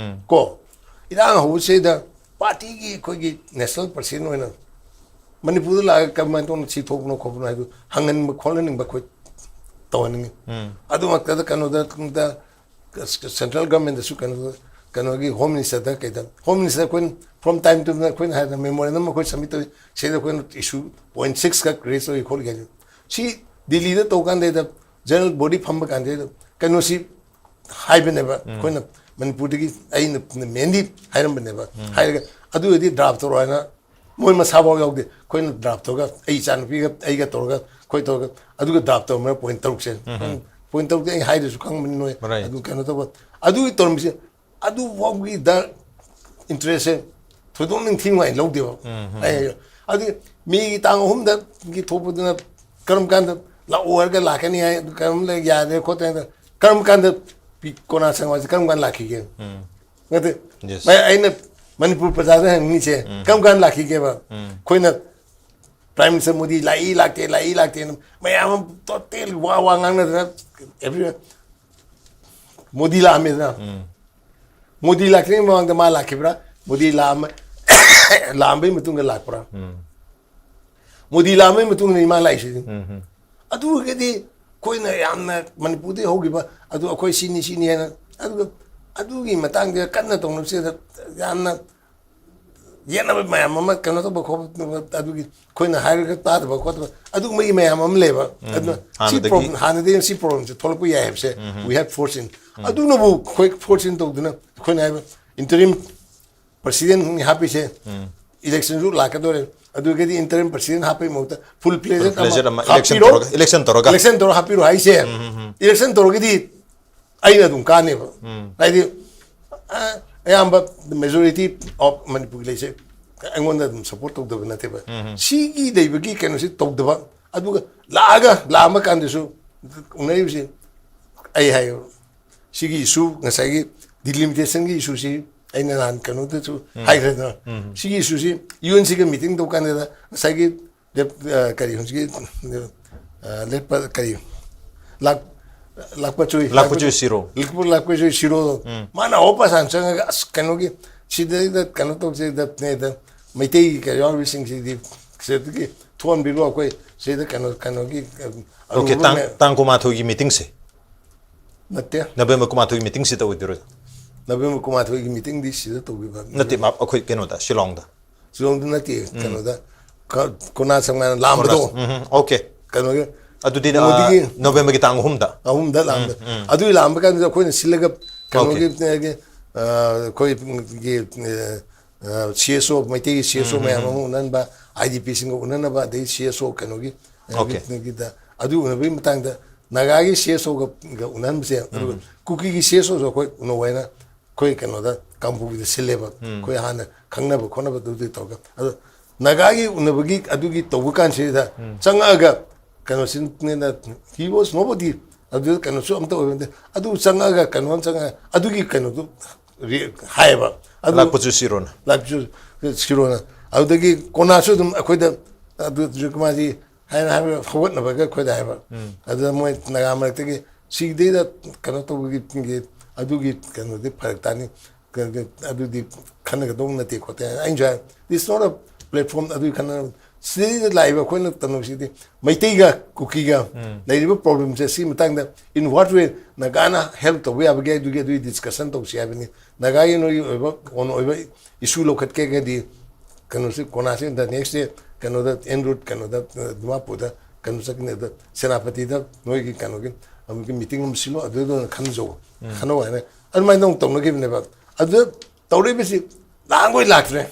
ꯀꯣ, ꯏꯔꯥꯡ ꯍꯧꯕꯁꯤꯗ partyꯒꯤ ꯑꯩꯈꯣꯏꯒꯤ national president ꯑꯣꯏꯅ ꯃꯅꯤꯄꯨꯔꯗ ꯂꯥꯛꯑꯒ ꯀꯃꯥꯏꯅ ꯇꯧꯅ ꯁꯤ ꯊꯣꯛꯄꯅꯣ ꯈꯣꯠꯄꯅꯣ ꯍꯥꯏꯗꯨ ꯍꯪꯍꯟꯕ ꯈꯣꯠꯍꯟꯅꯤꯡꯕ ꯑꯩꯈꯣꯏ ꯇꯧꯍꯟꯅꯤꯡꯉꯤ. ꯑꯗꯨꯃꯛꯇꯗ ꯀꯩꯅꯣꯗ central governmentꯗꯁꯨ ꯀꯩꯅꯣ, ꯀꯩꯅꯣꯒꯤ home ministerꯗ ꯀꯩꯗ, home minister ꯑꯩꯈꯣꯏꯅ from time to time ꯑꯩꯈꯣꯏꯅ ꯍꯥꯏꯗꯅ memorandum ꯑꯩꯈꯣꯏ submit ꯇꯧꯏ. ꯁꯤꯗ ꯑꯩꯈꯣꯏꯅ issue point six ꯈꯛ raise ꯇꯧꯏ ꯈꯣꯠꯂꯤ ꯍꯥꯏꯗꯅ. ꯁꯤ ꯗꯤꯜꯂꯤꯗ ꯇꯧ ꯀꯥꯟꯗꯩꯗ general body ꯐꯝꯕ ꯀꯥꯟꯗꯩꯗ ꯀꯩꯅꯣꯁꯤ ꯍꯥꯏꯕꯅꯦꯕ, ꯑꯩꯈꯣꯏꯅ ꯃꯅꯤꯄꯨꯔꯗꯒꯤ ꯑꯩꯅ mainly ꯍꯥꯏꯔꯝꯕꯅꯦꯕ. ꯍꯥꯏꯔꯒ ꯑꯗꯨ ꯑꯣꯏꯔꯗꯤ draft ꯇꯧꯔꯣ ꯍꯥꯏꯅ ꯃꯣꯏ ꯃꯁꯥꯐꯥꯎ ꯌꯥꯎꯗꯦ꯫ ꯑꯩꯈꯣꯏꯅ ꯗ꯭ꯔꯥꯐ ꯇꯧꯔꯒ, ꯑꯩ ꯏꯆꯥꯅꯨꯄꯤꯒ ꯑꯩꯒ ꯇꯧꯔꯒ, ꯑꯩꯈꯣꯏ ꯇꯧꯔꯒ, ꯑꯗꯨꯒ ꯗ꯭ꯔꯥꯐ ꯇꯧꯔꯝꯃꯦ ꯄꯣꯏꯟ ꯇꯔꯨꯛꯁꯦ꯫ ꯄꯣꯏꯟ ꯇꯔꯨꯛꯇꯤ ꯑꯩ ꯍꯥꯏꯗ꯭ꯔꯁꯨ ꯈꯪꯕꯅꯤ ꯅꯣꯏ꯫ Right. ꯑꯗꯨ ꯀꯩꯅꯣ ꯇꯧꯕ, ꯑꯗꯨꯒꯤ ꯇꯧꯔꯝꯃꯤꯁꯦ, ꯑꯗꯨꯐꯥꯎꯒꯤ ꯗ ꯏꯟꯇꯔꯦꯁꯁꯦ ꯊꯣꯏꯗꯣꯛ ꯅꯤꯡꯊꯤꯅꯤꯡꯉꯥꯏ ꯂꯧꯗꯦꯕ꯫ ꯑꯩ, ꯑꯗꯨ ꯃꯤꯒꯤ ꯇꯥꯡ ꯑꯍꯨꯝꯗꯒꯤ ꯊꯣꯛꯄꯗꯨꯅ ꯀꯔꯝ ꯀꯥꯟꯗ ꯂꯥꯛꯑꯣ ꯍꯥꯏꯔꯒ ꯂꯥꯛꯀꯅꯤ ꯍꯥꯏ, ꯑꯗꯨ ꯀꯔꯝ ꯂꯩ, ꯌꯥꯗ꯭ꯔꯦ ꯈꯣꯠꯇ꯭ꯔꯦ ꯍꯥꯏꯅ ꯀꯔꯝ ꯀꯥꯟꯗ ꯄꯤ-, ꯀꯣꯅꯥ ꯁꯪꯉꯥꯏꯁꯦ ꯀꯔꯝ ꯀꯥꯟꯗ ꯂꯥꯛꯈꯤꯒꯦ? ꯅꯠꯇꯦ, Yes. ꯚꯥꯏ, ꯑꯩꯅ ꯃꯅꯤꯄꯨꯔ ꯄ꯭ꯔꯖꯥꯗ ꯍꯪꯅꯤꯡꯉꯤꯁꯦ, ꯀꯔꯝ ꯀꯥꯟꯗ ꯂꯥꯛꯈꯤꯒꯦꯕ? ꯑꯩꯈꯣꯏꯅ ꯄ꯭ꯔꯥꯏꯝ ꯃꯤꯅꯤꯁꯇꯔ ꯃꯣꯗꯤ ꯂꯥꯛꯏ ꯂꯥꯛꯇꯦ, ꯂꯥꯛꯏ ꯂꯥꯛꯇꯦꯅ ꯃꯌꯥꯝ ꯑꯃ ꯇꯣꯇꯦꯜ ꯋꯥ ꯋꯥ ꯉꯥꯡꯅꯗꯅ, every ꯃꯣꯗꯤ ꯂꯥꯛꯑꯝꯃꯦꯗꯅ꯫ ꯃꯣꯗꯤ ꯂꯥꯛꯇ꯭ꯔꯤꯉꯩ ꯃꯃꯥꯡꯗ ꯃꯥ ꯂꯥꯛꯈꯤꯕ꯭ꯔꯥ? ꯃꯣꯗꯤ ꯂꯥꯛꯑꯝꯃ-, ꯂꯥꯛꯑꯝꯕꯩ ꯃꯇꯨꯡꯗ ꯂꯥꯛꯄ꯭ꯔꯥ? ꯃꯣꯗꯤ ꯂꯥꯛꯑꯝꯕꯩ ꯃꯇꯨꯡꯗꯅꯤ ꯃꯥ ꯂꯥꯛꯏꯁꯤꯗꯤ꯫ ꯑꯗꯨꯒꯗꯤ ꯑꯩꯈꯣꯏꯅ ꯌꯥꯝꯅ ꯃꯅꯤꯄꯨꯔꯗꯒꯤ ꯍꯧꯈꯤꯕ ꯑꯗꯨ ꯑꯩꯈꯣꯏ ꯁꯤꯅꯤ ꯁꯤꯅꯤ ꯍꯥꯏꯅ, ꯑꯗꯨꯒ ꯑꯗꯨꯒꯤ ꯃꯇꯥꯡꯗ ꯀꯟꯅ ꯇꯧꯅꯕꯁꯤꯗ ꯌꯥꯝꯅ ꯌꯦꯠꯅꯕ ꯃꯌꯥꯝ ꯑꯃ ꯀꯩꯅꯣ ꯇꯧꯕ ꯈꯣꯠꯄ, ꯑꯗꯨꯒꯤ ꯑꯩꯈꯣꯏꯅ ꯍꯥꯏꯔꯒ ꯇꯥꯗꯕ ꯈꯣꯠꯇꯕ ꯑꯗꯨꯒꯨꯝꯕꯒꯤ ꯃꯌꯥꯝ ꯑꯃ ꯂꯩꯕ꯫ ꯑꯗꯨꯅ ꯁꯤ ꯍꯥꯟꯅꯗꯒꯤ problem, ꯍꯥꯟꯅꯗꯒꯤ ꯁꯤ problemꯁꯦ ꯊꯣꯛꯂꯛꯄ ꯌꯥꯏ ꯍꯥꯏꯕꯁꯦ we had foreseen꯫ ꯑꯗꯨꯅꯕꯨ ꯑꯩꯈꯣꯏ foreseen ꯇꯧꯗꯨꯅ ꯑꯩꯈꯣꯏꯅ ꯍꯥꯏꯕ interim president ꯍꯥꯞꯄꯤꯁꯦ, electionꯁꯨ ꯂꯥꯛꯀꯗꯧꯔꯦ, ꯑꯗꯨꯒꯗꯤ interim president ꯍꯥꯞꯄꯒꯤ ꯃꯍꯨꯠꯇ full fledged Full fledged ꯑꯃ ꯑꯃ election ꯍꯥꯞꯄꯤꯔꯣ꯫ ꯇꯧꯔꯒ, election ꯇꯧꯔꯒ꯫ Election ꯇꯧꯔ ꯍꯥꯞꯄꯤꯔꯣ ꯍꯥꯏꯁꯦ, election ꯇꯧꯔꯒꯗꯤ ꯑꯩꯅ ꯑꯗꯨꯝ ꯀꯥꯟꯅꯦꯕ꯫ ꯍꯥꯏꯗꯤ, ꯑ, ꯑꯌꯥꯝꯕ majority of ꯃꯅꯤꯄꯨꯔꯒꯤ ꯂꯩꯁꯦ ꯑꯩꯉꯣꯟꯗ ꯑꯗꯨꯝ support ꯇꯧꯗꯕ ꯅꯠꯇꯦꯕ꯫ ꯁꯤꯒꯤ ꯂꯩꯕꯒꯤ ꯀꯩꯅꯣꯁꯤ ꯇꯧꯗꯕ, ꯑꯗꯨꯒ ꯂꯥꯛꯑꯒ, ꯂꯥꯛꯑꯝꯕ ꯀꯥꯟꯗꯁꯨ ꯎꯅꯔꯤꯕꯁꯤ ꯑꯩ ꯍꯥꯏꯌꯦꯕ, ꯁꯤꯒꯤ issue, ꯉꯁꯥꯏꯒꯤ delimitationꯒꯤ issueꯁꯤ ꯑꯩꯅ ꯅꯍꯥꯟ ꯀꯩꯅꯣꯗꯁꯨ ꯍꯥꯏꯈ꯭ꯔꯦꯗꯅ, ꯁꯤꯒꯤ issueꯁꯤ UNCꯒ meeting ꯇꯧ ꯀꯥꯟꯗ ꯉꯁꯥꯏꯒꯤ ꯂꯦꯞ-, ꯑ, ꯀꯔꯤ ꯍꯧꯖꯤꯛꯀꯤ, ꯑ, ꯂꯦꯞꯄ ꯀꯔꯤ ꯂꯥꯛ-, ꯂꯥꯛꯄ ꯆꯨꯏ, ꯂꯥꯛꯄ ꯆꯨꯏ ꯁꯤꯔꯣ꯫ ꯂꯥꯛꯄ, ꯂꯥꯛꯄ ꯆꯨꯏ ꯁꯤꯔꯣ꯫ ꯃꯥꯅ ꯑꯣꯄ ꯁꯥꯟ ꯆꯪꯉꯒ ꯑꯁ ꯀꯩꯅꯣꯒꯤ ꯁꯤꯗꯩꯗ ꯀꯩꯅꯣ ꯇꯧꯁꯦꯗꯅꯦꯗ, ꯃꯩꯇꯩꯒꯤ ꯀꯩꯅꯣ ꯌꯥꯎꯔꯤꯕꯁꯤꯡꯁꯤꯗꯤ ꯁꯤꯗꯒꯤ ꯊꯣꯛꯍꯟꯕꯤꯔꯣ, ꯑꯩꯈꯣꯏ ꯁꯤꯗ ꯀꯩꯅꯣ, ꯀꯩꯅꯣꯒꯤ, ꯑ, Okay, ꯑꯔꯨꯕ ꯇꯥꯡ, ꯃꯌꯥꯝ-, ꯇꯥꯡ ꯀꯨꯟꯃꯥꯊꯣꯏꯒꯤ meetingꯁꯦ, ꯅꯠꯇꯦ, November ꯀꯨꯟꯃꯥꯊꯣꯏꯒꯤ meetingꯁꯤꯗ ꯑꯣꯏꯗꯣꯏꯔꯣ? November ꯀꯨꯟꯃꯥꯊꯣꯏꯒꯤ meetingꯗꯤ ꯁꯤꯗ ꯇꯧꯕꯤꯕ ꯅꯠꯇꯦ, ꯃꯥ-, ꯑꯩꯈꯣꯏ ꯀꯩꯅꯣꯗ, ꯁꯤꯂꯣꯡꯗ꯫ ꯁꯤꯂꯣꯡꯗ ꯅꯠꯇꯦ, ꯀꯩꯅꯣꯗ, ꯀ-, ꯀꯣꯅꯥ ꯁꯪꯉꯥꯏꯅ ꯂꯥꯝꯕꯗꯣ, ꯎꯝ, okay꯫ ꯀꯩꯅꯣꯒꯤ, ꯑꯗꯨꯗꯤ, ꯑ, ꯃꯣꯗꯤꯒꯤ Novemberꯒꯤ ꯇꯥꯡ ꯑꯍꯨꯝꯗ꯫ ꯑꯍꯨꯝꯗ ꯂꯥꯝꯕ꯫ ꯑꯗꯨꯒꯤ ꯂꯥꯝꯕ ꯀꯥꯟꯗ ꯑꯩꯈꯣꯏꯅ ꯁꯤꯜꯂꯒ ꯀꯩꯅꯣꯒꯤ, ꯑ, ꯑꯩꯈꯣꯏꯒꯤ, ꯑ, ꯁꯤ ꯑꯦꯁ ꯑꯣ, ꯃꯩꯇꯩꯒꯤ ꯁꯤ ꯑꯦꯁ ꯑꯣ ꯃꯌꯥꯝ ꯑꯃ ꯎꯅꯍꯟꯕ, ꯑꯥꯏ ꯗꯤ ꯄꯤꯁꯤꯡꯒ ꯎꯅꯅꯕ, ꯑꯗꯩ ꯁꯤ ꯑꯦꯁ ꯑꯣ ꯀꯩꯅꯣꯒꯤ, Okay. ꯀꯩꯅꯣꯒꯤꯗ, ꯑꯗꯨ ꯎꯅꯕꯒꯤ ꯃꯇꯥꯡꯗ ꯅꯥꯒꯥꯒꯤ ꯁꯤ ꯑꯦꯁ ꯑꯣꯒ ꯎꯅꯍꯟꯕꯁꯦ, ꯑꯗꯨꯒ ꯀꯨꯀꯤꯒꯤ ꯁꯤ ꯑꯦꯁ ꯑꯣꯁꯨ ꯑꯩꯈꯣꯏ ꯎꯅꯧ ꯍꯥꯏꯅ ꯑꯩꯈꯣꯏ ꯀꯩꯅꯣꯗ ꯀꯥꯡꯄꯣꯛꯄꯤꯗ ꯁꯤꯜꯂꯦꯕ, ꯑꯩꯈꯣꯏ ꯍꯥꯟꯅ ꯈꯪꯅꯕ ꯈꯣꯠꯅꯕꯗꯨꯗꯤ ꯇꯧꯔꯒ꯫ ꯑꯗꯣ ꯅꯥꯒꯥꯒꯤ ꯎꯅꯕꯒꯤ ꯑꯗꯨꯒꯤ ꯇꯧꯕ ꯀꯥꯟꯁꯤꯗ ꯆꯪꯉꯛꯑꯒ ꯀꯩꯅꯣꯁꯤꯅ, he was nobody, ꯑꯗꯨꯗ ꯀꯩꯅꯣꯁꯨ ꯑꯝꯇ ꯑꯣꯏꯕ ꯅꯠꯇꯦ꯫ ꯑꯗꯨ ꯆꯪꯉꯛꯑꯒ ꯀꯩꯅꯣ ꯑꯃ ꯆꯪꯉꯛꯑꯒ ꯑꯗꯨꯒꯤ ꯀꯩꯅꯣꯗꯨ ꯔꯤ-, ꯍꯥꯏꯌꯦꯕ꯫ ꯑꯗꯨ ꯂꯥꯛꯄꯁꯨ ꯁꯤꯔꯣꯅ꯫ ꯂꯥꯛꯄꯁꯨ ꯁꯤꯔꯣꯅ꯫ ꯑꯗꯨꯗꯒꯤ ꯀꯣꯅꯥꯁꯨ ꯑꯗꯨꯝ ꯑꯩꯈꯣꯏꯗ ꯑꯗꯨ ꯖꯣꯏꯀꯨꯃꯥꯔꯖꯤ ꯍꯥꯏꯅ ꯍꯥꯏꯕ ꯍꯧꯒꯠꯅꯕꯒ ꯑꯩꯈꯣꯏꯗ ꯍꯥꯏꯕ꯫ ꯑꯗꯨꯗ ꯃꯣꯏ ꯅꯥꯒꯥ ꯃꯔꯛꯇꯒꯤ ꯁꯤꯗꯩꯗ ꯀꯩꯅꯣ ꯇꯧꯕꯒꯤ ꯑꯗꯨꯒꯤ ꯀꯩꯅꯣꯗꯤ ꯐꯔꯛ ꯇꯥꯅꯤ, ꯑꯗꯨꯗꯤ ꯈꯟꯅꯒꯗꯧꯕ ꯅꯠꯇꯦ ꯈꯣꯠꯇꯦ ꯍꯥꯏꯅ ꯑꯩꯅꯁꯨ ꯍꯥꯏ꯫ It's not a platform ꯑꯗꯨꯒꯤ ꯈꯟꯅ꯫ ꯁꯤꯗꯩꯗ ꯂꯥꯛꯏꯕ ꯑꯩꯈꯣꯏꯅ ꯇꯧꯅꯕꯁꯤꯗꯤ ꯃꯩꯇꯩꯒ ꯀꯨꯀꯤꯒ ꯂꯩꯔꯤꯕ problemꯁꯦ ꯁꯤ ꯃꯇꯥꯡꯗ in what way ꯅꯥꯒꯥꯅ help ꯇꯧꯕ ꯌꯥꯕꯒꯦ, ꯑꯗꯨꯒꯤ ꯑꯗꯨꯒꯤ discussion ꯇꯧꯁꯤ ꯍꯥꯏꯕꯅꯤ꯫ ꯅꯥꯒꯥꯒꯤ ꯅꯣꯏꯒꯤ ꯑꯣꯏꯕ own ꯑꯣꯏꯕ issue ꯂꯧꯈꯠꯀꯦꯒꯗꯤ ꯀꯩꯅꯣꯁꯤ ꯀꯣꯅꯥꯁꯤ the next day ꯀꯩꯅꯣꯗ en route ꯀꯩꯅꯣꯗ, ꯑ, ꯗꯤꯃꯥꯄꯨꯔꯗ ꯀꯩꯅꯣ ꯆꯠꯀꯅꯤ, ꯑꯗ ꯁꯦꯅꯥꯄꯇꯤꯗ ꯅꯣꯏꯒꯤ ꯀꯩꯅꯣꯒꯤ ꯑꯃꯨꯛꯀꯤ meeting ꯑꯃ ꯁꯤꯜꯂꯣ, ꯑꯗꯨꯗ ꯑꯣꯏꯅ ꯈꯟꯖꯧ, ꯈꯟꯅꯧ ꯍꯥꯏꯅ ꯑꯗꯨꯃꯥꯏꯅ ꯑꯃꯨꯛ ꯇꯧꯅꯈꯤꯕꯅꯦꯕ꯫ ꯑꯗꯨꯗ ꯇꯧꯔꯛꯏꯕꯁꯤ ꯂꯥꯡꯈꯣꯏ ꯂꯥꯛꯇ꯭ꯔꯦ꯫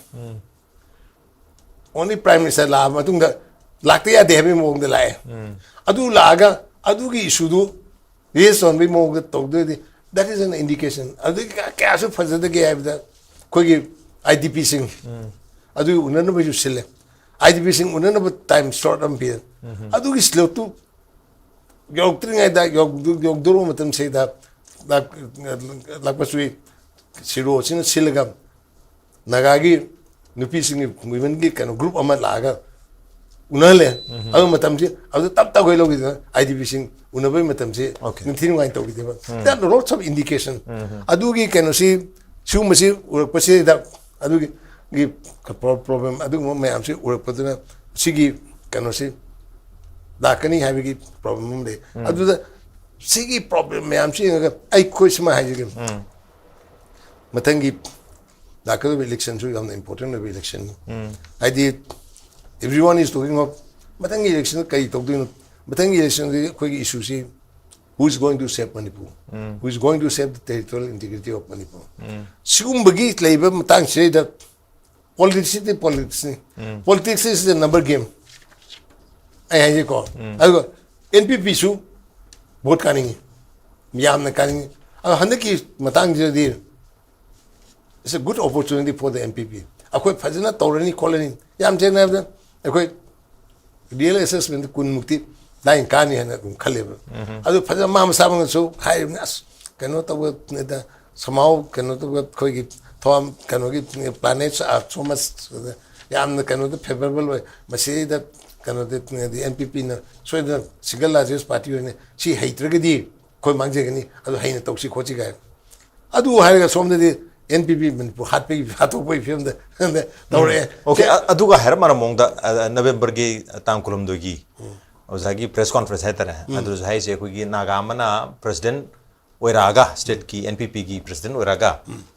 Only Prime Minister ꯂꯥꯛꯑꯕ ꯃꯇꯨꯡꯗ ꯂꯥꯛꯇ ꯌꯥꯗꯦ ꯍꯥꯏꯕꯒꯤ ꯃꯑꯣꯡꯗ ꯂꯥꯛꯑꯦ꯫ ꯑꯗꯨ ꯂꯥꯛꯑꯒ ꯑꯗꯨꯒꯤ issueꯗꯨ raise ꯇꯧꯍꯟꯕꯒꯤ ꯃꯑꯣꯡꯗ ꯇꯧꯗꯣꯏꯗꯤ, that is an indication꯫ ꯑꯗꯨꯗꯒꯤ ꯀꯌꯥ-, ꯀꯌꯥꯁꯨ ꯐꯖꯗꯒꯦ ꯍꯥꯏꯕꯗ ꯑꯩꯈꯣꯏꯒꯤ ꯑꯥꯏ ꯗꯤ ꯄꯤꯁꯤꯡ ꯑꯗꯨꯒꯤ ꯎꯅꯅꯕꯁꯨ ꯁꯤꯜꯂꯦ꯫ ꯑꯥꯏ ꯗꯤ ꯄꯤꯁꯤꯡ ꯎꯅꯅꯕ time slot ꯑꯃ ꯄꯤꯔꯦ꯫ ꯑꯗꯨꯒꯤ slotꯇꯨ ꯌꯧꯔꯛꯇ꯭ꯔꯤꯉꯩꯗ, ꯌꯧ-, ꯌꯧꯗꯧꯔꯕ ꯃꯇꯝꯁꯤꯗ ꯂꯥꯛ-, ꯂꯥꯛꯄꯁꯨꯏ ꯁꯤꯔꯣꯁꯤꯅ ꯁꯤꯜꯂꯒ ꯅꯥꯒꯥꯒꯤ ꯅꯨꯄꯤꯁꯤꯡꯒꯤ, womenꯒꯤ ꯀꯩꯅꯣ group ꯑꯃ ꯂꯥꯛꯑꯒ ꯎꯅꯍꯜꯂꯦ꯫ ꯑꯗꯨ ꯃꯇꯝꯁꯤ ꯑꯗꯨ ꯇꯞ ꯇꯞ ꯂꯧꯈꯤꯗꯅ ꯑꯥꯏ ꯗꯤ ꯄꯤꯁꯤꯡ ꯎꯅꯕꯒꯤ ꯃꯇꯝꯁꯤ Okay. ꯅꯤꯡꯊꯤ ꯅꯨꯡꯉꯥꯏꯅ ꯇꯧꯈꯤꯗꯦꯕ꯫ There are lots of indication꯫ ꯑꯗꯨꯒꯤ ꯀꯩꯅꯣꯁꯤ, ꯁꯤꯒꯨꯝꯕꯁꯤ ꯎꯔꯛꯄꯁꯤꯗ ꯑꯗꯨꯒꯤ, ꯒꯤ ꯄ꯭ꯔꯣ-, problem ꯑꯗꯨꯒꯨꯝꯕ ꯃꯌꯥꯝꯁꯤ ꯎꯔꯛꯄꯗꯨꯅ ꯁꯤꯒꯤ ꯀꯩꯅꯣꯁꯤ ꯂꯥꯛꯀꯅꯤ ꯍꯥꯏꯕꯒꯤ problem ꯑꯃ ꯂꯩ꯫ ꯑꯗꯨꯗ ꯁꯤꯒꯤ problem ꯃꯌꯥꯝꯁꯤ ꯌꯦꯡꯉꯒ ꯑꯩꯈꯣꯏ ꯁꯨꯃꯥꯏꯅ ꯍꯥꯏꯖꯒꯦ꯫ ꯃꯊꯪꯒꯤ ꯂꯥꯛꯀꯗꯧꯔꯤꯕ electionꯁꯨ ꯌꯥꯝꯅ important ꯑꯣꯏꯕ electionꯅꯤ꯫ ꯍꯥꯏꯗꯤ everyone is talking of ꯃꯊꯪꯒꯤ election ꯀꯔꯤ ꯇꯧꯗꯣꯏꯅꯣ? ꯃꯊꯪꯒꯤ electionꯗꯤ ꯑꯩꯈꯣꯏꯒꯤ issueꯁꯤ who is going to save Manipur? Who is going to save the territorial integrity of Manipur? ꯁꯤꯒꯨꯝꯕꯒꯤ ꯂꯩꯕ ꯃꯇꯥꯡꯁꯤꯗꯩꯗ ꯄꯣꯂꯤꯇꯤꯛꯁꯁꯤꯗꯤ ꯄꯣꯂꯤꯇꯤꯛꯁꯅꯤ꯫ Politics is a number game꯫ ꯑꯩ ꯍꯥꯏꯖꯩꯀꯣ꯫ ꯑꯗꯨꯒ ꯑꯦꯟ ꯄꯤ ꯄꯤꯁꯨ ꯚꯣꯠ ꯀꯥꯅꯤꯡꯉꯤ, ꯌꯥꯝꯅ ꯀꯥꯅꯤꯡꯉꯤ꯫ ꯑꯗꯣ ꯍꯟꯗꯛꯀꯤ ꯃꯇꯥꯡꯁꯤꯗꯗꯤ it's a good opportunity for the N P P꯫ ꯑꯩꯈꯣꯏ ꯐꯖꯅ ꯇꯧꯔꯅꯤ ꯈꯣꯠꯂꯅꯤ꯫ ꯌꯥꯝ ꯁꯦꯡꯅ ꯍꯥꯏꯕꯗ ꯑꯩꯈꯣꯏ ꯔꯤꯌꯦꯜ ꯑꯦꯁꯦꯁꯃꯦꯟꯗ ꯀꯨꯟꯃꯨꯛꯇꯤ ꯂꯥꯏꯅ ꯀꯥꯅꯤ ꯍꯥꯏꯅ ꯑꯗꯨꯝ ꯈꯜꯂꯦꯕ꯫ ꯑꯗꯨ ꯐꯖꯅ ꯃꯥ ꯃꯁꯥꯃꯛꯅꯁꯨ ꯍꯥꯏꯔꯤꯕꯅꯤ, ꯑꯁ, ꯀꯩꯅꯣ ꯇꯧꯕ somehow ꯀꯩꯅꯣ ꯇꯧꯕ ꯑꯩꯈꯣꯏꯒꯤ ꯊꯋꯥꯝ ꯀꯩꯅꯣꯒꯤ planets are so much ꯌꯥꯝꯅ ꯀꯩꯅꯣꯗ favorable ꯑꯣꯏ꯫ ꯃꯁꯤꯗ ꯀꯩꯅꯣꯗ ꯑꯦꯟ ꯄꯤ ꯄꯤꯅ ꯁꯣꯏꯗꯅ single largest party ꯑꯣꯏꯅ ꯁꯤ ꯍꯩꯇ꯭ꯔꯒꯗꯤ ꯑꯩꯈꯣꯏ ꯃꯥꯡꯖꯒꯅꯤ꯫ ꯑꯗꯨ ꯍꯩꯅ ꯇꯧꯁꯤ ꯈꯣꯠꯁꯤ ꯀꯥꯏ꯫ ꯑꯗꯨ ꯍꯥꯏꯔꯒ ꯁꯣꯝꯗꯗꯤ ꯑꯦꯟ ꯄꯤ ꯄꯤ ꯃꯅꯤꯄꯨꯔ ꯍꯥꯠꯄꯒꯤ, ꯍꯥꯠꯇꯣꯛꯄꯒꯤ ꯐꯤꯕꯝꯗ ꯇꯧꯔꯛꯑꯦ꯫ ꯑꯣꯀꯦ꯫ ꯑꯗꯨꯒ ꯍꯥꯏꯔꯞ ꯃꯥꯟꯅꯕ ꯃꯑꯣꯡꯗ, ꯑ, ꯅꯕꯦꯝꯕꯔꯒꯤ ꯇꯥꯡ ꯀꯨꯟꯍꯨꯝꯗꯣꯏꯒꯤ ꯑꯣꯖꯥꯒꯤ ꯄ꯭ꯔꯦꯁ ꯀꯣꯟꯐꯔꯦꯟꯁ ꯍꯥꯏꯇꯥꯔꯦ, ꯑꯗꯨꯁꯨ ꯍꯥꯏꯁꯦ ꯑꯩꯈꯣꯏꯒꯤ ꯅꯥꯒꯥ ꯑꯃꯅ ꯄ꯭ꯔꯁꯤꯗꯦꯟ ꯑꯣꯏꯔꯛꯑꯒ, ꯁ꯭ꯇꯦꯠꯀꯤ ꯑꯦꯟ ꯄꯤ ꯄꯤꯒꯤ ꯄ꯭ꯔꯁꯤꯗꯦꯟ ꯑꯣꯏꯔꯛꯑꯒ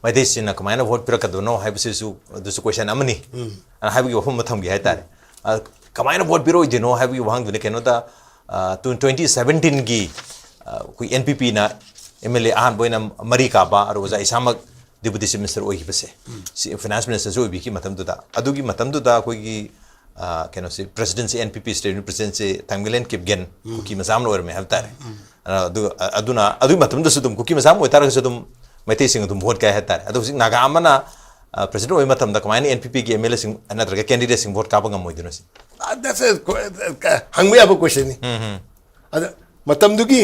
ꯃꯩꯇꯩꯁꯤꯡꯅ ꯀꯃꯥꯏꯅ ꯚꯣꯠ ꯄꯤꯔꯛꯀꯗꯣꯏꯅꯣ ꯍꯥꯏꯕꯁꯤꯁꯨ, ꯑꯗꯨꯁꯨ ꯀꯣꯏꯁꯟ ꯑꯃꯅꯤ꯫ ꯑꯗꯨꯅ ꯍꯥꯏꯕꯒꯤ ꯋꯥꯐꯝ ꯑꯃ ꯊꯝꯒꯦ ꯍꯥꯏꯇꯥꯔꯦ꯫ ꯑ, ꯀꯃꯥꯏꯅ ꯚꯣꯠ ꯄꯤꯔꯛꯑꯣꯏꯗꯣꯏꯅꯣ ꯍꯥꯏꯕꯒꯤ ꯋꯥꯍꯪꯗꯨꯅ ꯀꯩꯅꯣꯗ, ꯑ, ꯇꯨ-, ꯇ꯭ꯋꯦꯟꯇꯤ ꯁꯕꯦꯟꯇꯤꯟꯒꯤ, ꯑ, ꯑꯩꯈꯣꯏ ꯑꯦꯟ ꯄꯤ ꯄꯤꯅ ꯑꯦꯝ ꯑꯦꯜ ꯑꯦ ꯑꯍꯥꯟꯕ ꯑꯣꯏꯅ ꯃꯔꯤ ꯀꯥꯕ, ꯑꯗꯨꯒ ꯑꯣꯖꯥ ꯏꯁꯥꯃꯛ ꯗꯦꯄꯨꯇꯤ ꯆꯤꯐ ꯃꯤꯅꯤꯁꯇꯔ ꯑꯣꯏꯈꯤꯕꯁꯦ, ꯁꯤ ꯐꯥꯏꯅꯥꯟꯁ ꯃꯤꯅꯤꯁꯇꯔꯁꯨ ꯑꯣꯏꯕꯤꯈꯤ ꯃꯇꯝꯗꯨꯗ꯫ ꯑꯗꯨꯒꯤ ꯃꯇꯝꯗꯨꯗ ꯑꯩꯈꯣꯏꯒꯤ, ꯑ, ꯀꯩꯅꯣꯁꯦ, ꯄ꯭ꯔꯁꯤꯗꯦꯟꯁꯤ, ꯑꯦꯟ ꯄꯤ ꯄꯤ ꯁ꯭ꯇꯦꯠ ꯌꯨꯅꯤꯌꯟ ꯄ꯭ꯔꯁꯤꯗꯦꯟꯁꯤ ꯊꯥꯡꯃꯩꯂꯦꯟ ꯀꯤꯞꯒꯦꯟ, ꯀꯨꯀꯤ ꯃꯆꯥ ꯑꯃ ꯑꯣꯏꯔꯝꯃꯦ ꯍꯥꯏꯕ ꯇꯥꯔꯦ꯫ ꯑ, ꯑꯗꯨ, ꯑ, ꯑꯗꯨꯅ ꯑꯗꯨꯒꯤ ꯃꯇꯝꯗꯁꯨ ꯑꯗꯨꯝ ꯀꯨꯀꯤ ꯃꯆꯥ ꯑꯃ ꯑꯣꯏꯇꯥꯔꯒꯁꯨ ꯑꯗꯨꯝ ꯃꯩꯇꯩꯁꯤꯡ ꯑꯗꯨꯝ ꯚꯣꯠ ꯀꯥꯏ ꯍꯥꯏꯕ ꯇꯥꯔꯦ꯫ ꯑꯗꯣ ꯍꯧꯖꯤꯛ ꯅꯥꯒꯥ ꯑꯃꯅ, ꯑ, ꯄ꯭ꯔꯁꯤꯗꯦꯟ ꯑꯣꯏꯕ ꯃꯇꯝꯗ ꯀꯃꯥꯏꯅ ꯑꯦꯟ ꯄꯤ ꯄꯤꯒꯤ ꯑꯦꯝ ꯑꯦꯜ ꯑꯦꯁꯤꯡ ꯅꯠꯇ꯭ꯔꯒ ꯀꯦꯟꯗꯤꯗꯦꯠꯁꯤꯡ ꯚꯣꯠ ꯀꯥꯕ ꯉꯝꯃꯣꯏꯗꯣꯏꯅꯣ ꯁꯤ? ꯑ, that's a que-, ꯀ-, ꯍꯪꯕ ꯌꯥꯕ ꯀꯣꯏꯁꯟꯅꯤ꯫ ꯑꯗ ꯃꯇꯝꯗꯨꯒꯤ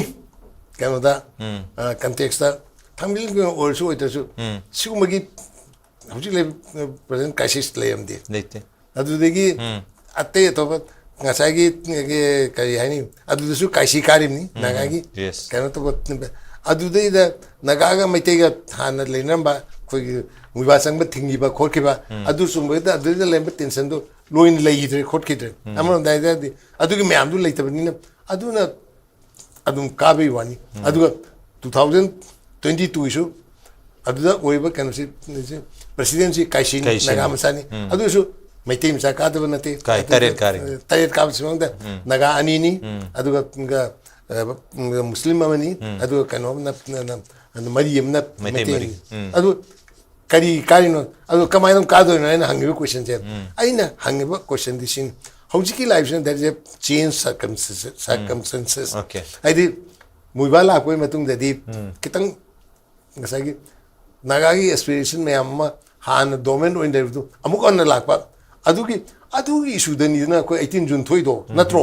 ꯀꯩꯅꯣꯗ, ꯑ, ꯀꯟꯇꯦꯛꯁꯇ ꯊꯥꯡꯃꯩꯕꯟꯒꯤ ꯑꯣꯏꯔꯁꯨ ꯑꯣꯏꯗ꯭ꯔꯁꯨ ꯁꯤꯒꯨꯝꯕꯒꯤ ꯍꯧꯖꯤꯛ ꯂꯩꯔꯤꯕ ꯄ꯭ꯔꯖꯦꯟ ꯀ꯭ꯔꯥꯏꯁꯤꯁ ꯂꯩꯔꯝꯗꯦ꯫ ꯂꯩꯇꯦ꯫ ꯑꯗꯨꯗꯒꯤ ꯑꯇꯩ ꯑꯇꯣꯞꯄ ꯉꯁꯥꯏꯒꯤ, ꯀꯔꯤ ꯍꯥꯏꯅꯤ, ꯑꯗꯨꯗꯁꯨ ꯀꯥꯏꯁꯤ ꯀꯥꯔꯤꯕꯅꯤ ꯅꯥꯒꯥꯒꯤ꯫ Yes. ꯀꯩꯅꯣ ꯇꯧꯕ, ꯑꯗꯨꯗꯩꯗ ꯅꯥꯒꯥꯒ ꯃꯩꯇꯩꯒ ꯍꯥꯟꯅ ꯂꯩꯅꯔꯝꯕ ꯑꯩꯈꯣꯏꯒꯤ ꯃꯨꯕꯥ ꯆꯪꯕ ꯊꯤꯡꯈꯤꯕ ꯈꯣꯠꯈꯤꯕ, ꯑꯗꯨ ꯆꯨꯝꯕꯗ ꯑꯗꯨꯗꯩꯗ ꯂꯩꯔꯝꯕ ꯇꯦꯟꯁꯟꯗꯣ ꯂꯣꯏꯅ ꯂꯩꯈꯤꯗ꯭ꯔꯦ ꯈꯣꯠꯈꯤꯗ꯭ꯔꯦ꯫ ꯑꯃꯔꯣꯝꯗ ꯍꯥꯏꯔꯗꯤ ꯑꯗꯨꯒꯤ ꯃꯌꯥꯝꯗꯨ ꯂꯩꯇꯕꯅꯤꯅ ꯑꯗꯨꯅ ꯑꯗꯨꯝ ꯀꯥꯕꯩ ꯋꯥꯅꯤ꯫ ꯑꯗꯨꯒ two thousand twenty twoꯁꯨ ꯑꯗꯨꯗ ꯑꯣꯏꯕ ꯀꯩꯅꯣꯁꯤ, ꯄ꯭ꯔꯁꯤꯗꯦꯟꯁꯤ ꯀꯥꯏꯁꯤꯅꯤ, ꯀꯥꯏꯁꯤꯅꯤ꯫ ꯅꯥꯒꯥ ꯃꯆꯥꯅꯤ꯫ ꯑꯗꯨꯁꯨ ꯃꯩꯇꯩ ꯃꯆꯥ ꯀꯥꯗꯕ ꯅꯠꯇꯦ꯫ ꯀꯥꯏ, ꯑꯗꯨꯗ, ꯇꯔꯦꯠ ꯀꯥꯔꯤ꯫ ꯑ, ꯇꯔꯦꯠ ꯀꯥꯕꯁꯤ ꯃꯅꯨꯡꯗ ꯅꯥꯒꯥ ꯑꯅꯤꯅꯤ, ꯑꯗꯨꯒ, ꯑ, ꯃꯨꯁꯂꯤꯝ ꯑꯃꯅꯤ, ꯑꯗꯨꯒ ꯀꯩꯅꯣ ꯑꯃꯅ, ꯃꯔꯤ ꯑꯃꯅ ꯃꯩꯇꯩ ꯃꯩꯇꯩꯅꯤ꯫ ꯃꯔꯤ꯫ ꯎꯝ꯫ ꯑꯗꯨ ꯀꯔꯤ ꯀꯥꯔꯤꯅꯣ, ꯑꯗꯣ ꯀꯃꯥꯏꯅ ꯀꯥꯗꯣꯏꯅꯣ ꯍꯥꯏꯅ ꯍꯪꯉꯤꯕ ꯀꯣꯏꯁꯟꯁꯦ꯫ ꯑꯩꯅ ꯍꯪꯉꯤꯕ ꯀꯣꯏꯁꯟꯗꯤ ꯁꯤꯅꯤ, ꯍꯧꯖꯤꯛꯀꯤ ꯂꯥꯛꯏꯕꯁꯤꯅ there is a change circumstances, circumstances. Okay. ꯍꯥꯏꯗꯤ ꯃꯨꯏꯕꯥ ꯂꯥꯛꯄꯒꯤ ꯃꯇꯨꯡꯗꯗꯤ ꯈꯤꯇꯪ ꯉꯁꯥꯏꯒꯤ ꯅꯥꯒꯥꯒꯤ ꯑꯦꯁꯄꯤꯔꯦꯁꯟ ꯃꯌꯥꯝ ꯑꯃ ꯍꯥꯟꯅ ꯗꯣꯔꯃꯦꯟ ꯑꯣꯏꯅ ꯂꯩꯕꯗꯨ ꯑꯃꯨꯛ ꯍꯟꯅ ꯂꯥꯛꯄ, ꯑꯗꯨꯒꯤ ꯑꯗꯨꯒꯤ ꯏꯁꯨꯗꯅꯤꯗꯅ ꯑꯩꯈꯣꯏ ꯑꯩꯇꯤꯟ ꯖꯨꯟ ꯊꯣꯛꯏꯗꯣ, ꯅꯠꯇ꯭ꯔꯣ?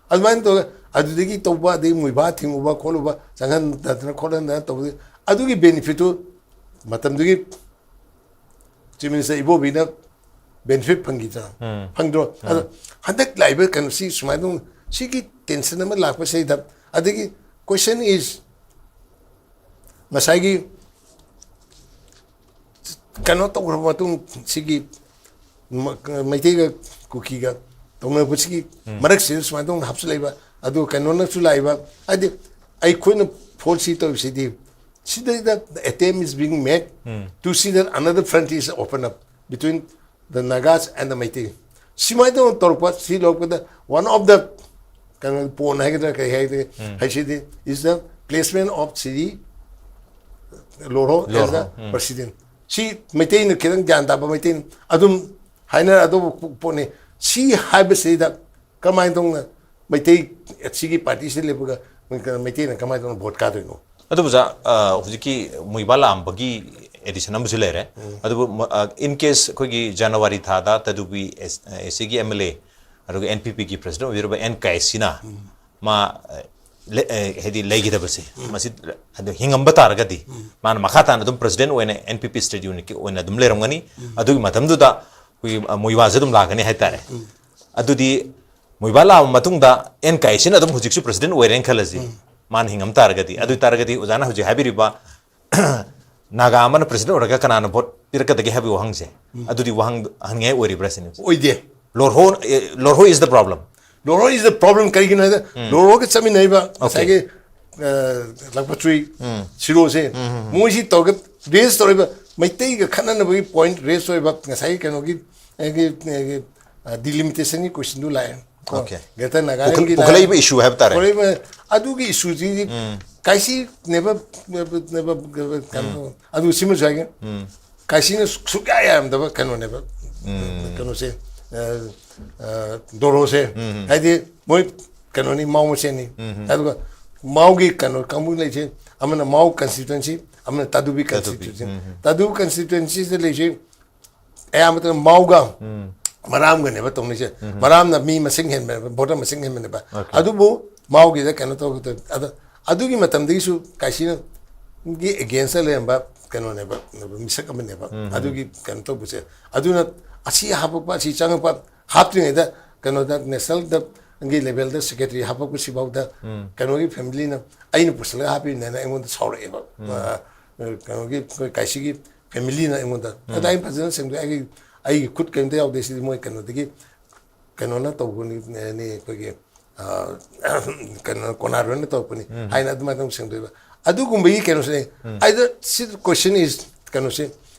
ꯑꯗꯨꯃꯥꯏꯅ ꯇꯧꯔꯒ ꯑꯗꯨꯗꯒꯤ ꯇꯧꯕ, ꯑꯗꯒꯤ ꯃꯨꯏꯕꯥ ꯊꯤꯡꯉꯨꯕ ꯈꯣꯠꯂꯨꯕ, ꯆꯪꯍꯟꯗꯅ ꯈꯣꯠꯍꯟꯗꯅ ꯇꯧꯕꯗ, ꯑꯗꯨꯒꯤ ꯕꯦꯅꯤꯐꯤꯠꯇꯨ ꯃꯇꯝꯗꯨꯒꯤ ꯆꯤꯐ ꯃꯤꯅꯤꯁꯇꯔ ꯏꯕꯣꯕꯤꯅ ꯕꯦꯅꯤꯐꯤꯠ ꯐꯪꯈꯤꯗ꯭ꯔꯥ? ꯐꯪꯗ꯭ꯔꯣ? ꯑꯗꯣ ꯍꯟꯗꯛ ꯂꯥꯛꯏꯕ ꯀꯩꯅꯣꯁꯤ ꯁꯨꯃꯥꯏꯅ ꯇꯧ-, ꯁꯤꯒꯤ ꯇꯦꯟꯁꯟ ꯑꯃ ꯂꯥꯛꯄꯁꯤꯗ, ꯑꯗꯒꯤ question is, ꯉꯁꯥꯏꯒꯤ ꯀꯩꯅꯣ ꯇꯧꯈ꯭ꯔꯕ ꯃꯇꯨꯡ, ꯁꯤꯒꯤ ꯃ-, ꯃꯩꯇꯩꯒ ꯀꯨꯀꯤꯒ ꯇꯧꯅꯕꯁꯤꯒꯤ ꯃꯔꯛꯁꯤꯗ ꯁꯨꯃꯥꯏꯅ ꯇꯧꯅ ꯍꯥꯞꯆꯤꯜꯂꯛꯏꯕ, ꯑꯗꯨꯒ ꯀꯩꯅꯣꯅꯁꯨ ꯂꯥꯛꯏꯕ, ꯍꯥꯏꯗꯤ ꯑꯩꯈꯣꯏꯅ ꯐꯣꯔꯁꯁꯤ ꯇꯧꯔꯤꯁꯤꯗꯤ, ꯁꯤꯗꯩꯗ attempt is being made to see that another front is open up between the Nagas and the Meitei. ꯁꯨꯃꯥꯏꯅ ꯇꯧꯅ ꯇꯧꯔꯛꯄ, ꯁꯤ ꯂꯧꯔꯛꯄꯗ one of the ꯀꯩꯅꯣ, ꯄꯣꯟ ꯍꯥꯏꯒꯗ꯭ꯔꯥ, ꯀꯩ ꯍꯥꯏꯒꯗ꯭ꯔꯥ, ꯍꯥꯏꯁꯤꯗꯤ is the placement of Shri ꯂꯣꯔꯍꯣ as the ꯂꯣꯔꯍꯣ, president. ꯁꯤ ꯃꯩꯇꯩꯅ ꯈꯤꯇꯪ ꯒ꯭ꯌꯥꯟ ꯇꯥꯕ ꯃꯩꯇꯩꯅ ꯑꯗꯨꯝ ꯍꯥꯏꯅꯔ ꯑꯗꯨꯕꯨ ꯄꯣꯠꯅꯤ꯫ ꯁꯤ ꯍꯥꯏꯕꯁꯤꯗ ꯀꯃꯥꯏꯅ ꯇꯧꯅ ꯃꯩꯇꯩ ꯁꯤꯒꯤ ꯄꯥꯔꯇꯤꯁꯤꯗ ꯂꯦꯞꯄꯒ ꯃꯩꯇꯩꯅ ꯀꯃꯥꯏꯅ ꯇꯧꯅ ꯚꯣꯠ ꯀꯥꯗꯣꯏꯅꯣ? ꯑꯗꯨꯕꯨ ꯑꯣꯖꯥ, ꯑ, ꯍꯧꯖꯤꯛꯀꯤ ꯃꯨꯏꯕꯥ ꯂꯥꯛꯑꯝꯕꯒꯤ ꯑꯦꯗꯤꯁꯟ ꯑꯃꯁꯨ ꯂꯩꯔꯦ꯫ ꯑꯗꯨꯕꯨ ꯃ-, ꯑ, in case ꯑꯩꯈꯣꯏꯒꯤ ꯖꯅꯋꯥꯔꯤ ꯊꯥꯗ ꯇꯗꯨꯒꯤ ꯑꯦꯁ-, ꯑꯦꯁ ꯁꯤꯒꯤ ꯑꯦꯝ ꯑꯦꯜ ꯑꯦ ꯑꯗꯨꯒ ꯑꯦꯟ ꯄꯤ ꯄꯤꯒꯤ ꯄ꯭ꯔꯁꯤꯗꯦꯟ ꯑꯣꯏꯕꯤꯔꯕ ꯑꯦꯟ ꯀꯥꯏꯁꯤꯅ ꯃꯥ, ꯑ, ꯂꯦ-, ꯑ, ꯍꯥꯏꯗꯤ ꯂꯩꯈꯤꯗꯕꯁꯦ, ꯃꯁꯤ ꯑꯗꯨ ꯍꯤꯡꯉꯝꯕ ꯇꯥꯔꯒꯗꯤ ꯃꯥꯅ ꯃꯈꯥ ꯇꯥꯅ ꯑꯗꯨꯝ ꯄ꯭ꯔꯁꯤꯗꯦꯟ ꯑꯣꯏꯅ ꯑꯦꯟ ꯄꯤ ꯄꯤ ꯁ꯭ꯇꯦꯠ ꯌꯨꯅꯤꯠꯀꯤ ꯑꯣꯏꯅ ꯑꯗꯨꯝ ꯂꯩꯔꯝꯒꯅꯤ꯫ ꯑꯗꯨꯒꯤ ꯃꯇꯝꯗꯨꯗ ꯑꯩꯈꯣꯏꯒꯤ, ꯑ, ꯃꯨꯏꯕꯥꯁꯦ ꯑꯗꯨꯝ ꯂꯥꯛꯀꯅꯤ ꯍꯥꯏꯇꯥꯔꯦ꯫ ꯑꯗꯨꯗꯤ ꯃꯨꯏꯕꯥ ꯂꯥꯛꯑꯕ ꯃꯇꯨꯡꯗ ꯑꯦꯟ ꯀꯥꯏꯁꯤꯅ ꯑꯗꯨꯝ ꯍꯧꯖꯤꯛꯁꯨ ꯄ꯭ꯔꯁꯤꯗꯦꯟ ꯑꯣꯏꯔꯦꯅ ꯈꯜꯂꯁꯤ, ꯃꯥꯅ ꯍꯤꯡꯉꯝ ꯇꯥꯔꯒꯗꯤ꯫ ꯑꯗꯨ ꯑꯣꯏ ꯇꯥꯔꯒꯗꯤ ꯑꯣꯖꯥꯅ ꯍꯧꯖꯤꯛ ꯍꯥꯏꯕꯤꯔꯤꯕ ꯅꯥꯒꯥ ꯑꯃꯅ ꯄ꯭ꯔꯁꯤꯗꯦꯟ ꯑꯣꯏꯔꯒ ꯀꯅꯥꯅ ꯚꯣꯠ ꯄꯤꯔꯛꯀꯗꯒꯦ ꯍꯥꯏꯕꯒꯤ ꯋꯥꯍꯪꯁꯦ, ꯑꯗꯨꯗꯤ ꯋꯥꯍꯪ ꯍꯪꯅꯤꯡꯉꯥꯏ ꯑꯣꯏꯔꯤꯕ꯭ꯔꯥ ꯁꯤꯅꯤ꯫ ꯑꯣꯏꯗꯦ꯫ ꯂꯣꯔꯍꯣ, ꯑꯦ, ꯂꯣꯔꯍꯣ is the problem. ꯂꯣꯔꯍꯣ is the problem. ꯀꯔꯤꯒꯤꯅꯣ ꯍꯥꯏꯗ, ꯂꯣꯔꯍꯣꯒ ꯆꯠꯃꯤꯟꯅꯔꯤꯕ ꯉꯁꯥꯏꯒꯤ, ꯑ, ꯂꯥꯡꯄꯠꯆꯨꯏ, ꯁꯤꯔꯣꯁꯦ, ꯃꯣꯏꯁꯤ ꯇꯧꯔꯒ ꯔꯦꯁ ꯇꯧꯔꯤꯕ, ꯃꯩꯇꯩꯒ ꯈꯠꯅꯅꯕꯒꯤ ꯄꯣꯏꯟꯠ ꯔꯦꯁ ꯑꯣꯏꯕ ꯉꯁꯥꯏꯒꯤ ꯀꯩꯅꯣꯒꯤ, ꯑꯩꯒꯤ, ꯑꯩꯒꯤ, ꯑ, ꯗꯤꯂꯤꯃꯤꯇꯦꯁꯟꯒꯤ ꯀꯣꯏꯁꯟꯗꯨ ꯂꯥꯛꯑꯦ꯫ ꯀꯣ, Okay. ꯒ꯭ꯔꯦꯇꯔ ꯅꯥꯒꯥꯂꯦꯟꯒꯤ ꯄꯨꯈꯠ-, ꯄꯨꯈꯠꯂꯛꯏꯕ ꯏꯁꯨ ꯍꯥꯏꯕ ꯇꯥꯔꯦ꯫ ꯄꯨꯈꯠꯂꯛꯏꯕ ꯑꯗꯨꯒꯤ ꯏꯁꯨꯁꯤꯗꯤ ꯀꯥꯏꯁꯤ never, never, never, ꯀꯩꯅꯣ, ꯑꯗꯨ ꯁꯤꯃꯁꯨ ꯍꯥꯏꯒꯦ꯫ ꯀꯥꯏꯁꯤꯅ ꯁꯨꯛꯌꯥ ꯌꯥꯔꯝꯗꯕ ꯀꯩꯅꯣꯅꯦꯕ꯫ ꯀꯩꯅꯣꯁꯦ, ꯑ, ꯑ, ꯗꯣꯔꯣꯁꯦ꯫ ꯍꯥꯏꯗꯤ ꯃꯣꯏ ꯀꯩꯅꯣꯅꯤ, ꯃꯥꯎ ꯃꯁꯦꯟꯅꯤ꯫ ꯑꯗꯨꯒ ꯃꯥꯎꯒꯤ ꯀꯩꯅꯣ ꯀꯥꯡꯕꯨ ꯂꯩꯁꯦ, ꯑꯃꯅ ꯃꯥꯎ ꯀꯟꯁꯇꯤꯇ꯭ꯋꯦꯟꯁꯤ, ꯑꯃꯅ ꯇꯥꯗꯨꯕꯤ ꯀꯟꯁꯇꯤꯇ꯭ꯋꯦꯟꯁꯤ꯫ ꯇꯥꯗꯨꯕꯤ ꯀꯟꯁꯇꯤꯇ꯭ꯋꯦꯟꯁꯤꯗ ꯂꯩꯁꯦ ꯑꯌꯥꯝꯕꯗ ꯃꯥꯎꯒ ꯃꯔꯥꯝꯒꯅꯦꯕ ꯇꯧꯅꯩꯁꯦ꯫ ꯃꯔꯥꯝꯅ ꯃꯤ ꯃꯁꯤꯡ ꯍꯦꯟꯕꯅꯦꯕ, ꯚꯣꯇꯔ ꯃꯁꯤꯡ ꯍꯦꯟꯕꯅꯦꯕ꯫ ꯑꯗꯨꯕꯨ ꯃꯥꯎꯒꯤꯗ ꯀꯩꯅꯣ ꯇꯧꯕꯗ, ꯑꯗ ꯑꯗꯨꯒꯤ ꯃꯇꯝꯗꯒꯤꯁꯨ ꯀꯥꯏꯁꯤꯅꯒꯤ ꯑꯦꯒꯦꯟꯁꯇ ꯂꯩꯔꯝꯕ ꯀꯩꯅꯣꯅꯦꯕ, ꯃꯤꯁꯛ ꯑꯃꯅꯦꯕ꯫ ꯑꯗꯨꯒꯤ ꯀꯩꯅꯣ ꯇꯧꯕꯁꯦ, ꯑꯗꯨꯅ ꯑꯁꯤ ꯍꯥꯄꯛꯄ, ꯑꯁꯤ ꯆꯪꯉꯛꯄ, ꯍꯥꯞꯇ꯭ꯔꯤꯉꯩꯗ ꯀꯩꯅꯣꯗ ꯅꯦꯁꯅꯦꯜꯗ ꯒꯤ ꯂꯦꯚꯦꯜꯗ ꯁꯦꯀ꯭ꯔꯦꯇꯔꯤ ꯍꯥꯄꯛꯄꯁꯤꯐꯥꯎꯗ ꯀꯩꯅꯣꯒꯤ ꯐꯦꯃꯤꯂꯤꯅ ꯑꯩꯅ ꯄꯨꯁꯜꯂꯒ ꯍꯥꯞꯄꯤꯕꯅꯦꯅ ꯑꯩꯉꯣꯟꯗ ꯁꯥꯎꯔꯛꯑꯦꯕ꯫ ꯑ, ꯀꯩꯅꯣꯒꯤ, ꯑꯩꯈꯣꯏ ꯀꯥꯏꯁꯤꯒꯤ ꯐꯦꯃꯤꯂꯤꯅ ꯑꯩꯉꯣꯟꯗ꯫ ꯑꯗ ꯑꯩꯅ ꯐꯖꯅ ꯁꯦꯡꯗꯣꯛꯑꯦ, ꯑꯩꯒꯤ, ꯑꯩꯒꯤ ꯈꯨꯠ ꯀꯩꯝꯇ ꯌꯥꯎꯗꯦ, ꯁꯤꯗꯤ ꯃꯣꯏ ꯀꯩꯅꯣꯗꯒꯤ, ꯀꯩꯅꯣꯅ ꯇꯧꯕꯅꯤ, ꯅꯤ, ꯑꯩꯈꯣꯏꯒꯤ, ꯑ, ꯀꯩꯅꯣ, ꯀꯣꯅꯥꯔꯣꯏꯅ ꯇꯧꯔꯛꯄꯅꯤ ꯍꯥꯏꯅ ꯑꯗꯨꯃꯥꯏꯅ ꯑꯃꯨꯛ ꯁꯦꯡꯗꯣꯛꯑꯦꯕ꯫ ꯑꯗꯨꯒꯨꯝꯕꯒꯤ ꯀꯩꯅꯣꯁꯤꯅꯦ꯫ ꯑꯩꯗ ꯁꯤ ꯀꯣꯏꯁꯟ ꯏꯁ ꯀꯩꯅꯣꯁꯦ,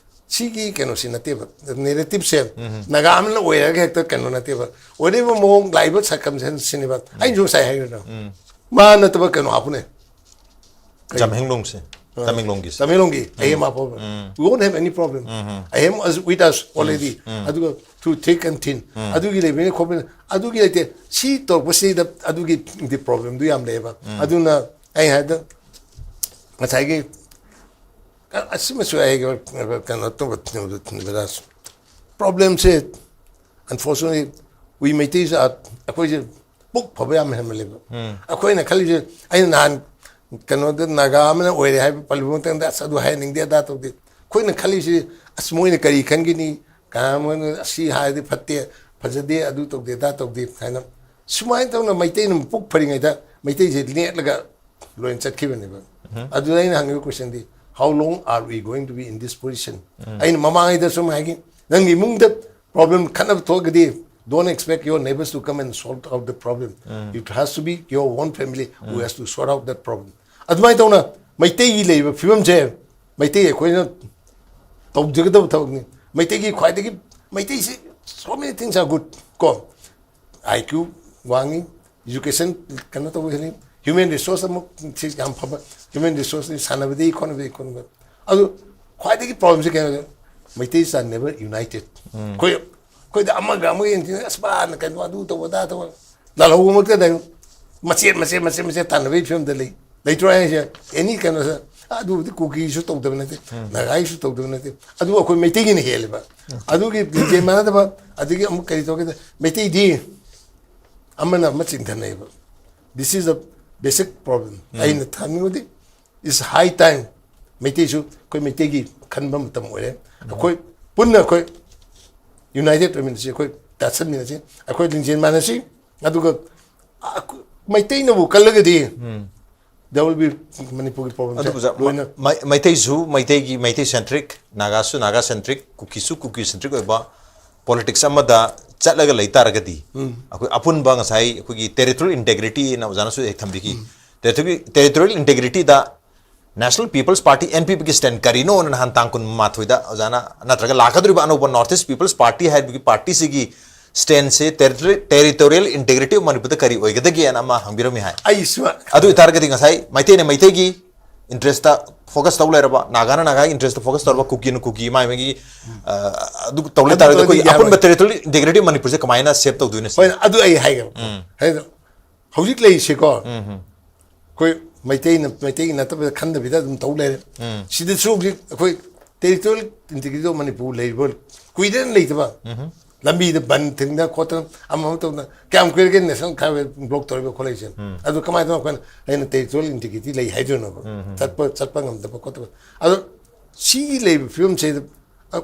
ꯁꯤꯒꯤ ꯀꯩꯅꯣꯁꯤ ꯅꯠꯇꯦꯕ, ꯅꯦꯔꯦꯇꯤꯞꯁꯦ ꯅꯥꯒꯥ ꯑꯃꯅ ꯑꯣꯏꯔꯒ ꯍꯦꯛꯇ ꯀꯩꯅꯣ ꯅꯠꯇꯦꯕ꯫ ꯑꯣꯏꯔꯤꯕ ꯃꯑꯣꯡ, ꯂꯥꯛꯏꯕ ꯁꯔꯀꯝꯁꯇꯦꯟꯁꯁꯤꯅꯦꯕ꯫ ꯑꯩꯅꯁꯨ ꯉꯁꯥꯏ ꯍꯥꯏꯈ꯭ꯔꯦꯗꯅ, ꯃꯥ ꯅꯠꯇꯕ ꯀꯩꯅꯣ ꯍꯥꯞꯄꯨꯅꯦ꯫ ꯀꯩ? ꯖꯝꯍꯦꯡꯂꯣꯡꯁꯦ꯫ ꯑ, ꯇꯃꯦꯡꯂꯣꯡꯒꯤꯁꯦ꯫ ꯇꯃꯦꯡꯂꯣꯡꯒꯤ ꯑꯍꯦꯝ ꯍꯥꯞꯄ꯫ We won't have any problem. ꯑꯍꯦꯝ is with us already. ꯑꯗꯨꯒ through thick and thin꯫ ꯑꯗꯨꯒꯤ ꯂꯩꯕꯅꯤꯅ ꯈꯣꯠꯄꯅꯤꯅ ꯑꯗꯨꯒꯤ ꯂꯩꯇꯦ꯫ ꯁꯤ ꯇꯧꯔꯛꯄꯁꯤꯗ ꯑꯗꯨꯒꯤ ꯗꯤ ꯄ꯭ꯔꯣꯕ꯭ꯂꯦꯝꯗꯨ ꯌꯥꯝ ꯂꯩꯌꯦꯕ꯫ ꯑꯗꯨꯅ ꯑꯩ ꯍꯥꯏꯗ ꯉꯁꯥꯏꯒꯤ ꯑꯁꯤꯃꯁꯨ ꯑꯩ ꯀꯩꯅꯣ ꯇꯧꯕ ꯄ꯭ꯔꯣꯕ꯭ꯂꯦꯝꯁꯦ, unfortunately, we ꯃꯩꯇꯩꯁꯦ ꯑꯩꯈꯣꯏꯁꯦ ꯄꯨꯛ ꯐꯕ ꯌꯥꯝ ꯍꯦꯟꯃꯜꯂꯦꯕ꯫ ꯑꯩꯈꯣꯏꯅ ꯈꯜꯂꯤꯁꯦ, ꯑꯩꯅ ꯅꯍꯥꯟ ꯀꯩꯅꯣꯗ ꯅꯥꯒꯥ ꯑꯃꯅ ꯑꯣꯏꯔꯦ ꯍꯥꯏꯕ ꯄꯜꯂꯨꯕ ꯃꯇꯝꯗ, "ꯑꯁ, ꯑꯗꯨ ꯍꯥꯏꯍꯟꯅꯤꯡꯗꯦ, ꯑꯗꯥ ꯇꯧꯗꯦ"꯫ ꯑꯩꯈꯣꯏꯅ ꯈꯜꯂꯤꯁꯤ, "ꯑꯁ, ꯃꯣꯏꯅ ꯀꯔꯤ ꯈꯟꯒꯅꯤ? ꯀꯅꯥ ꯃꯣꯏꯅ ꯑꯁꯤ ꯍꯥꯏꯔꯗꯤ ꯐꯠꯇꯦ, ꯐꯖꯗꯦ, ꯑꯗꯨ ꯇꯧꯗꯦ, ꯑꯗꯥ ꯇꯧꯗꯦ" ꯍꯥꯏꯅ꯫ ꯁꯨꯃꯥꯏꯅ ꯇꯧꯅ ꯃꯩꯇꯩꯅ ꯃꯄꯨꯛ ꯐꯔꯤꯉꯩꯗ ꯃꯩꯇꯩꯁꯦ ꯅꯦꯠꯂꯒ ꯂꯣꯏꯅ ꯆꯠꯈꯤꯕꯅꯦꯕ꯫ ꯑꯗꯨꯗ ꯑꯩꯅ ꯍꯪꯉꯤꯕ ꯀꯣꯏꯁꯟꯗꯤ, "How long are we going to be in this position?" ꯑꯩꯅ ꯃꯃꯥꯡꯉꯩꯗ ꯁꯨꯝ ꯍꯥꯏꯈꯤ, "ꯅꯪꯒꯤ ꯏꯃꯨꯡꯗ ꯄ꯭ꯔꯣꯕ꯭ꯂꯦꯝ, ꯈꯠꯅꯕ ꯊꯣꯛꯑꯒꯗꯤ, don't expect your neighbors to come and sort out the problem. It has to be your own family who has to sort out that problem." ꯑꯗꯨꯃꯥꯏꯅ ꯇꯧꯅ ꯃꯩꯇꯩꯒꯤ ꯂꯩꯔꯤꯕ ꯐꯤꯕꯝꯁꯦ ꯃꯩꯇꯩ ꯑꯩꯈꯣꯏꯅ ꯇꯧꯖꯒꯗꯕ ꯊꯕꯛꯅꯤ꯫ ꯃꯩꯇꯩꯒꯤ ꯈ꯭ꯋꯥꯏꯗꯒꯤ, ꯃꯩꯇꯩꯁꯤ, so many things are good, ꯀꯣ, I Q ꯋꯥꯡꯉꯤ, education ꯀꯩꯅꯣ ꯇꯧꯕ ꯍꯦꯜꯂꯤ, human resource ꯑꯃꯨꯛ ꯁꯤ ꯌꯥꯝ ꯐꯕ human resource ꯅꯤ, ꯁꯥꯟꯅꯕꯗꯒꯤ ꯈꯣꯠꯅꯕꯗꯒꯤ ꯈꯣꯠꯅꯕ꯫ ꯑꯗꯨ ꯈ꯭ꯋꯥꯏꯗꯒꯤ ꯄ꯭ꯔꯣꯕ꯭ꯂꯦꯝꯁꯦ ꯀꯩꯅꯣꯗ, Meiteis are never united. ꯑꯩꯈꯣꯏ ꯑꯩꯈꯣꯏꯗ ꯑꯃꯒ ꯑꯃꯒ ꯌꯦꯡꯊꯤꯅ ꯑꯁ ꯃꯥꯅ ꯀꯩꯅꯣ ꯑꯗꯨ ꯇꯧꯕ ꯑꯗꯥ ꯇꯧꯕ ꯂꯥꯜꯍꯧꯕꯃꯛꯇꯗ ꯃꯆꯦꯠ ꯃꯆꯦꯠ ꯃꯆꯦꯠ ꯃꯆꯦꯠ ꯇꯥꯟꯅꯕꯒꯤ ꯐꯤꯕꯝꯗ ꯂꯩ꯫ ꯂꯩꯇ꯭ꯔꯣ ꯍꯥꯏꯁꯦ? ꯑꯦꯅꯤ ꯀꯩꯅꯣꯁꯦ ꯑꯗꯨꯕꯨꯗꯤ ꯀꯨꯀꯤꯁꯨ ꯇꯧꯗꯕ ꯅꯠꯇꯦ, ꯅꯥꯒꯥꯒꯤꯁꯨ ꯇꯧꯗꯕ ꯅꯠꯇꯦ꯫ ꯑꯗꯨ ꯑꯩꯈꯣꯏ ꯃꯩꯇꯩꯒꯤꯅ ꯍꯦꯜꯂꯦꯕ꯫ ꯑꯗꯨꯒꯤ ꯂꯤꯡꯖꯦꯜ ꯃꯥꯟꯅꯗꯕ꯫ ꯑꯗꯒꯤ ꯑꯃꯨꯛ ꯀꯔꯤ ꯇꯧꯒꯦꯗ, ꯃꯩꯇꯩꯗꯤ ꯑꯃꯅ ꯑꯃ ꯆꯤꯡꯊꯅꯩꯕ꯫ This is a basic problem. ꯑꯩꯅ ꯊꯝꯅꯤꯡꯕꯗꯤ, it's high time ꯃꯩꯇꯩꯁꯨ ꯑꯩꯈꯣꯏ ꯃꯩꯇꯩꯒꯤ ꯈꯟꯕ ꯃꯇꯝ ꯑꯣꯏꯔꯦ꯫ ꯑꯩꯈꯣꯏ ꯄꯨꯟꯅ ꯑꯩꯈꯣꯏ ꯌꯨꯅꯥꯏꯇꯦꯠ ꯑꯣꯏꯃꯤꯟꯅꯁꯤ, ꯑꯩꯈꯣꯏ ꯇꯥꯁꯟꯃꯤꯟꯅꯁꯤ, ꯑꯩꯈꯣꯏ ꯂꯤꯡꯖꯦꯜ ꯃꯥꯟꯅꯁꯤ꯫ ꯑꯗꯨꯒ ꯑ, ꯃꯩꯇꯩꯅꯕꯨ ꯀꯜꯂꯒꯗꯤ, there will be, ꯃꯅꯤꯄꯨꯔꯒꯤ ꯄ꯭ꯔꯣꯕ꯭ꯂꯦꯝꯁꯦ ꯑꯗꯨꯕꯨ ꯂꯣꯏꯅ꯫ ꯃꯩ- ꯃꯩꯇꯩꯁꯨ ꯃꯩꯇꯩꯒꯤ, ꯃꯩꯇꯩ ꯁꯦꯟꯇ꯭ꯔꯤꯛ, ꯅꯥꯒꯥꯁꯨ ꯅꯥꯒꯥ ꯁꯦꯟꯇ꯭ꯔꯤꯛ, ꯀꯨꯀꯤꯁꯨ ꯀꯨꯀꯤ ꯁꯦꯟꯇ꯭ꯔꯤꯛ ꯑꯣꯏꯕ ꯄꯣꯂꯤꯇꯤꯛꯁ ꯑꯃꯗ ꯆꯠꯂꯒ ꯂꯩ ꯇꯥꯔꯒꯗꯤ, ꯑꯩꯈꯣꯏ ꯑꯄꯨꯟꯕ ꯉꯁꯥꯏ ꯑꯩꯈꯣꯏꯒꯤ ꯇꯦꯔꯤꯇꯣꯔꯤꯌꯦꯜ ꯏꯟꯇꯦꯒ꯭ꯔꯤꯇꯤ ꯑꯅ ꯑꯣꯖꯥꯅꯁꯨ ꯍꯦꯛ ꯊꯝꯕꯤꯈꯤ꯫ ꯇꯦꯔꯤꯇꯣꯔꯤꯌꯦꯜ ꯏꯟꯇꯦꯒ꯭ꯔꯤꯇꯤꯗ national people's party, N P ꯄꯤꯒꯤ ꯁ꯭ꯇꯦꯟ ꯀꯔꯤꯅꯣꯅ ꯅꯍꯥꯟ ꯇꯥꯡ ꯀꯨꯟꯃꯥꯊꯣꯏꯗ ꯑꯣꯖꯥꯅ, ꯅꯠꯇ꯭ꯔꯒ ꯂꯥꯛꯀꯗꯧꯔꯤꯕ ꯑꯅꯧꯕ ꯅꯣꯔꯠ ꯏꯁ ꯄꯤꯄꯜꯁ ꯄꯥꯔꯇꯤ ꯍꯥꯏꯕꯒꯤ ꯄꯥꯔꯇꯤꯁꯤꯒꯤ ꯁ꯭ꯇꯦꯟꯁꯦ, ꯇꯦꯔꯤꯇꯣꯔꯤꯌꯦꯜ ꯏꯟꯇꯦꯒ꯭ꯔꯤꯇꯤ ꯑꯣꯐ ꯃꯅꯤꯄꯨꯔꯗ ꯀꯔꯤ ꯑꯣꯏꯒꯗꯒꯦꯅ ꯑꯃ ꯍꯪꯕꯤꯔꯝꯃꯤ ꯍꯥꯏ꯫ ꯑꯩꯁꯨ ꯑꯗꯨ ꯑꯣꯏꯇꯥꯔꯒꯗꯤ ꯉꯁꯥꯏ ꯃꯩꯇꯩꯅ ꯃꯩꯇꯩꯒꯤ ꯏꯟꯇꯔꯦꯁꯇ ꯐꯣꯀꯁ ꯇꯧ ꯂꯩꯔꯕ, ꯅꯥꯒꯥꯅ ꯅꯥꯒꯥꯒꯤ ꯏꯟꯇꯔꯦꯁꯇ ꯐꯣꯀꯁ ꯇꯧꯔꯕ, ꯀꯨꯀꯤꯅ ꯀꯨꯀꯤ ꯃꯥꯏ ꯃꯥꯒꯤ, ꯑ, ꯑꯗꯨ ꯇꯧ ꯂꯩ ꯑꯗꯨ ꯇꯥꯔꯒꯗꯤ ꯇꯧꯔꯗꯤ ꯑꯩꯈꯣꯏ ꯌꯥꯔꯣꯏ꯫ ꯑꯄꯨꯟꯕ ꯇꯦꯔꯤꯇꯣꯔꯤꯌꯦꯜ ꯏꯟꯇꯦꯒ꯭ꯔꯤꯇꯤ ꯃꯅꯤꯄꯨꯔꯁꯦ ꯀꯃꯥꯏꯅ ꯁꯦꯞ ꯇꯧꯗꯣꯏꯅꯣ ꯁꯤꯅꯤ? ꯍꯣꯏ, ꯑꯗꯨ ꯑꯩ ꯍꯥꯏꯒꯦꯕ꯫ ꯍꯥꯏꯗꯣ, ꯍꯧꯖꯤꯛ ꯂꯩꯔꯤꯁꯦꯀꯣ, ꯑꯩꯈꯣꯏ ꯃꯩꯇꯩꯅ ꯃꯩꯇꯩꯒꯤ ꯅꯠꯇꯕꯗ ꯈꯟꯗꯕꯤꯗ ꯑꯗꯨꯝ ꯇꯧ ꯂꯩꯔꯦ꯫ ꯁꯤꯗꯁꯨ ꯍꯧꯖꯤꯛ ꯑꯩꯈꯣꯏ ꯇꯦꯔꯤꯇꯣꯔꯤꯌꯦꯜ ꯏꯟꯇꯤꯒ꯭ꯔꯤꯇꯤ ꯑꯣꯐ ꯃꯅꯤꯄꯨꯔ ꯂꯩꯔꯤꯕ ꯀꯨꯏꯗꯅ ꯂꯩꯇꯕ, ꯂꯝꯕꯤꯗ ꯕꯟ ꯊꯤꯡꯗꯅ ꯈꯣꯠꯇꯅ ꯑꯃ ꯑꯃ ꯇꯧꯗꯅ ꯀꯌꯥꯝ ꯀꯨꯏꯔꯒꯦ ꯅꯦꯁꯅꯦꯜ ꯍꯥꯏꯋꯦ ꯕ꯭ꯂꯣꯛ ꯇꯧꯔꯤꯕ ꯈꯣꯠꯂꯛꯏꯁꯦ? ꯑꯗꯨ ꯀꯃꯥꯏꯅ ꯇꯧꯅ ꯑꯩꯈꯣꯏꯅ ꯑꯩꯅ ꯇꯦꯔꯤꯇꯣꯔꯤꯌꯦꯜ ꯏꯟꯇꯤꯒ꯭ꯔꯤꯇꯤ ꯂꯩ ꯍꯥꯏꯗꯣꯏꯅꯣꯕ? ꯆꯠꯄ ꯆꯠꯄ ꯉꯝꯗꯕ ꯈꯣꯠꯇꯕ꯫ ꯑꯗꯣ ꯁꯤꯒꯤ ꯂꯩꯔꯤꯕ ꯐꯤꯕꯝꯁꯤꯗ, ꯑ,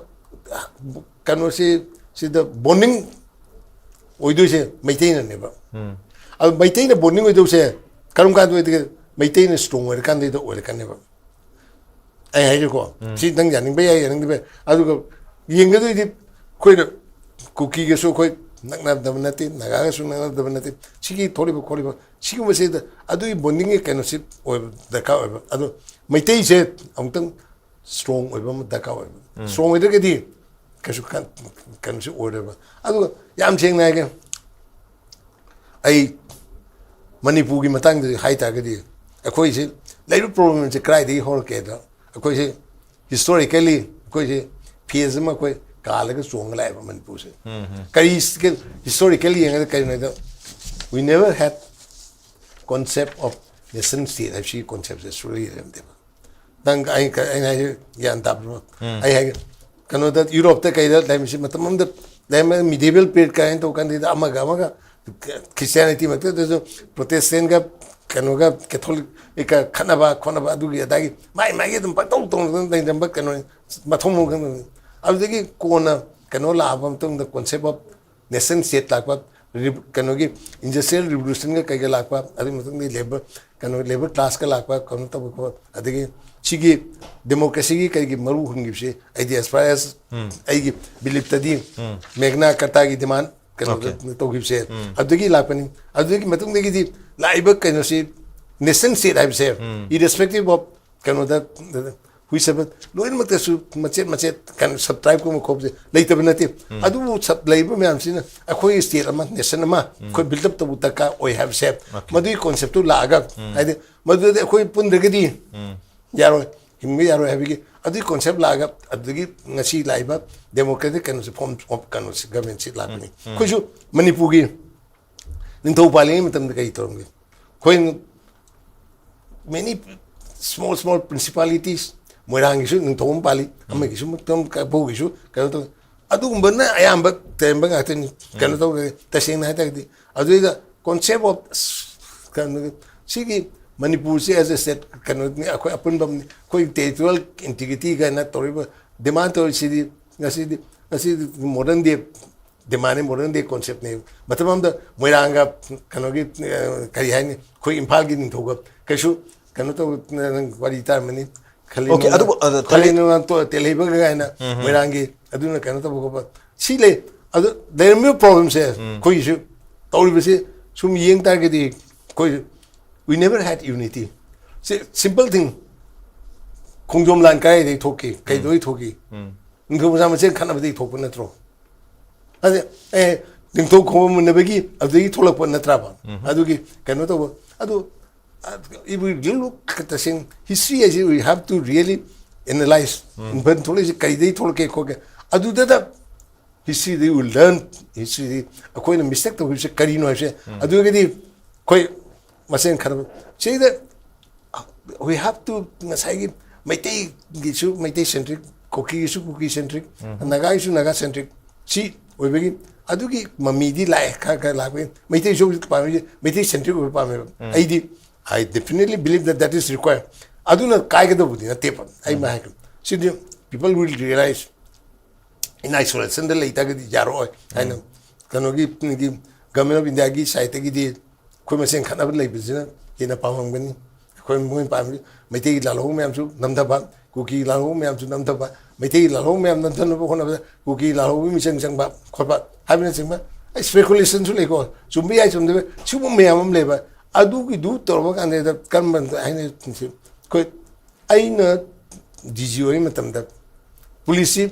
ꯀꯩꯅꯣꯁꯤ, ꯁꯤꯗ ꯕꯣꯟꯗꯤꯡ ꯑꯣꯏꯗꯣꯏꯁꯦ ꯃꯩꯇꯩꯅꯅꯦꯕ꯫ ꯑꯗꯣ ꯃꯩꯇꯩꯅ ꯕꯣꯟꯗꯤꯡ ꯑꯣꯏꯗꯧꯁꯦ ꯀꯔꯝ ꯀꯥꯟꯗ ꯑꯣꯏꯗꯒꯦ? ꯃꯩꯇꯩꯅ ꯏꯁꯇ꯭ꯔꯣꯡ ꯑꯣꯏꯔꯀꯥꯟꯗꯩꯗ ꯑꯣꯏꯔꯛꯀꯅꯦꯕ꯫ ꯑꯩ ꯍꯥꯏꯒꯦꯀꯣ, ꯁꯤ ꯅꯪ ꯌꯥꯅꯤꯡꯕ ꯌꯥꯏ, ꯌꯥꯅꯤꯡꯗꯕ ꯌꯥꯏ꯫ ꯑꯗꯨꯒ ꯌꯦꯡꯒꯗꯣꯏꯗꯤ ꯑꯩꯈꯣꯏꯅ ꯀꯨꯀꯤꯒꯁꯨ ꯑꯩꯈꯣꯏ ꯅꯛꯅꯗꯕ ꯅꯠꯇꯦ, ꯅꯥꯒꯥꯒꯁꯨ ꯅꯛꯅꯗꯕ ꯅꯠꯇꯦ꯫ ꯁꯤꯒꯤ ꯊꯣꯛꯂꯤꯕ ꯈꯣꯠꯂꯤꯕ ꯁꯤꯒꯨꯝꯕꯁꯤꯗ ꯑꯗꯨꯒꯤ ꯕꯣꯟꯗꯤꯡꯒꯤ ꯀꯩꯅꯣꯁꯤ ꯑꯣꯏꯕ ꯗꯔꯀꯥꯔ ꯑꯣꯏꯕ꯫ ꯑꯗꯣ ꯃꯩꯇꯩꯁꯦ ꯑꯃꯨꯛꯇꯪ ꯏꯁꯇ꯭ꯔꯣꯡ ꯑꯣꯏꯕ ꯑꯃ ꯗꯔꯀꯥꯔ ꯑꯣꯏꯕ꯫ ꯏꯁꯇ꯭ꯔꯣꯡ ꯑꯣꯏꯗ꯭ꯔꯒꯗꯤ ꯀꯩꯁꯨ ꯀ-, ꯀꯩꯅꯣꯁꯤ ꯑꯣꯏꯔꯣꯏꯕ꯫ ꯑꯗꯨꯒ ꯌꯥꯝ ꯁꯦꯡꯅ ꯍꯥꯏꯒꯦ, ꯑꯩ ꯃꯅꯤꯄꯨꯔꯒꯤ ꯃꯇꯥꯡꯗ ꯍꯥꯏ ꯇꯥꯔꯒꯗꯤ, ꯑꯩꯈꯣꯏꯁꯤ ꯂꯩꯔꯤꯕ ꯄ꯭ꯔꯣꯕ꯭ꯂꯦꯝꯁꯦ ꯀꯗꯥꯏꯗꯒꯤ ꯍꯧꯔꯛꯀꯦꯗ, ꯑꯩꯈꯣꯏꯁꯤ ꯍꯤꯁꯇꯣꯔꯤꯀꯦꯜꯂꯤ ꯑꯩꯈꯣꯏꯁꯤ ꯐꯦꯁ ꯑꯃ ꯑꯩꯈꯣꯏ ꯀꯥꯜꯂꯒ ꯆꯣꯡꯉ ꯂꯥꯛꯑꯦꯕ ꯃꯅꯤꯄꯨꯔꯁꯦ꯫ ꯀꯔꯤ ꯍꯤꯁꯇꯣꯔꯤꯀꯦꯜ ꯌꯦꯡꯉꯒ ꯀꯩꯅꯣꯗ, we never had concept of nation state ꯍꯥꯏꯕꯁꯤꯒꯤ ꯀꯣꯟꯁꯦꯞꯁꯦ ꯁꯨꯛꯂꯩ ꯂꯩꯔꯝꯗꯦꯕ꯫ ꯅꯪ ꯑꯩ ꯑꯩꯅ ꯍꯥꯏꯁꯦ ꯒ꯭ꯌꯥꯟ ꯇꯥꯕ꯭ꯔꯣ? ꯑꯩ ꯍꯥꯏꯒꯦ, ꯀꯩꯅꯣꯗ ꯌꯨꯔꯣꯞꯇ ꯀꯩꯗ ꯂꯩꯔꯝꯃꯤꯁꯤ ꯃꯇꯝ ꯑꯃꯗ ꯂꯩꯔꯝꯃꯦ, ꯃꯤꯗꯤꯕꯦꯜ ꯄꯤꯔꯤꯌꯠ ꯀꯥꯏꯅ ꯇꯧ ꯀꯥꯟꯗ ꯑꯃꯒ ꯑꯃꯒ ꯈ꯭ꯔꯤꯁꯇꯤꯌꯥꯅꯤꯇꯤ ꯃꯛꯇꯗꯁꯨ ꯄ꯭ꯔꯣꯇꯦꯁꯇꯦꯟꯒ ꯀꯩꯅꯣꯒ ꯀꯦꯊꯣꯂꯤꯛꯀ ꯈꯠꯅꯕ ꯈꯣꯠꯅꯕ ꯑꯗꯨꯒꯤ ꯑꯗꯥꯒꯤ ꯃꯥꯏ ꯃꯥꯏꯒꯤ ꯑꯗꯨꯝ ꯄꯪꯇꯧ ꯇꯧꯅꯗꯅ ꯂꯩꯔꯝꯕ ꯀꯩꯅꯣ ꯃꯊꯣꯡ ꯃꯔꯝ ꯈꯪꯗꯕꯅꯤ꯫ ꯑꯗꯨꯗꯒꯤ ꯀꯣꯟꯅ ꯀꯩꯅꯣ ꯂꯥꯛꯑꯕ ꯃꯇꯨꯡꯗ ꯀꯣꯟꯁꯦꯞ ꯑꯣꯐ ꯅꯦꯁꯟ ꯁ꯭ꯇꯦꯠ ꯂꯥꯛꯄ, ꯀꯩꯅꯣꯒꯤ ꯏꯟꯗꯁꯇ꯭ꯔꯤꯌꯦꯜ ꯔꯤꯚꯣꯂꯨꯁꯟꯒ ꯀꯩꯒ ꯂꯥꯛꯄ, ꯑꯗꯨꯒꯤ ꯃꯇꯨꯡꯗ ꯂꯦꯕꯔ ꯀꯩꯅꯣ ꯂꯦꯕꯔ ꯀ꯭ꯂꯥꯁꯀ ꯂꯥꯛꯄ ꯀꯩꯅꯣ ꯇꯧꯕ ꯈꯣꯠꯄ, ꯑꯗꯒꯤ ꯁꯤꯒꯤ ꯗꯦꯃꯣꯀ꯭ꯔꯦꯁꯤꯒꯤ ꯀꯩꯒꯤ ꯃꯔꯨ ꯍꯨꯟꯈꯤꯕꯁꯦ ꯑꯩꯗꯤ ꯑꯦꯁ ꯐꯥꯔ ꯑꯦꯁ ꯑꯩꯒꯤ ꯕꯤꯂꯤꯞꯇꯗꯤ ꯃꯦꯒꯅꯥ ꯀꯥꯔꯇꯥꯒꯤ ꯗꯤꯃꯥꯟ ꯀꯩꯅꯣꯗ ꯇꯧꯈꯤꯕꯁꯦ ꯑꯗꯨꯗꯒꯤ ꯂꯥꯛꯄꯅꯤ꯫ ꯑꯗꯨꯒꯤ ꯃꯇꯨꯡꯗꯒꯤꯗꯤ ꯂꯥꯛꯏꯕ ꯀꯩꯅꯣꯁꯤ ꯅꯦꯁꯟ ꯁ꯭ꯇꯦꯠ ꯍꯥꯏꯕꯁꯦ ꯏꯔꯦꯁꯄꯦꯛꯇꯤꯞ ꯑꯣꯐ ꯀꯩꯅꯣꯗ ꯍꯨꯏꯁꯕ ꯂꯣꯏꯅꯃꯛꯇꯁꯨ ꯃꯆꯦꯠ ꯃꯆꯦꯠ ꯀꯩꯅꯣ ꯁꯕꯇ꯭ꯔꯥꯏꯕꯀꯨꯝꯕ ꯈꯣꯠꯄꯁꯦ ꯂꯩꯇꯕ ꯅꯠꯇꯦ꯫ ꯑꯗꯨꯕꯨ ꯁꯕ ꯂꯩꯔꯤꯕ ꯃꯌꯥꯝꯁꯤꯅ ꯑꯩꯈꯣꯏ ꯁ꯭ꯇꯦꯠ ꯑꯃ ꯅꯦꯁꯟ ꯑꯃ ꯑꯩꯈꯣꯏ ꯕꯤꯜꯗ ꯑꯞ ꯇꯧꯕ ꯗꯔꯀꯥꯔ ꯑꯣꯏ ꯍꯥꯏꯕꯁꯦ ꯃꯗꯨꯒꯤ ꯀꯣꯟꯁꯦꯞꯇꯨ ꯂꯥꯛꯑꯒ ꯍꯥꯏꯗꯤ ꯃꯗꯨꯗꯗꯤ ꯑꯩꯈꯣꯏ ꯄꯨꯟꯗ꯭ꯔꯒꯗꯤ ꯌꯥꯔꯣꯏ, ꯍꯤꯡꯕ ꯌꯥꯔꯣꯏ ꯍꯥꯏꯕꯒꯤ ꯑꯗꯨꯒꯤ ꯀꯣꯟꯁꯦꯞ ꯂꯥꯛꯑꯒ ꯑꯗꯨꯗꯒꯤ ꯉꯁꯤ ꯂꯥꯛꯏꯕ ꯗꯦꯃꯣꯀ꯭ꯔꯦꯇꯤꯛ ꯀꯩꯅꯣꯁꯦ ꯐꯣꯔꯝ ꯑꯣꯐ ꯀꯩꯅꯣꯁꯦ ꯒꯃꯦꯟꯁꯤ ꯂꯥꯛꯄꯅꯤ꯫ ꯑꯩꯈꯣꯏꯁꯨ ꯃꯅꯤꯄꯨꯔꯒꯤ ꯅꯤꯡꯊꯧ ꯄꯥꯜꯂꯤꯉꯩ ꯃꯇꯝꯗ ꯀꯔꯤ ꯇꯧꯔꯝꯒꯦ? ꯑꯩꯈꯣꯏ many small small principalities, ꯃꯣꯏꯔꯥꯡꯒꯤꯁꯨ ꯅꯤꯡꯊꯧ ꯑꯃ ꯄꯥꯜꯂꯤ, ꯑꯃꯒꯤꯁꯨ ꯃꯇꯝ ꯀꯥꯏꯕꯧꯒꯤꯁꯨ ꯀꯩꯅꯣ ꯇꯧꯏ꯫ ꯑꯗꯨꯒꯨꯝꯕꯅ ꯑꯌꯥꯝꯕ ꯇꯧꯔꯝꯕ ꯉꯥꯛꯇꯅꯤ꯫ ꯀꯩꯅꯣ ꯇꯧꯔꯦ, ꯇꯁꯦꯡꯅ ꯍꯥꯏ ꯇꯥꯔꯒꯗꯤ ꯑꯗꯨꯗꯩꯗ ꯀꯣꯟꯁꯦꯞ ꯑꯣꯐ ꯀꯩꯅꯣ ꯁꯤꯒꯤ ꯃꯅꯤꯄꯨꯔꯁꯤ ꯑꯦꯁ ꯑꯦ ꯁ꯭ꯇꯦꯠ ꯀꯩꯅꯣꯅꯤ, ꯑꯩꯈꯣꯏ ꯑꯄꯨꯟꯕꯝꯅꯤ, ꯑꯩꯈꯣꯏ ꯇꯦꯔꯤꯇꯣꯔꯤꯌꯦꯜ ꯏꯟꯇꯤꯒ꯭ꯔꯤꯇꯤ ꯀꯥꯏꯅ ꯇꯧꯔꯤꯕ ꯗꯤꯃꯥꯟ ꯇꯧꯔꯤꯁꯤꯗꯤ ꯉꯁꯤꯗꯤ ꯉꯁꯤꯗꯤ ꯃꯣꯗꯔꯟ ꯗꯦ ꯗꯤꯃꯥꯟꯅꯤ, ꯃꯣꯗꯔꯟ ꯗꯦ ꯀꯣꯟꯁꯦꯞꯅꯦ꯫ ꯃꯇꯝ ꯑꯃꯗ ꯃꯣꯏꯔꯥꯡꯒ ꯀꯩꯅꯣꯒꯤ ꯑ, ꯀꯔꯤ ꯍꯥꯏꯅꯤ, ꯑꯩꯈꯣꯏ ꯏꯝꯐꯥꯜꯒꯤ ꯅꯤꯡꯊꯧꯒ ꯀꯩꯁꯨ ꯀꯩꯅꯣ ꯇꯧꯕ, ꯅꯪ ꯋꯥꯔꯤ ꯇꯥꯔꯝꯃꯅꯤ꯫ ꯈꯂꯦꯟ ꯑꯣꯀꯦ, ꯑꯗꯨꯕꯨ, ꯑ, ꯈꯂꯦꯟ ꯈꯂꯦꯟ ꯅꯣꯡꯅꯥꯡ ꯇꯣ-, ꯇꯦꯜꯍꯩꯕꯒ ꯀꯥꯏꯅ ꯎꯝ, ꯎꯝ꯫ ꯃꯣꯏꯔꯥꯡꯒꯤ ꯑꯗꯨꯅ ꯀꯩꯅꯣ ꯇꯧꯕ ꯈꯣꯠꯄ ꯁꯤ ꯂꯩ꯫ ꯑꯗꯣ ꯂꯩꯔꯝꯃꯤꯕ ꯄ꯭ꯔꯣꯕ꯭ꯂꯦꯝꯁꯦ ꯎꯝ꯫ ꯑꯩꯈꯣꯏꯒꯤꯁꯨ ꯇꯧꯔꯤꯕꯁꯤ ꯁꯨꯝ ꯌꯦꯡ ꯇꯥꯔꯒꯗꯤ ꯑꯩꯈꯣꯏ we never had unity꯫ ꯁꯤ ꯁꯤꯝꯄꯜ ꯊꯤꯡ, ꯈꯣꯡꯖꯣꯝ ꯂꯥꯟ ꯀꯗꯥꯏꯗꯒꯤ ꯊꯣꯛꯈꯤ? ꯀꯩꯗꯧꯕꯩ ꯊꯣꯛꯈꯤ? ꯎꯝ꯫ ꯅꯤꯡꯊꯧ ꯃꯆꯥ ꯃꯁꯦꯟ ꯈꯠꯅꯕꯗꯒꯤ ꯊꯣꯛꯄ ꯅꯠꯇ꯭ꯔꯣ? ꯑꯗ, ꯑꯦ, ꯅꯤꯡꯊꯧ ꯈꯣꯡꯃꯨꯟꯅꯕꯒꯤ ꯑꯗꯨꯗꯒꯤ ꯊꯣꯛꯂꯛꯄ ꯅꯠꯇ꯭ꯔꯕ? ꯎꯝ꯫ ꯑꯗꯨꯒꯤ ꯀꯩꯅꯣ ꯇꯧꯕ ꯑꯗꯨ, ꯑ, if we look at the same history ꯍꯥꯏꯁꯤ, we have to really analyse, ꯏꯟꯐꯟ ꯊꯣꯛꯂꯛꯏꯁꯦ ꯀꯔꯤꯗꯩ ꯊꯣꯛꯂꯛꯀꯦ ꯈꯣꯠꯀꯦ, ꯑꯗꯨꯗ ꯍꯤꯁꯇ꯭ꯔꯤꯗꯤ ꯋꯤꯜ ꯂꯔꯟ, ꯍꯤꯁꯇ꯭ꯔꯤꯗꯤ ꯑꯩꯈꯣꯏꯅ ꯃꯤꯁꯇꯦꯛ ꯇꯧꯈꯤꯕꯁꯦ ꯀꯔꯤꯅꯣ ꯍꯥꯏꯕꯁꯦ꯫ ꯑꯗꯨꯒꯗꯤ ꯑꯩꯈꯣꯏ ꯃꯁꯦꯟ ꯈꯟꯅꯕ ꯁꯤꯗ we have to, ꯉꯁꯥꯏꯒꯤ ꯃꯩꯇꯩꯒꯤꯁꯨ ꯃꯩꯇꯩ ꯁꯦꯟꯇ꯭ꯔꯤꯛ, ꯀꯨꯀꯤꯒꯤꯁꯨ ꯀꯨꯀꯤ ꯁꯦꯟꯇ꯭ꯔꯤꯛ, ꯅꯥꯒꯥꯒꯤꯁꯨ ꯅꯥꯒꯥ ꯁꯦꯟꯇ꯭ꯔꯤꯛ, ꯁꯤ ꯑꯣꯏꯕꯒꯤ ꯑꯗꯨꯒꯤ ꯃꯃꯤꯗꯤ ꯂꯥꯛꯑꯦ, ꯈꯔ ꯈꯔ ꯂꯥꯛꯄꯒꯤ꯫ ꯃꯩꯇꯩꯁꯨ ꯍꯧꯖꯤꯛ ꯄꯥꯝꯃꯤꯁꯦ ꯃꯩꯇꯩ ꯁꯦꯟꯇ꯭ꯔꯤꯛ ꯑꯣꯏꯕ ꯄꯥꯝꯃꯦꯕ꯫ ꯑꯩꯗꯤ I definitely believe that that is required. ꯑꯗꯨꯅ ꯀꯥꯏꯒꯗꯧꯕꯗꯤ ꯅꯠꯇꯦꯕ꯫ ꯑꯩ ꯃꯥ ꯍꯥꯏꯒꯦ, ꯁꯤꯗꯤ people will realize in isolationꯗ ꯂꯩꯇꯥꯔꯒꯗꯤ ꯌꯥꯔꯛꯑꯣꯏ ꯍꯥꯏꯅ꯫ ꯀꯩꯅꯣꯒꯤ ꯒꯤ Government of Indiaꯒꯤ sideꯇꯒꯤꯗꯤ ꯑꯩꯈꯣꯏ ꯃꯁꯦꯟ ꯈꯠꯅꯕ ꯂꯩꯕꯁꯤꯅ ꯍꯦꯟꯅ ꯄꯥꯝꯃꯝꯒꯅꯤ꯫ ꯑꯩꯈꯣꯏ ꯃꯣꯏꯅ ꯄꯥꯝꯃꯤ ꯃꯩꯇꯩꯒꯤ ꯂꯥꯜꯍꯧꯕ ꯃꯌꯥꯝꯁꯨ ꯅꯝꯊꯕ, ꯀꯨꯀꯤ ꯂꯥꯜꯍꯧꯕ ꯃꯌꯥꯝꯁꯨ ꯅꯝꯊꯕ, ꯃꯩꯇꯩꯒꯤ ꯂꯥꯜꯍꯧꯕ ꯃꯌꯥꯝ ꯅꯝꯊꯅꯕ ꯍꯣꯠꯅꯕꯗ ꯀꯨꯀꯤ ꯂꯥꯜꯍꯧꯕ ꯃꯤꯆꯪ ꯆꯪꯕ ꯈꯣꯠꯄ ꯍꯥꯏꯕꯅꯆꯤꯡꯕ ꯏꯁꯄꯦꯀꯨꯂꯦꯁꯟꯁꯨ ꯂꯩꯀꯣ꯫ ꯆꯨꯝꯕ ꯌꯥꯏ, ꯆꯨꯝꯗꯕ ꯌꯥꯏ, ꯁꯤꯒꯨꯝꯕ ꯃꯌꯥꯝ ꯑꯃ ꯂꯩꯕ꯫ ꯑꯗꯨꯒꯤꯗꯨ ꯇꯧꯔꯕ ꯀꯥꯟꯗ ꯀꯔꯝꯕ ꯍꯥꯏꯅ ꯑꯩꯈꯣꯏ ꯑꯩꯅ ꯗꯤ ꯖꯤ ꯑꯣꯏꯔꯤ ꯃꯇꯝꯗ ꯄꯨꯂꯤꯁꯁꯤ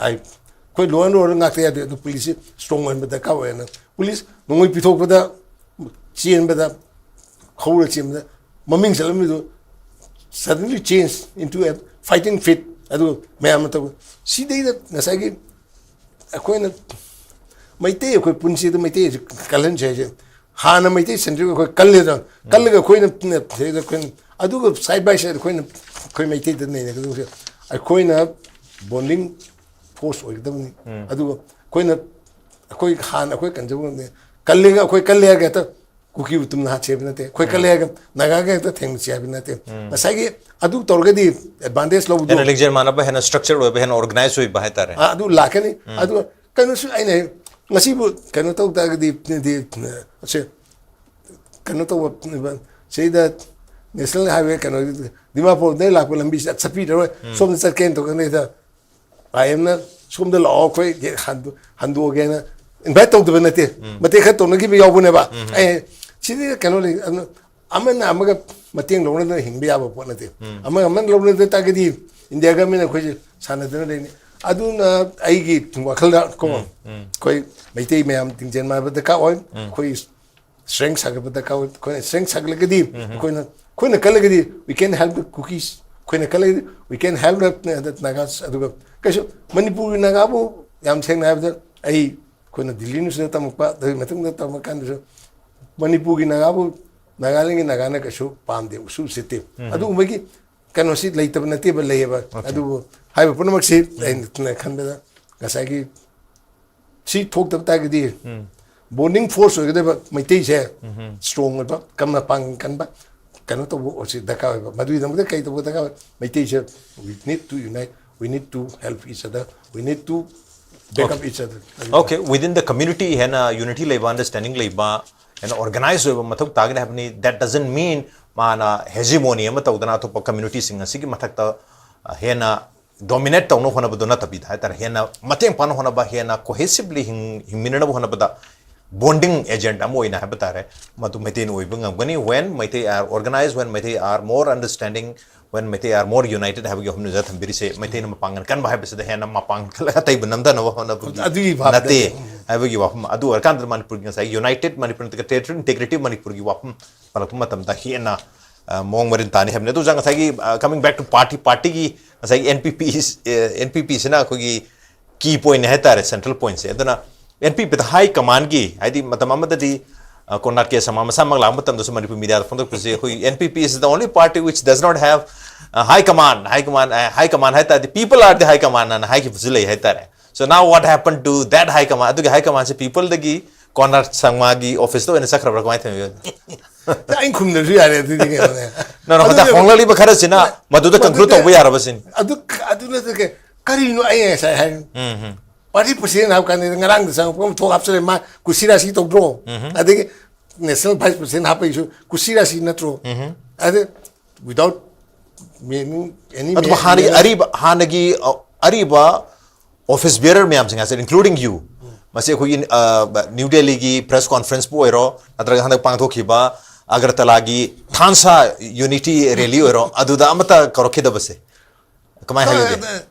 ꯑꯩꯈꯣꯏ law and order ꯉꯥꯛꯇ ꯌꯥꯗꯦ, ꯑꯗꯨ ꯄꯨꯂꯤꯁꯁꯤ ꯏꯁꯇ꯭ꯔꯣꯡ ꯑꯣꯏꯍꯟꯕ ꯗꯔꯀꯥꯔ ꯑꯣꯏꯌꯦꯅ ꯄꯨꯂꯤꯁ ꯅꯣꯡꯃꯩ ꯄꯤꯊꯣꯛꯄꯗ ꯆꯦꯟꯕꯗ ꯈꯧꯔ ꯆꯦꯟꯕꯗ ꯃꯃꯤꯡ ꯆꯠꯂꯝꯃꯤꯗꯨ suddenly change into a fighting fit꯫ ꯑꯗꯨꯒ ꯃꯌꯥꯝꯅ ꯇꯧꯕ ꯁꯤꯗꯩꯗ ꯉꯁꯥꯏꯒꯤ ꯑꯩꯈꯣꯏꯅ ꯃꯩꯇꯩ ꯑꯩꯈꯣꯏ ꯄꯨꯟꯁꯤꯗ ꯃꯩꯇꯩ ꯑꯁꯤ ꯀꯜꯍꯟꯁꯦ ꯍꯥꯏꯁꯦ꯫ ꯍꯥꯟꯅ ꯃꯩꯇꯩ ꯁꯦꯟꯇ꯭ꯔꯤꯛ ꯑꯩꯈꯣꯏ ꯀꯜꯂꯦꯗꯅ, ꯀꯜꯂꯒ ꯑꯩꯈꯣꯏꯅ ꯑꯩꯈꯣꯏꯅ ꯑꯗꯨꯒ side by side ꯑꯩꯈꯣꯏꯅ ꯑꯩꯈꯣꯏ ꯃꯩꯇꯩꯗ ꯅꯩꯅꯒꯗꯧꯁꯦ ꯑꯩꯈꯣꯏꯅ bonding force ꯑꯣꯏꯒꯗꯕꯅꯤ꯫ ꯑꯗꯨꯒ ꯑꯩꯈꯣꯏꯅ ꯑꯩꯈꯣꯏ ꯍꯥꯟꯅ ꯑꯩꯈꯣꯏ ꯀꯟꯖꯕ ꯉꯝꯗꯦ꯫ ꯀꯜꯂꯦꯒ ꯑꯩꯈꯣꯏ ꯀꯜꯂꯦ ꯍꯥꯏꯔꯒ ꯍꯦꯛꯇ ꯀꯨꯀꯤꯕꯨ ꯇꯨꯝꯅ ꯍꯥꯠꯁꯦ ꯍꯥꯏꯕ ꯅꯠꯇꯦ, ꯑꯩꯈꯣꯏ ꯀꯜꯂꯦ ꯍꯥꯏꯔꯒ ꯅꯥꯒꯥꯒ ꯍꯦꯛꯇ ꯊꯦꯡꯅꯁꯤ ꯍꯥꯏꯕ ꯅꯠꯇꯦ꯫ ꯉꯁꯥꯏꯒꯤ ꯑꯗꯨ ꯇꯧꯔꯒꯗꯤ advantage ꯂꯧꯕꯗꯣ ꯍꯦꯟꯅ ꯂꯤꯡꯖꯦꯜ ꯃꯥꯟꯅꯕ, ꯍꯦꯟꯅ structure ꯑꯣꯏꯕ, ꯍꯦꯟꯅ organize ꯑꯣꯏꯕ ꯍꯥꯏꯇꯥꯔꯦ꯫ ꯑꯥ, ꯑꯗꯨ ꯂꯥꯛꯀꯅꯤ꯫ ꯑꯗꯨꯒ ꯀꯩꯅꯣꯁꯨ ꯑꯩꯅ ꯉꯁꯤꯕꯨ ꯀꯩꯅꯣ ꯇꯧ ꯇꯥꯔꯒꯗꯤ ꯗꯤ, ꯁꯦ, ꯀꯩꯅꯣ ꯇꯧꯕ ꯁꯤꯗ National Highway ꯀꯩꯅꯣ ꯗꯤꯃꯥꯄꯨꯔꯗꯩ ꯂꯥꯛꯄ ꯂꯝꯕꯤꯁꯤꯗ ꯆꯠꯄꯤꯔꯔꯣꯏ꯫ ꯁꯣꯝꯗ ꯆꯠꯀꯦꯅ ꯇꯧꯀꯥꯟꯗ ꯑꯥꯏ ꯑꯦꯝꯅ ꯁꯣꯝꯗ ꯂꯥꯛꯑꯣ, ꯑꯩꯈꯣꯏ ꯍꯟꯗꯣ-, ꯍꯟꯗꯣꯛꯑꯒꯦꯅ invite ꯇꯧꯗꯕ ꯅꯠꯇꯦ꯫ ꯃꯇꯦꯛ ꯈꯔ ꯇꯧꯅꯈꯤꯕ ꯌꯥꯎꯕꯅꯦꯕ꯫ ꯑꯩ ꯁꯤꯗꯤ ꯀꯩꯅꯣ ꯂꯩ, ꯑꯗꯨꯅ ꯑꯃꯅ ꯑꯃꯒ ꯃꯇꯦꯡ ꯂꯧꯅꯗꯅ ꯍꯤꯡꯕ ꯌꯥꯕ ꯄꯣꯠ ꯅꯠꯇꯦ꯫ ꯑꯃꯒ ꯑꯃꯅ ꯂꯧꯅꯗ ꯇꯥꯔꯒꯗꯤ ꯏꯟꯗꯤꯌꯥ ꯒꯃꯦꯟ ꯑꯩꯈꯣꯏꯁꯦ ꯁꯥꯟꯅꯗꯅ ꯂꯩꯅꯤ꯫ ꯑꯗꯨꯅ ꯑꯩꯒꯤ ꯋꯥꯈꯜꯗ ꯀꯣ, ꯑꯩꯈꯣꯏ ꯃꯩꯇꯩ ꯃꯌꯥꯝ ꯂꯤꯡꯖꯦꯜ ꯃꯥꯟꯅꯕ ꯗꯔꯀꯥꯔ ꯑꯣꯏ꯫ ꯑꯩꯈꯣꯏ strength ꯁꯥꯒꯠꯄ ꯗꯔꯀꯥꯔ ꯑꯣꯏ꯫ ꯑꯩꯈꯣꯏꯅ strength ꯁꯥꯒꯠꯂꯒꯗꯤ ꯑꯩꯈꯣꯏꯅ, ꯑꯩꯈꯣꯏꯅ ꯀꯜꯂꯒꯗꯤ we can help the Kukis, ꯑꯩꯈꯣꯏꯅ ꯈꯜꯂꯤ, we can help the Nagas. ꯑꯗꯨꯒ ꯀꯩꯁꯨ ꯃꯅꯤꯄꯨꯔꯒꯤ ꯅꯥꯒꯥꯕꯨ, ꯌꯥꯝ ꯁꯦꯡꯅ ꯍꯥꯏꯕꯗ, ꯑꯩ, ꯑꯩꯈꯣꯏꯅ ꯗꯤꯜꯂꯤ ꯌꯨꯅꯤꯚꯔꯁꯤꯇꯤꯗ ꯇꯝꯃꯛꯄ, ꯑꯗꯨꯒꯤ ꯃꯇꯨꯡꯗ ꯇꯝꯃꯛꯀꯥꯟꯗꯁꯨ ꯃꯅꯤꯄꯨꯔꯒꯤ ꯅꯥꯒꯥꯕꯨ ꯅꯥꯒꯥꯂꯦꯟꯒꯤ ꯅꯥꯒꯥꯅ ꯀꯩꯁꯨ ꯄꯥꯝꯗꯦ, ꯎꯁꯨ ꯎꯁꯤꯠꯇꯦ꯫ ꯑꯗꯨꯒꯨꯝꯕꯒꯤ ꯀꯩꯅꯣꯁꯤ ꯂꯩꯇꯕ ꯅꯠꯇꯦꯕ, ꯂꯩꯌꯦꯕ꯫ ꯑꯗꯨꯕꯨ ꯍꯥꯏꯔꯤꯕ ꯄꯨꯝꯅꯃꯛꯁꯤ ꯑꯩꯅ ꯈꯟꯕꯗ ꯉꯁꯥꯏꯒꯤ ꯁꯤ ꯊꯣꯛꯇꯕ ꯇꯥꯔꯒꯗꯤ, ꯕꯣꯟꯗꯤꯡ ꯐꯣꯔꯁ ꯑꯣꯏꯒꯗꯕ ꯃꯩꯇꯩꯁꯦ, ꯁ꯭ꯇꯔꯣꯡ ꯑꯣꯏꯕ, ꯀꯟꯅ ꯄꯥꯡꯒꯟ ꯀꯟꯕ, ꯀꯩꯅꯣ ꯇꯧꯕ ꯑꯣꯏꯁꯤ ꯗꯔꯀꯥꯔ ꯑꯣꯏꯕ꯫ ꯃꯗꯨꯒꯤꯗꯃꯛꯇ ꯀꯩ ꯇꯧꯕ ꯗꯔꯀꯥꯔ ꯑꯣꯏ? ꯃꯩꯇꯩꯁꯦ, we need to unite, we need to help each other, we need to back up each other. Okay, within the community ꯍꯦꯟꯅ unity ꯂꯩꯕ, understanding ꯂꯩꯕ, ꯍꯦꯟꯅ organize ꯑꯣꯏꯕ ꯃꯊꯧ ꯇꯥꯒꯅꯤ ꯍꯥꯏꯕꯅꯤ꯫ That doesn't mean ꯃꯥꯅ hegemony ꯑꯃ ꯇꯧꯗꯅ ꯑꯇꯣꯞꯄ communityꯁꯤꯡ ꯑꯁꯤꯒꯤ ꯃꯊꯛꯇ, ꯑ, ꯍꯦꯟꯅ dominate ꯇꯧꯅꯕ ꯍꯣꯠꯅꯕꯗꯨ ꯅꯠꯇꯕꯤꯗ ꯍꯥꯏꯇꯥꯔꯦ, ꯍꯦꯟꯅ ꯃꯇꯦꯡ ꯄꯥꯡꯅ ꯍꯣꯠꯅꯕ, ꯍꯦꯟꯅ cohesively ꯍꯤꯡ-, ꯍꯤꯡꯃꯤꯟꯅꯅꯕ ꯍꯣꯠꯅꯕꯗ bonding agent ꯑꯃ ꯑꯣꯏꯅ ꯍꯥꯏꯕ ꯇꯥꯔꯦ, ꯃꯗꯨ ꯃꯩꯇꯩꯅ ꯑꯣꯏꯕ ꯉꯝꯒꯅꯤ, when Meitei are organized, when Meitei are more understanding, when Meitei are more united ꯍꯥꯏꯕꯒꯤ ꯋꯥꯐꯝꯅꯤꯗ ꯊꯝꯕꯤꯔꯤꯁꯦ꯫ ꯃꯩꯇꯩꯅ ꯃꯄꯥꯡꯒꯜ ꯀꯟꯕ ꯍꯥꯏꯕꯁꯤꯗ ꯍꯦꯟꯅ ꯃꯄꯥꯡꯒꯜ ꯀꯜꯂꯒ ꯑꯇꯩꯕꯨ ꯅꯝꯊꯅꯕ ꯍꯣꯠꯅꯕꯒꯤ ꯑꯗꯨꯒꯤ ꯚꯥꯕ ꯅꯠꯇꯦ ꯅꯠꯇꯦ꯫ ꯍꯥꯏꯕꯒꯤ ꯋꯥꯐꯝ꯫ ꯑꯗꯨ ꯑꯣꯏꯔꯀꯥꯟꯗ ꯃꯅꯤꯄꯨꯔꯒꯤ ꯉꯁꯥꯏ united ꯃꯅꯤꯄꯨꯔ ꯅꯠꯇ꯭ꯔꯒ territorial integrity ꯃꯅꯤꯄꯨꯔꯒꯤ ꯋꯥꯐꯝ ꯄꯜꯂꯛꯄ ꯃꯇꯝꯗ ꯍꯦꯟꯅ, ꯑ, ꯃꯑꯣꯡ ꯃꯔꯤꯟ ꯇꯥꯅꯤ ꯍꯥꯏꯕꯅꯤ꯫ ꯑꯗꯨ ꯑꯣꯖꯥ, ꯉꯁꯥꯏꯒꯤ, ꯑ, coming back to party, partyꯒꯤ ꯉꯁꯥꯏꯒꯤ NPP, ꯑ, NPPꯁꯤꯅ ꯑꯩꯈꯣꯏꯒꯤ key pointꯅꯤ ꯍꯥꯏꯇꯥꯔꯦ, central pointꯁꯦ꯫ ꯑꯗꯨꯅ NPPꯗ high commandꯒꯤ, ꯍꯥꯏꯗꯤ ꯃꯇꯝ ꯑꯃꯗꯗꯤ, ꯑ, ꯀꯣꯟꯔꯥꯗ ꯀꯦ ꯁꯔꯃ ꯃꯁꯥꯃꯛ ꯂꯥꯛꯄ ꯃꯇꯝꯗꯁꯨ ꯃꯅꯤꯄꯨꯔ mediaꯗ ꯐꯣꯡꯗꯣꯛꯄꯁꯦ, ꯑꯩꯈꯣꯏꯒꯤ NPP is the only party which does not have, uh, high command, high command, uh, high command ꯍꯥꯏ ꯇꯥꯔꯗꯤ, "People are the high command" ꯑꯅ ꯍꯥꯏꯈꯤꯕꯁꯨ ꯂꯩ ꯍꯥꯏꯇꯥꯔꯦ꯫ So now what happened to that high command? ꯑꯗꯨꯒꯤ high commandꯁꯦ peopleꯗꯒꯤ ꯀꯣꯟꯔꯥꯗ ꯁꯔꯃꯒꯤ officeꯇ ꯑꯣꯏꯅ ꯆꯠꯈ꯭ꯔꯕ꯭ꯔꯥ, ꯀꯃꯥꯏꯅ ꯇꯧꯋꯤ? ꯑꯩꯅ ꯈꯨꯝꯗ꯭ꯔꯁꯨ ꯌꯥꯔꯦ ꯑꯗꯨꯗꯤ, ꯀꯩꯅꯣꯅꯦ꯫ No, no, ꯍꯟꯗꯛ ꯑꯗꯨꯅ- ꯍꯣꯡꯂꯛꯂꯤꯕ ꯈꯔꯁꯤꯅ ꯃꯗꯨꯗ conclude ꯃꯗꯨꯗ- ꯇꯧꯕ ꯌꯥꯔꯕ ꯁꯤꯅꯤ꯫ ꯑꯗꯨ, ꯑꯗꯨ ꯅꯠꯇ꯭ꯔꯒ ꯀꯔꯤꯅꯣ ꯑꯩ ꯉꯁꯥꯏ ꯍꯥꯏ? ꯎꯝ, ꯎꯝ꯫ Party president ꯍꯥꯞꯄ ꯀꯥꯟꯗ ꯉꯔꯥꯡꯗ ꯆꯪꯉꯛꯄ ꯑꯃ ꯊꯣꯛ ꯍꯥꯞꯆꯜꯂꯦ, ꯃꯥ ꯀꯨꯁꯤ ꯔꯥꯁꯤ ꯇꯧꯗ꯭ꯔꯣ? ꯑꯗꯒꯤ national vice president ꯍꯥꯞꯄꯒꯤꯁꯨ ꯀꯨꯁꯤ ꯔꯥꯁꯤ ꯅꯠꯇ꯭ꯔꯣ? ꯑꯗ without meaning, any ꯑꯗꯨꯕꯨ meaning- ꯍꯥꯟꯅꯒꯤ ꯑꯔꯤꯕ, ꯍꯥꯟꯅꯒꯤ, ꯑ, ꯑꯔꯤꯕ office bearer ꯃꯌꯥꯝꯁꯤꯡ ꯍꯥꯏꯁꯦ, including you, ꯃꯁꯤ ꯑꯩꯈꯣꯏꯒꯤ, ꯑ, ꯅ꯭ꯌꯨ ꯗꯦꯜꯂꯤꯒꯤ press conferenceꯄꯨ ꯑꯣꯏꯔꯣ, ꯅꯠꯇ꯭ꯔꯒ ꯍꯟꯗꯛ ꯄꯥꯡꯊꯣꯛꯈꯤꯕ ꯑꯒꯔꯇꯂꯥꯒꯤ ꯊꯥꯟꯁꯥ unity rally ꯑꯣꯏꯔꯣ, ꯑꯗꯨꯗ ꯑꯃꯠꯇ ꯀꯧꯔꯛꯈꯤꯗꯕꯁꯦ ꯀꯃꯥꯏꯅ ꯍꯥꯏꯒꯦ?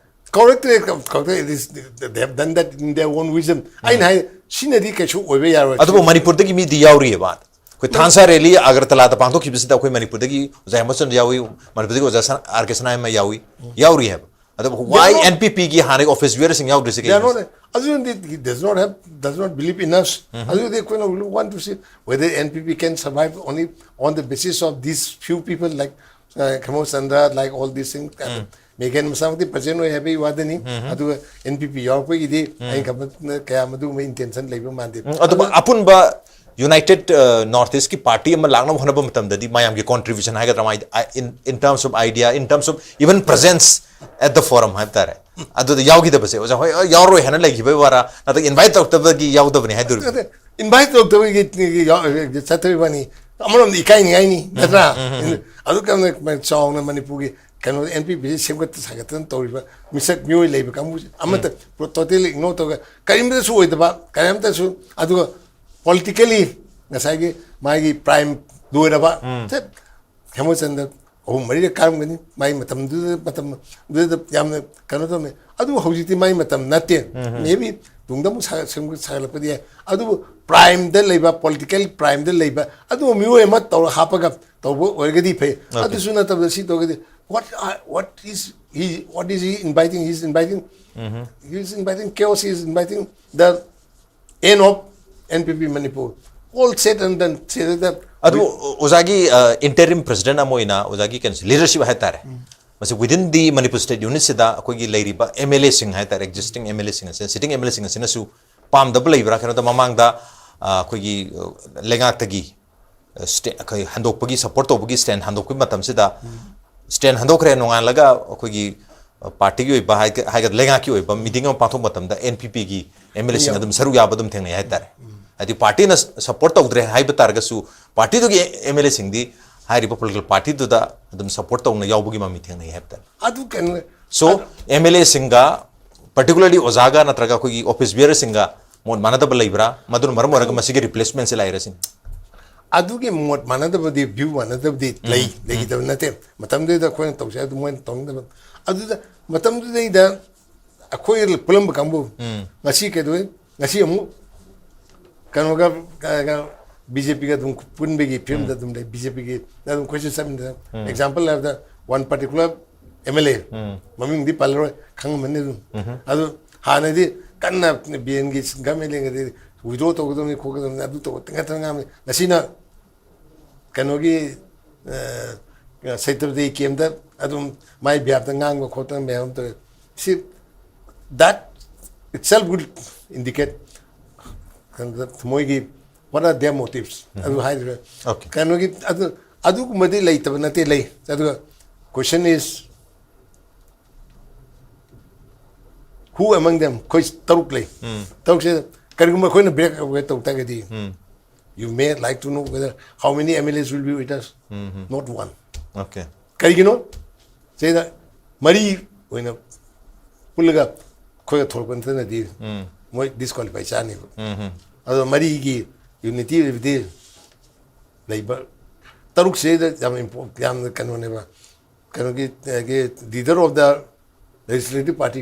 ꯀꯧꯔꯛꯇ꯭ꯔꯦ, ꯀꯧꯔꯛꯇ꯭ꯔꯦ, it is, they have done that in their own vision. ꯑꯩꯅ ꯍꯥꯏ, ꯁꯤꯅꯗꯤ ꯀꯩꯁꯨ ꯑꯣꯏꯕ ꯌꯥꯔꯣꯏ꯫ ꯑꯗꯨꯕꯨ ꯃꯅꯤꯄꯨꯔꯗꯒꯤ ꯃꯤꯗꯤ ꯌꯥꯎꯔꯤꯑꯕ ꯑꯥꯗ꯫ ꯑꯩꯈꯣꯏ ꯊꯥꯟꯁꯥ ꯔꯦꯂꯤ ꯑꯒꯔꯇꯂꯥꯗ ꯄꯥꯡꯊꯣꯛꯈꯤꯕꯁꯤꯗ ꯑꯩꯈꯣꯏ ꯃꯅꯤꯄꯨꯔꯗꯒꯤ ꯑꯣꯖꯥ ꯍꯦꯃꯆꯟꯗ꯭ꯔ ꯌꯥꯎꯏ, ꯃꯅꯤꯄꯨꯔꯗꯒꯤ ꯑꯣꯖꯥ ꯁꯅꯥ- ꯑꯥꯔ ꯀꯦ ꯁꯅꯥꯌꯥꯏꯃ ꯌꯥꯎꯏ, ꯌꯥꯎꯔꯤ ꯍꯥꯏꯕ꯫ ꯑꯗꯨꯕꯨ why N P P ꯒꯤ ꯍꯥꯟꯅꯒꯤ office bearer ꯁꯤꯡ ꯌꯥꯎꯗ꯭ꯔꯤꯁꯦ ꯀꯩꯒꯤꯅꯣ? ꯑꯗꯨꯗꯤ does not have, does not believe in us. ꯑꯗꯨꯗꯤ ꯑꯩꯈꯣꯏꯅ want to see whether N P P can survive only on the basis of these few people like uh, Khemo Chandra, like all these things. ꯃꯦꯒꯦꯟ ꯃꯁꯥꯃꯛꯇꯤ present ꯑꯣꯏ ꯍꯥꯏꯕꯒꯤ ꯋꯥꯗꯅꯤ꯫ ꯑꯗꯨꯒ N P P ꯌꯥꯎꯔꯛꯄꯒꯤꯗꯤ ꯑꯩꯅ ꯈꯟꯕꯗ ꯀꯌꯥ ꯃꯗꯨꯒꯨꯝꯕ intention ꯂꯩꯕ ꯃꯥꯟꯗꯦ꯫ ꯎꯝ, ꯑꯗꯨꯕꯨ ꯑꯄꯨꯟꯕ United North East ꯀꯤ party ꯑꯃ ꯂꯥꯛꯅꯕ ꯍꯣꯠꯅꯕ ꯃꯇꯝꯗꯗꯤ ꯃꯌꯥꯝꯒꯤ contribution ꯍꯥꯏꯒꯗ꯭ꯔꯥ, ꯃꯥꯒꯤ, in, in terms of idea, in terms of even presence at the forum ꯍꯥꯏꯕ ꯇꯥꯔꯦ, ꯑꯗꯨꯗ ꯌꯥꯎꯈꯤꯗꯕꯁꯦ ꯑꯣꯖꯥ ꯍꯣꯏ, ꯑ, ꯌꯥꯎꯔꯣꯏ ꯍꯥꯏꯅ ꯂꯩꯈꯤꯕꯒꯤ ꯋꯥꯔꯥ, ꯅꯠꯇ꯭ꯔꯒ invite ꯇꯧꯔꯛꯇꯕꯒꯤ ꯌꯥꯎꯗꯕꯅꯤ ꯍꯥꯏꯗꯣꯔꯤꯕꯅꯤ? Invite ꯇꯧꯔꯛꯇꯕꯒꯤ ꯆꯠꯇꯕꯒꯤ ꯋꯥꯅꯤ꯫ ꯑꯃꯔꯣꯝꯗ ꯏꯀꯥꯏꯅꯤꯡꯉꯥꯏꯅꯤ, ꯅꯠꯇ꯭ꯔꯥ? ꯑꯗꯨ ꯀꯝꯅ ꯆꯥꯎꯅ ꯃꯅꯤꯄꯨꯔꯒꯤ ꯀꯩꯅꯣ N P P ꯁꯤ ꯁꯦꯝꯒꯠꯇ ꯁꯥꯒꯠꯇꯅ ꯇꯧꯔꯤꯕ ꯃꯤꯁꯛ ꯃꯤꯑꯣꯏ ꯂꯩꯕ ꯀꯥꯡꯕꯨꯁꯦ ꯑꯃꯠꯇ totally ignore ꯇꯧꯔꯒ ꯀꯔꯤꯝꯇꯁꯨ ꯑꯣꯏꯗꯕ, ꯀꯔꯤꯝꯇꯁꯨ, ꯑꯗꯨꯒ politically ꯉꯁꯥꯏꯒꯤ ꯃꯥꯒꯤ prime ꯂꯣꯏꯔꯕ ꯁꯦ ꯍꯦꯃꯆꯟꯗ ꯑꯍꯨꯝ ꯃꯔꯤꯔꯛ ꯀꯥꯔꯝꯒꯅꯤ ꯃꯥꯒꯤ ꯃꯇꯝꯗꯨꯗ, ꯃꯇꯝꯗꯨꯗ ꯌꯥꯝꯅ ꯀꯩꯅꯣ ꯇꯧꯔꯝꯃꯦ꯫ ꯑꯗꯨꯕꯨ ꯍꯧꯖꯤꯛꯇꯤ ꯃꯥꯒꯤ ꯃꯇꯝ ꯅꯠꯇꯦ꯫ Maybe ꯇꯨꯡꯗ ꯑꯃꯨꯛ ꯁꯥꯒꯠ- ꯁꯦꯝꯒꯠ- ꯁꯥꯒꯠꯂꯛꯄꯗꯤ ꯌꯥꯏ꯫ ꯑꯗꯨꯕꯨ prime ꯗ ꯂꯩꯕ, political prime ꯗ ꯂꯩꯕ ꯑꯗꯨꯒꯨꯝꯕ ꯃꯤꯑꯣꯏ ꯑꯃ ꯇꯧꯔ ꯍꯥꯞꯄꯒ ꯇꯧꯕ ꯑꯣꯏꯔꯒꯗꯤ ꯐꯩ꯫ ꯑꯗꯨꯁꯨ ꯅꯠꯇꯕꯗ ꯁꯤ ꯇꯧꯔꯒꯗꯤ what are- what is he, what is he inviting? He is inviting, he is inviting chaos, he is inviting the end of N P P Manipur. All said and done, said that ꯑꯗꯨ ꯑꯣꯖꯥꯒꯤ interim president ꯑꯃ ꯑꯣꯏꯅ ꯑꯣꯖꯥꯒꯤ ꯀꯩꯅꯣꯁꯦ, leadership ꯍꯥꯏꯇꯥꯔꯦ, ꯃꯁꯤ within the Manipur State Unit ꯁꯤꯗ ꯑꯩꯈꯣꯏꯒꯤ ꯂꯩꯔꯤꯕ M L A ꯁꯤꯡ ꯍꯥꯏꯇꯥꯔꯦ, existing M L A ꯁꯤꯡ ꯑꯁꯤ, sitting M L A ꯁꯤꯡ ꯑꯁꯤꯅꯁꯨ ꯄꯥꯝꯗꯕ ꯂꯩꯕ꯭ꯔꯥ? ꯀꯩꯅꯣꯗ ꯃꯃꯥꯡꯗ ꯑ, ꯑꯩꯈꯣꯏꯒꯤ ꯑ, ꯂꯩꯉꯥꯛꯇꯒꯤ ꯑ, sta- ꯑꯩꯈꯣꯏ ꯍꯟꯗꯣꯛꯄꯒꯤ, support ꯇꯧꯕꯒꯤ stand ꯍꯟꯗꯣꯛꯄꯒꯤ ꯃꯇꯝꯁꯤꯗ, stand ꯍꯟꯗꯣꯛꯈ꯭ꯔꯦ, ꯅꯣꯡꯉꯥꯜꯂꯒ ꯑꯩꯈꯣꯏꯒꯤ party ꯒꯤ ꯑꯣꯏꯕ ꯍꯥꯏꯒ- ꯍꯥꯏꯒꯗ꯭ꯔꯥ, ꯂꯩꯉꯥꯛꯀꯤ ꯑꯣꯏꯕ meeting ꯑꯃ ꯄꯥꯡꯊꯣꯛꯄ ꯃꯇꯝꯗ N P P ꯒꯤ M L A ꯁꯤꯡ ꯑꯗꯨꯝ ꯁꯔꯨꯛ ꯌꯥꯕ ꯑꯗꯨꯝ ꯊꯦꯡꯅꯩ ꯍꯥꯏꯇꯥꯔꯦ꯫ ꯍꯥꯏꯗꯤ party ꯅ support ꯇꯧꯗ꯭ꯔꯦ ꯍꯥꯏꯕ ꯇꯥꯔꯒꯁꯨ party ꯗꯨꯒꯤ M L A ꯁꯤꯡꯗꯤ ꯍꯥꯏꯔꯤꯕ political party ꯗꯨꯗ ꯑꯗꯨꯝ support ꯇꯧꯅ ꯌꯥꯎꯕꯒꯤ ꯃꯃꯤ ꯊꯦꯡꯅꯩ ꯍꯥꯏꯕ ꯇꯥꯔꯦ꯫ ꯑꯗꯨ ꯀꯩꯅꯣ So, M L A ꯁꯤꯡꯒ particularly ꯑꯣꯖꯥꯒ ꯅꯠꯇ꯭ꯔꯒ ꯑꯩꯈꯣꯏꯒꯤ office bearer ꯁꯤꯡꯒ ꯃꯣꯠ ꯃꯥꯟꯅꯗꯕ ꯂꯩꯕ꯭ꯔꯥ? ꯃꯗꯨꯅ ꯃꯔꯝ ꯑꯣꯏꯔꯒ ꯃꯁꯤꯒꯤ replacement ꯁꯤ ꯂꯥꯛꯏꯔꯁꯤꯅꯤ꯫ ꯑꯗꯨꯒꯤ ꯃꯣꯠ ꯃꯥꯟꯅꯗꯕꯗꯤ, view ꯃꯥꯟꯅꯗꯕꯗꯤ ꯂꯩ, ꯂꯩꯈꯤꯗꯕ ꯅꯠꯇꯦ꯫ ꯃꯇꯝꯗꯨꯗ ꯑꯩꯈꯣꯏꯅ ꯇꯧꯁꯦ ꯍꯥꯏꯗꯨ ꯃꯣꯏꯅ ꯇꯧꯅꯤꯡꯗꯕ꯫ ꯑꯗꯨꯗ ꯃꯇꯝꯗꯨꯗꯩꯗ ꯑꯩꯈꯣꯏ ꯄꯨꯜꯂꯝꯕ ꯀꯥꯡꯕꯨ ꯉꯁꯤ ꯀꯩꯗꯧꯏ? ꯉꯁꯤ ꯑꯃꯨꯛ ꯀꯩꯅꯣꯒ, ꯀ- ꯀ- ꯕꯤ ꯖꯦ ꯄꯤꯒ ꯑꯗꯨꯝ ꯄꯨꯟꯕꯒꯤ ꯐꯤꯕꯝꯗ ꯑꯗꯨꯝ ꯂꯩ꯫ ꯕꯤ ꯖꯦ ꯄꯤꯒꯤ ꯑꯗꯨꯝ ꯑꯩꯈꯣꯏꯁꯨ ꯆꯠꯃꯤꯟꯅ, ꯑꯦꯛꯖꯥꯝꯄꯜ ꯍꯥꯏꯔꯕꯗ, one particular M L A, ꯃꯃꯤꯡꯗꯤ ꯄꯜꯂꯔꯣꯏ, ꯈꯪꯉꯝꯃꯅꯤ ꯑꯗꯨꯝ꯫ ꯑꯗꯨ ꯍꯥꯟꯅꯗꯤ ꯀꯟꯅ ꯕꯤ ꯑꯦꯟꯒꯤ ꯒꯃꯦꯟ ꯂꯩꯉꯩꯗꯤ ꯋꯤꯗ꯭ꯔꯣ ꯇꯧꯒꯗꯕꯅꯤ, ꯈꯣꯠꯀꯗꯕꯅꯤ, ꯑꯗꯨ ꯇꯧꯕ ꯇꯤꯡꯈꯠꯇꯅ ꯉꯥꯡꯕꯅꯤ꯫ ꯉꯁꯤꯅ ꯀꯩꯅꯣꯒꯤ, ꯑ, ꯁꯩꯇꯄꯇꯤ ꯀꯦꯝꯗ ꯑꯗꯨꯝ ꯃꯥꯏ ꯕꯤꯍꯥꯞꯇ ꯉꯥꯡꯕ ꯈꯣꯠꯇꯅ ꯃꯌꯥꯝ ꯑꯃ ꯇꯧꯋꯦ꯫ ꯁꯤ, that itself will indicate ꯃꯣꯏꯒꯤ, what are their motives? ꯑꯗꯨ ꯍꯥꯏꯗ꯭ꯔꯦ꯫ Okay. ꯀꯩꯅꯣꯒꯤ, ꯑꯗꯨ, ꯑꯗꯨꯒꯨꯝꯕꯗꯤ ꯂꯩꯇꯕ ꯅꯠꯇꯦ, ꯂꯩ꯫ ꯑꯗꯨꯒ question is, who among them? ꯑꯩꯈꯣꯏ ꯇꯔꯨꯛ ꯂꯩ꯫ ꯇꯔꯨꯛꯁꯦ ꯀꯔꯤꯒꯨꯝꯕ ꯑꯩꯈꯣꯏꯅ break away ꯇꯧ ꯇꯥꯔꯒꯗꯤ, you may like to know whether how many M L As will be with us? Not one. Okay. ꯀꯔꯤꯒꯤꯅꯣ? ꯁꯤꯗ ꯃꯔꯤ ꯑꯣꯏꯅ ꯄꯨꯜꯂꯒ ꯑꯩꯈꯣꯏꯒ ꯊꯣꯛꯂꯛꯄ ꯅꯠꯇꯅꯗꯤ ꯃꯣꯏ disqualify ꯆꯥꯅꯦꯕ꯫ ꯑꯗꯣ ꯃꯔꯤꯒꯤ unity ꯑꯣꯏꯕꯗꯤ ꯂꯩꯕ, ꯇꯔꯨꯛꯁꯤꯗ ꯌꯥꯝ impo-, ꯌꯥꯝꯅ ꯀꯩꯅꯣꯅꯦꯕ, ꯀꯩꯅꯣꯒꯤ, ꯑ, ꯒꯤ leader of the legislative party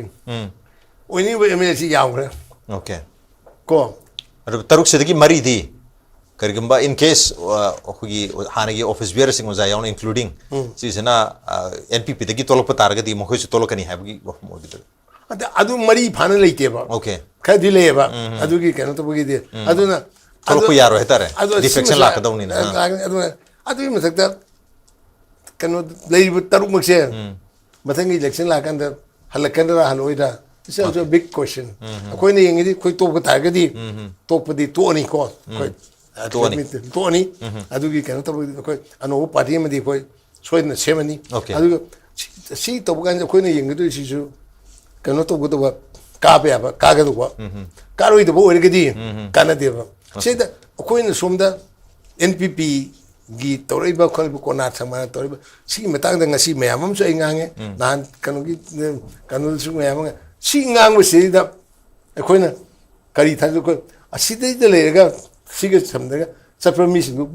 ꯑꯣꯏꯅꯤꯡꯕ M L A ꯁꯤ ꯌꯥꯝꯈ꯭ꯔꯦ꯫ Okay. ꯀꯣ꯫ ꯑꯗꯨ ꯇꯔꯨꯛꯁꯤꯗꯒꯤ ꯃꯔꯤꯗꯤ ꯀꯔꯤꯒꯨꯝꯕ in case, ꯑ, ꯑꯩꯈꯣꯏꯒꯤ ꯍꯥꯟꯅꯒꯤ office bearer ꯁꯤꯡ ꯑꯣꯖꯥ ꯌꯥꯎꯅ including ꯁꯤꯁꯤꯅ, ꯑ, N P P ꯗꯒꯤ ꯊꯣꯛꯂꯛꯄ ꯇꯥꯔꯒꯗꯤ ꯃꯈꯣꯏꯁꯨ ꯊꯣꯛꯂꯛꯀꯅꯤ ꯍꯥꯏꯕꯒꯤ ꯋꯥꯐꯝ ꯑꯣꯏꯒꯗ꯭ꯔꯥ? ꯑꯗ ꯑꯗꯨ ꯃꯔꯤ ꯐꯥꯅ ꯂꯩꯇꯦꯕ꯫ Okay. ꯈꯔꯗꯤ ꯂꯩꯌꯦꯕ꯫ ꯑꯗꯨꯒꯤ ꯀꯩꯅꯣ ꯇꯧꯕꯒꯤꯗꯤ꯫ ꯑꯗꯨꯅ ꯊꯣꯛꯂꯛꯄ ꯑꯗꯨ-, ꯌꯥꯔꯣꯏ ꯍꯥꯏꯇꯥꯔꯦ꯫ ꯑꯗꯨ Defection ꯁꯤꯃꯁꯨ-, ꯂꯥꯛꯀꯗꯧꯅꯤꯅ꯫ ꯑ. ꯂꯥꯛꯀꯅꯤ꯫ ꯑꯗꯨꯅ ꯑꯗꯨꯒꯤ ꯃꯊꯛꯇ ꯀꯩꯅꯣ ꯂꯩꯔꯤꯕ ꯇꯔꯨꯛꯃꯛꯁꯦ ꯃꯊꯪꯒꯤ election ꯂꯥꯛꯀꯥꯟꯗ ꯍꯜꯂꯛꯀꯗ꯭ꯔꯥ ꯍꯜꯂꯛꯑꯣꯏꯗ꯭ꯔꯥ? It's also a big question. ꯑꯩꯈꯣꯏꯅ ꯌꯦꯡꯉꯤꯗꯤ ꯑꯩꯈꯣꯏ ꯇꯣꯛꯄ ꯇꯥꯔꯒꯗꯤ ꯇꯣꯛꯄꯗꯤ ꯇꯣꯛꯑꯅꯤꯀꯣ꯫ ꯑꯩꯈꯣꯏ ꯇꯣꯛꯑꯅꯤ꯫ ꯇꯣꯛꯑꯅꯤ꯫ ꯑꯗꯨꯒꯤ ꯀꯩꯅꯣ ꯇꯧꯕꯒꯤꯗꯤ ꯑꯩꯈꯣꯏ ꯑꯅꯧꯕ party ꯑꯃꯗꯤ ꯑꯩꯈꯣꯏ ꯁꯣꯏꯗꯅ ꯁꯦꯝꯃꯅꯤ꯫ Okay. ꯑꯗꯨꯒ ꯁꯤ, ꯁꯤ ꯇꯧꯕ ꯀꯥꯟꯗ ꯑꯩꯈꯣꯏꯅ ꯌꯦꯡꯒꯗꯣꯏꯁꯤꯁꯨ ꯀꯩꯅꯣ ꯇꯧꯒꯗꯧꯕ, ꯀꯥꯕ ꯌꯥꯕ ꯀꯥꯒꯗꯧꯕ, ꯀꯥꯔꯣꯏꯗꯕ ꯑꯣꯏꯔꯒꯗꯤ ꯀꯥꯟꯅꯗꯦꯕ꯫ ꯁꯤꯗ ꯑꯩꯈꯣꯏꯅ ꯁꯣꯝꯗ N P P ꯒꯤ ꯇꯧꯔꯛꯏꯕ ꯈꯣꯠꯂꯤꯕ ꯀꯣꯅꯥ ꯁꯃꯥꯅ ꯇꯧꯔꯤꯕ ꯁꯤꯒꯤ ꯃꯇꯥꯡꯗ ꯉꯁꯤ ꯃꯌꯥꯝ ꯑꯃꯁꯨ ꯑꯩ ꯉꯥꯡꯉꯦ꯫ ꯅꯍꯥꯟ ꯀꯩꯅꯣꯒꯤ, ꯀꯩꯅꯣꯗꯁꯨ ꯃꯌꯥꯝ ꯑꯃ ꯁꯤ ꯉꯥꯡꯕꯁꯤꯗ ꯑꯩꯈꯣꯏꯅ ꯀꯔꯤ ꯊꯥꯖ-, ꯑꯩꯈꯣꯏ ꯑꯁꯤꯗꯩꯗ ꯂꯩꯔꯒ ꯁꯤꯒ ꯁꯝꯅꯔꯒ ꯆꯠꯄ ꯃꯤꯁꯤꯡꯗꯨ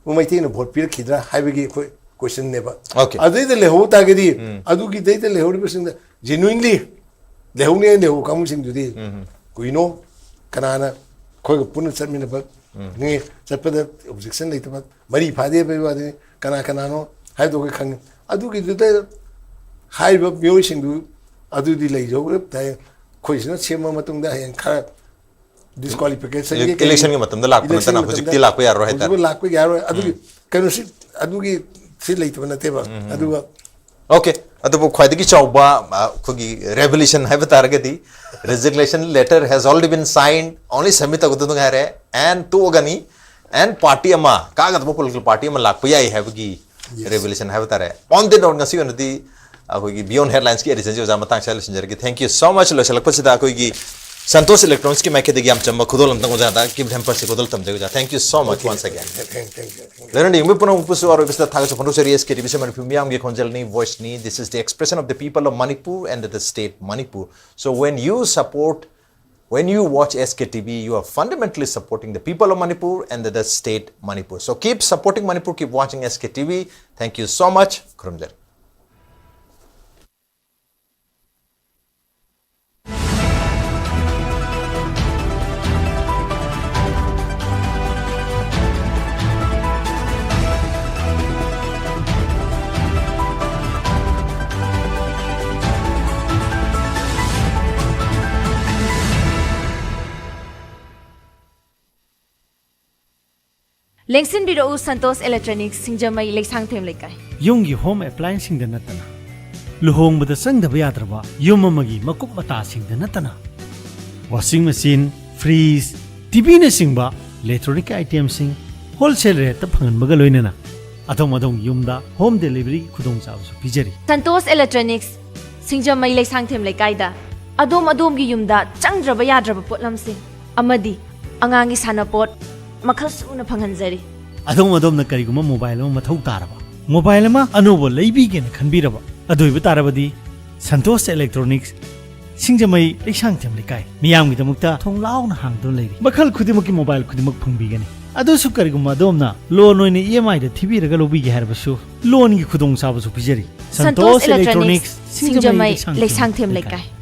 ꯃꯩꯇꯩꯅ vote ꯄꯤꯔꯛꯈꯤꯗ꯭ꯔꯥ ꯍꯥꯏꯕꯒꯤ ꯑꯩꯈꯣꯏ question ꯅꯦꯕ꯫ Okay. ꯑꯗꯨꯗꯩꯗ ꯂꯩꯍꯧ ꯇꯥꯔꯒꯗꯤ ꯑꯗꯨꯒꯤꯗꯩꯗ ꯂꯩꯍꯧꯔꯤꯕꯁꯤꯡꯗ genuinely ꯂꯩꯍꯧꯅꯤ ꯍꯥꯏꯅ ꯂꯩꯍꯧꯕ ꯀꯥꯡꯕꯨꯁꯤꯡꯗꯨꯗꯤ ꯀꯨꯏꯅꯣ ꯀꯅꯥꯅ ꯑꯩꯈꯣꯏꯒ ꯄꯨꯟꯅ ꯆꯠꯃꯤꯟꯅꯕ ꯅꯤ ꯆꯠꯄꯗ ꯑꯣꯕꯖꯦꯛꯁꯟ ꯂꯩꯇꯕ, ꯃꯔꯤ ꯐꯥꯗꯦ ꯍꯥꯏꯕꯒꯤ ꯋꯥꯗꯤ ꯀꯅꯥ ꯀꯅꯥꯅꯣ ꯍꯥꯏꯕꯗꯣ ꯑꯩꯈꯣꯏ ꯈꯪꯉꯤ꯫ ꯑꯗꯨꯒꯤꯗꯨꯗ ꯍꯥꯏꯔꯤꯕ ꯃꯤꯑꯣꯏꯁꯤꯡꯗꯨ ꯑꯗꯨꯗꯤ ꯂꯩꯖꯧꯔꯦ꯫ ꯑꯩꯈꯣꯏꯁꯤꯅ ꯁꯦꯝꯃ ꯃꯇꯨꯡꯗ ꯍꯌꯦꯡ ꯈꯔ ꯗꯤꯁꯀ꯭ꯋꯥꯂꯤꯐꯤꯀꯦꯁꯟꯒꯤ ꯏꯂꯦꯛꯁꯟꯒꯤ ꯃꯇꯝꯗ ꯂꯥꯛꯄ ꯅꯠꯇꯅ ꯍꯧꯖꯤꯛꯇꯤ ꯂꯥꯛꯄ ꯌꯥꯔꯣꯏ ꯍꯥꯏꯇꯥꯔꯦ꯫ ꯍꯧꯖꯤꯛ ꯂꯥꯛꯄ ꯌꯥꯔꯣꯏ꯫ ꯑꯗꯨꯒꯤ ꯀꯩꯅꯣꯁꯤ, ꯑꯗꯨꯒꯤ ꯁꯤ ꯂꯩꯇꯕ ꯅꯠꯇꯦꯕ꯫ ꯑꯗꯨꯒ ꯑꯣꯀꯦ, ꯑꯗꯨꯕꯨ ꯈ꯭ꯋꯥꯏꯗꯒꯤ ꯆꯥꯎꯕ, ꯑ, ꯑꯩꯈꯣꯏꯒꯤ revelation ꯍꯥꯏꯕ ꯇꯥꯔꯒꯗꯤ, resignation letter has already been signed, only submit ꯇꯧꯒꯗꯕ ꯉꯥꯏꯔꯦ, and ꯇꯣꯛꯑꯒꯅꯤ, and party ꯑꯃ, ꯀꯥꯒꯗꯕ political party ꯑꯃ ꯂꯥꯛꯄ ꯌꯥꯏ ꯍꯥꯏꯕꯒꯤ revelation ꯍꯥꯏꯕ ꯇꯥꯔꯦ꯫ On the note, ꯉꯁꯤ ꯑꯣꯏꯅꯗꯤ ꯑꯩꯈꯣꯏꯒꯤ Beyond Headlinesꯀꯤ editionꯁꯤ ꯑꯣꯖꯥ ꯃꯇꯥꯡ ꯁ꯭ꯋꯥꯏꯗ ꯂꯣꯏꯁꯤꯟꯖꯔꯒꯦ꯫ Thank you so much꯫ ꯂꯣꯏꯁꯤꯜꯂꯛꯄꯁꯤꯗ ꯑꯩꯈꯣꯏꯒꯤ ꯁꯟꯇꯣꯁ Electronicsꯀꯤ ꯃꯥꯏꯀꯩꯗꯒꯤ ꯌꯥꯝ ꯆꯝꯕ ꯈꯨꯗꯣꯜ ꯑꯝꯇꯪ ꯑꯣꯖꯥꯗ gift hamperꯁꯤ ꯈꯨꯗꯣꯜ ꯇꯝꯖꯩ ꯑꯣꯖꯥ꯫ Thank you so much once again꯫ Thank, thank you, thank you꯫ ꯂꯩꯔꯣꯟꯗ ꯌꯦꯡꯕ ꯄꯨꯝꯅꯃꯛꯄꯨꯁꯨ ꯑꯔꯣꯏꯕꯁꯤꯗ ꯊꯥꯒꯠꯆ ꯐꯣꯡꯗꯣꯛꯆꯔꯤ꯫ S K T V ꯁꯤ ꯃꯅꯤꯄꯨꯔ ꯃꯤꯌꯥꯝꯒꯤ ꯈꯣꯟꯖꯦꯜꯅꯤ, voiceꯅꯤ꯫ This is the expression of the people of Manipur and the state Manipur. So when you support, when you watch S K T V, you are fundamentally supporting the people of Manipur and the state Manipur. So keep supporting Manipur, keep watching S K T V. Thank you so much. ꯈꯨꯔꯨꯝꯖꯔꯤ꯫ ꯂꯦꯡꯁꯤꯟꯕꯤꯔꯛꯎ Santosh electronics, Singjamei, Leishangthem Leikai. ꯌꯨꯝꯒꯤ home ꯑꯦꯄ꯭ꯂꯥꯏꯟꯁꯁꯤꯡꯗ ꯅꯠꯇꯅ ꯂꯨꯍꯣꯡꯕꯗ ꯆꯪꯗꯕ ꯌꯥꯗ꯭ꯔꯕ ꯌꯨꯝ ꯑꯃꯒꯤ ꯃꯀꯨꯞ ꯃꯇꯥꯁꯤꯡꯗ ꯅꯠꯇꯅ ꯋꯥꯁꯤꯡ ꯃꯦꯆꯤꯟ, ꯐ꯭ꯔꯤꯖ, ꯇꯤꯚꯤꯅꯆꯤꯡꯕ ꯏꯂꯦꯛꯇ꯭ꯔꯣꯅꯤꯛ ꯑꯥꯏꯇꯦꯝꯁꯤꯡ ꯍꯣꯜꯁꯦꯜ ꯔꯦꯠꯇ ꯐꯪꯍꯟꯕꯒ ꯂꯣꯏꯅꯅ ꯑꯗꯣꯝ ꯑꯗꯣꯝꯒꯤ ꯌꯨꯝꯗ ꯍꯣꯝ ꯗꯦꯂꯤꯚꯔꯤꯒꯤ ꯈꯨꯗꯣꯡꯆꯥꯕꯁꯨ ꯄꯤꯖꯔꯤ꯫ ꯁꯟꯇꯣꯁ ꯏꯂꯦꯛꯇ꯭ꯔꯣꯅꯤꯛꯁ, ꯁꯤꯡꯖꯃꯩ ꯂꯩꯁꯥꯡꯊꯦꯝ ꯂꯩꯀꯥꯏꯗ ꯑꯗꯣꯝ ꯑꯗꯣꯝꯒꯤ ꯌꯨꯝꯗ ꯆꯪꯗ꯭ꯔꯕ ꯌꯥꯗ꯭ꯔꯕ ꯄꯣꯠꯂꯝꯁꯤꯡ ꯑꯃꯗꯤ ꯑꯉꯥꯡꯒꯤ ꯁꯥꯟꯅꯄꯣꯠ ꯃꯈꯜ ꯁꯨꯅ ꯐꯪꯍꯟꯖꯔꯤ꯫ ꯑꯗꯣꯝ ꯑꯗꯣꯝꯅ ꯀꯔꯤꯒꯨꯝꯕ ꯃꯣꯕꯥꯏꯜ ꯑꯃ ꯃꯊꯧ ꯇꯥꯔꯕ, ꯃꯣꯕꯥꯏꯜ ꯑꯃ ꯑꯅꯧꯕ ꯂꯩꯕꯤꯒꯦꯅ ꯈꯟꯕꯤꯔꯕ, ꯑꯗꯨ ꯑꯣꯏꯕ ꯇꯥꯔꯕꯗꯤ ꯁꯟꯇꯣꯁ ꯏꯂꯦꯛꯇ꯭ꯔꯣꯅꯤꯛꯁ, ꯁꯤꯡꯖꯃꯩ ꯂꯩꯁꯥꯡꯊꯦꯝ ꯂꯩꯀꯥꯏ ꯃꯤꯌꯥꯝꯒꯤꯗꯃꯛꯇ ꯊꯣꯡ ꯂꯥꯎꯅ ꯍꯥꯡꯗꯨꯅ ꯂꯩꯔꯤ꯫ ꯃꯈꯜ ꯈꯨꯗꯤꯡꯃꯛꯀꯤ ꯃꯣꯕꯥꯏꯜ ꯈꯨꯗꯤꯡꯃꯛ ꯐꯪꯕꯤꯒꯅꯤ꯫ ꯑꯗꯨꯁꯨ ꯀꯔꯤꯒꯨꯝꯕ ꯑꯗꯣꯝꯅ ꯂꯣꯟ ꯑꯣꯏꯅ ꯏ ꯑꯦꯝ ꯑꯥꯏꯗ ꯊꯤꯕꯤꯔꯒ ꯂꯧꯕꯤꯒꯦ ꯍꯥꯏꯔꯕꯁꯨ ꯂꯣꯟꯒꯤ ꯈꯨꯗꯣꯡꯆꯥꯕꯁꯨ ꯄꯤꯖꯔꯤ꯫ ꯁꯟꯇꯣꯁ ꯁꯟꯇꯣꯁ ꯏꯂꯦꯛꯇ꯭ꯔꯣꯅꯤꯛꯁ, ꯏꯂꯦꯛꯇ꯭ꯔꯣꯅꯤꯛꯁ, ꯁꯤꯡꯖꯃꯩ ꯁꯤꯡꯖꯃꯩ ꯂꯩꯁꯥꯡꯊꯦꯝ ꯂꯩꯁꯥꯡꯊꯦꯝ ꯂꯩꯀꯥꯏ꯫ ꯂꯩꯀꯥꯏ꯫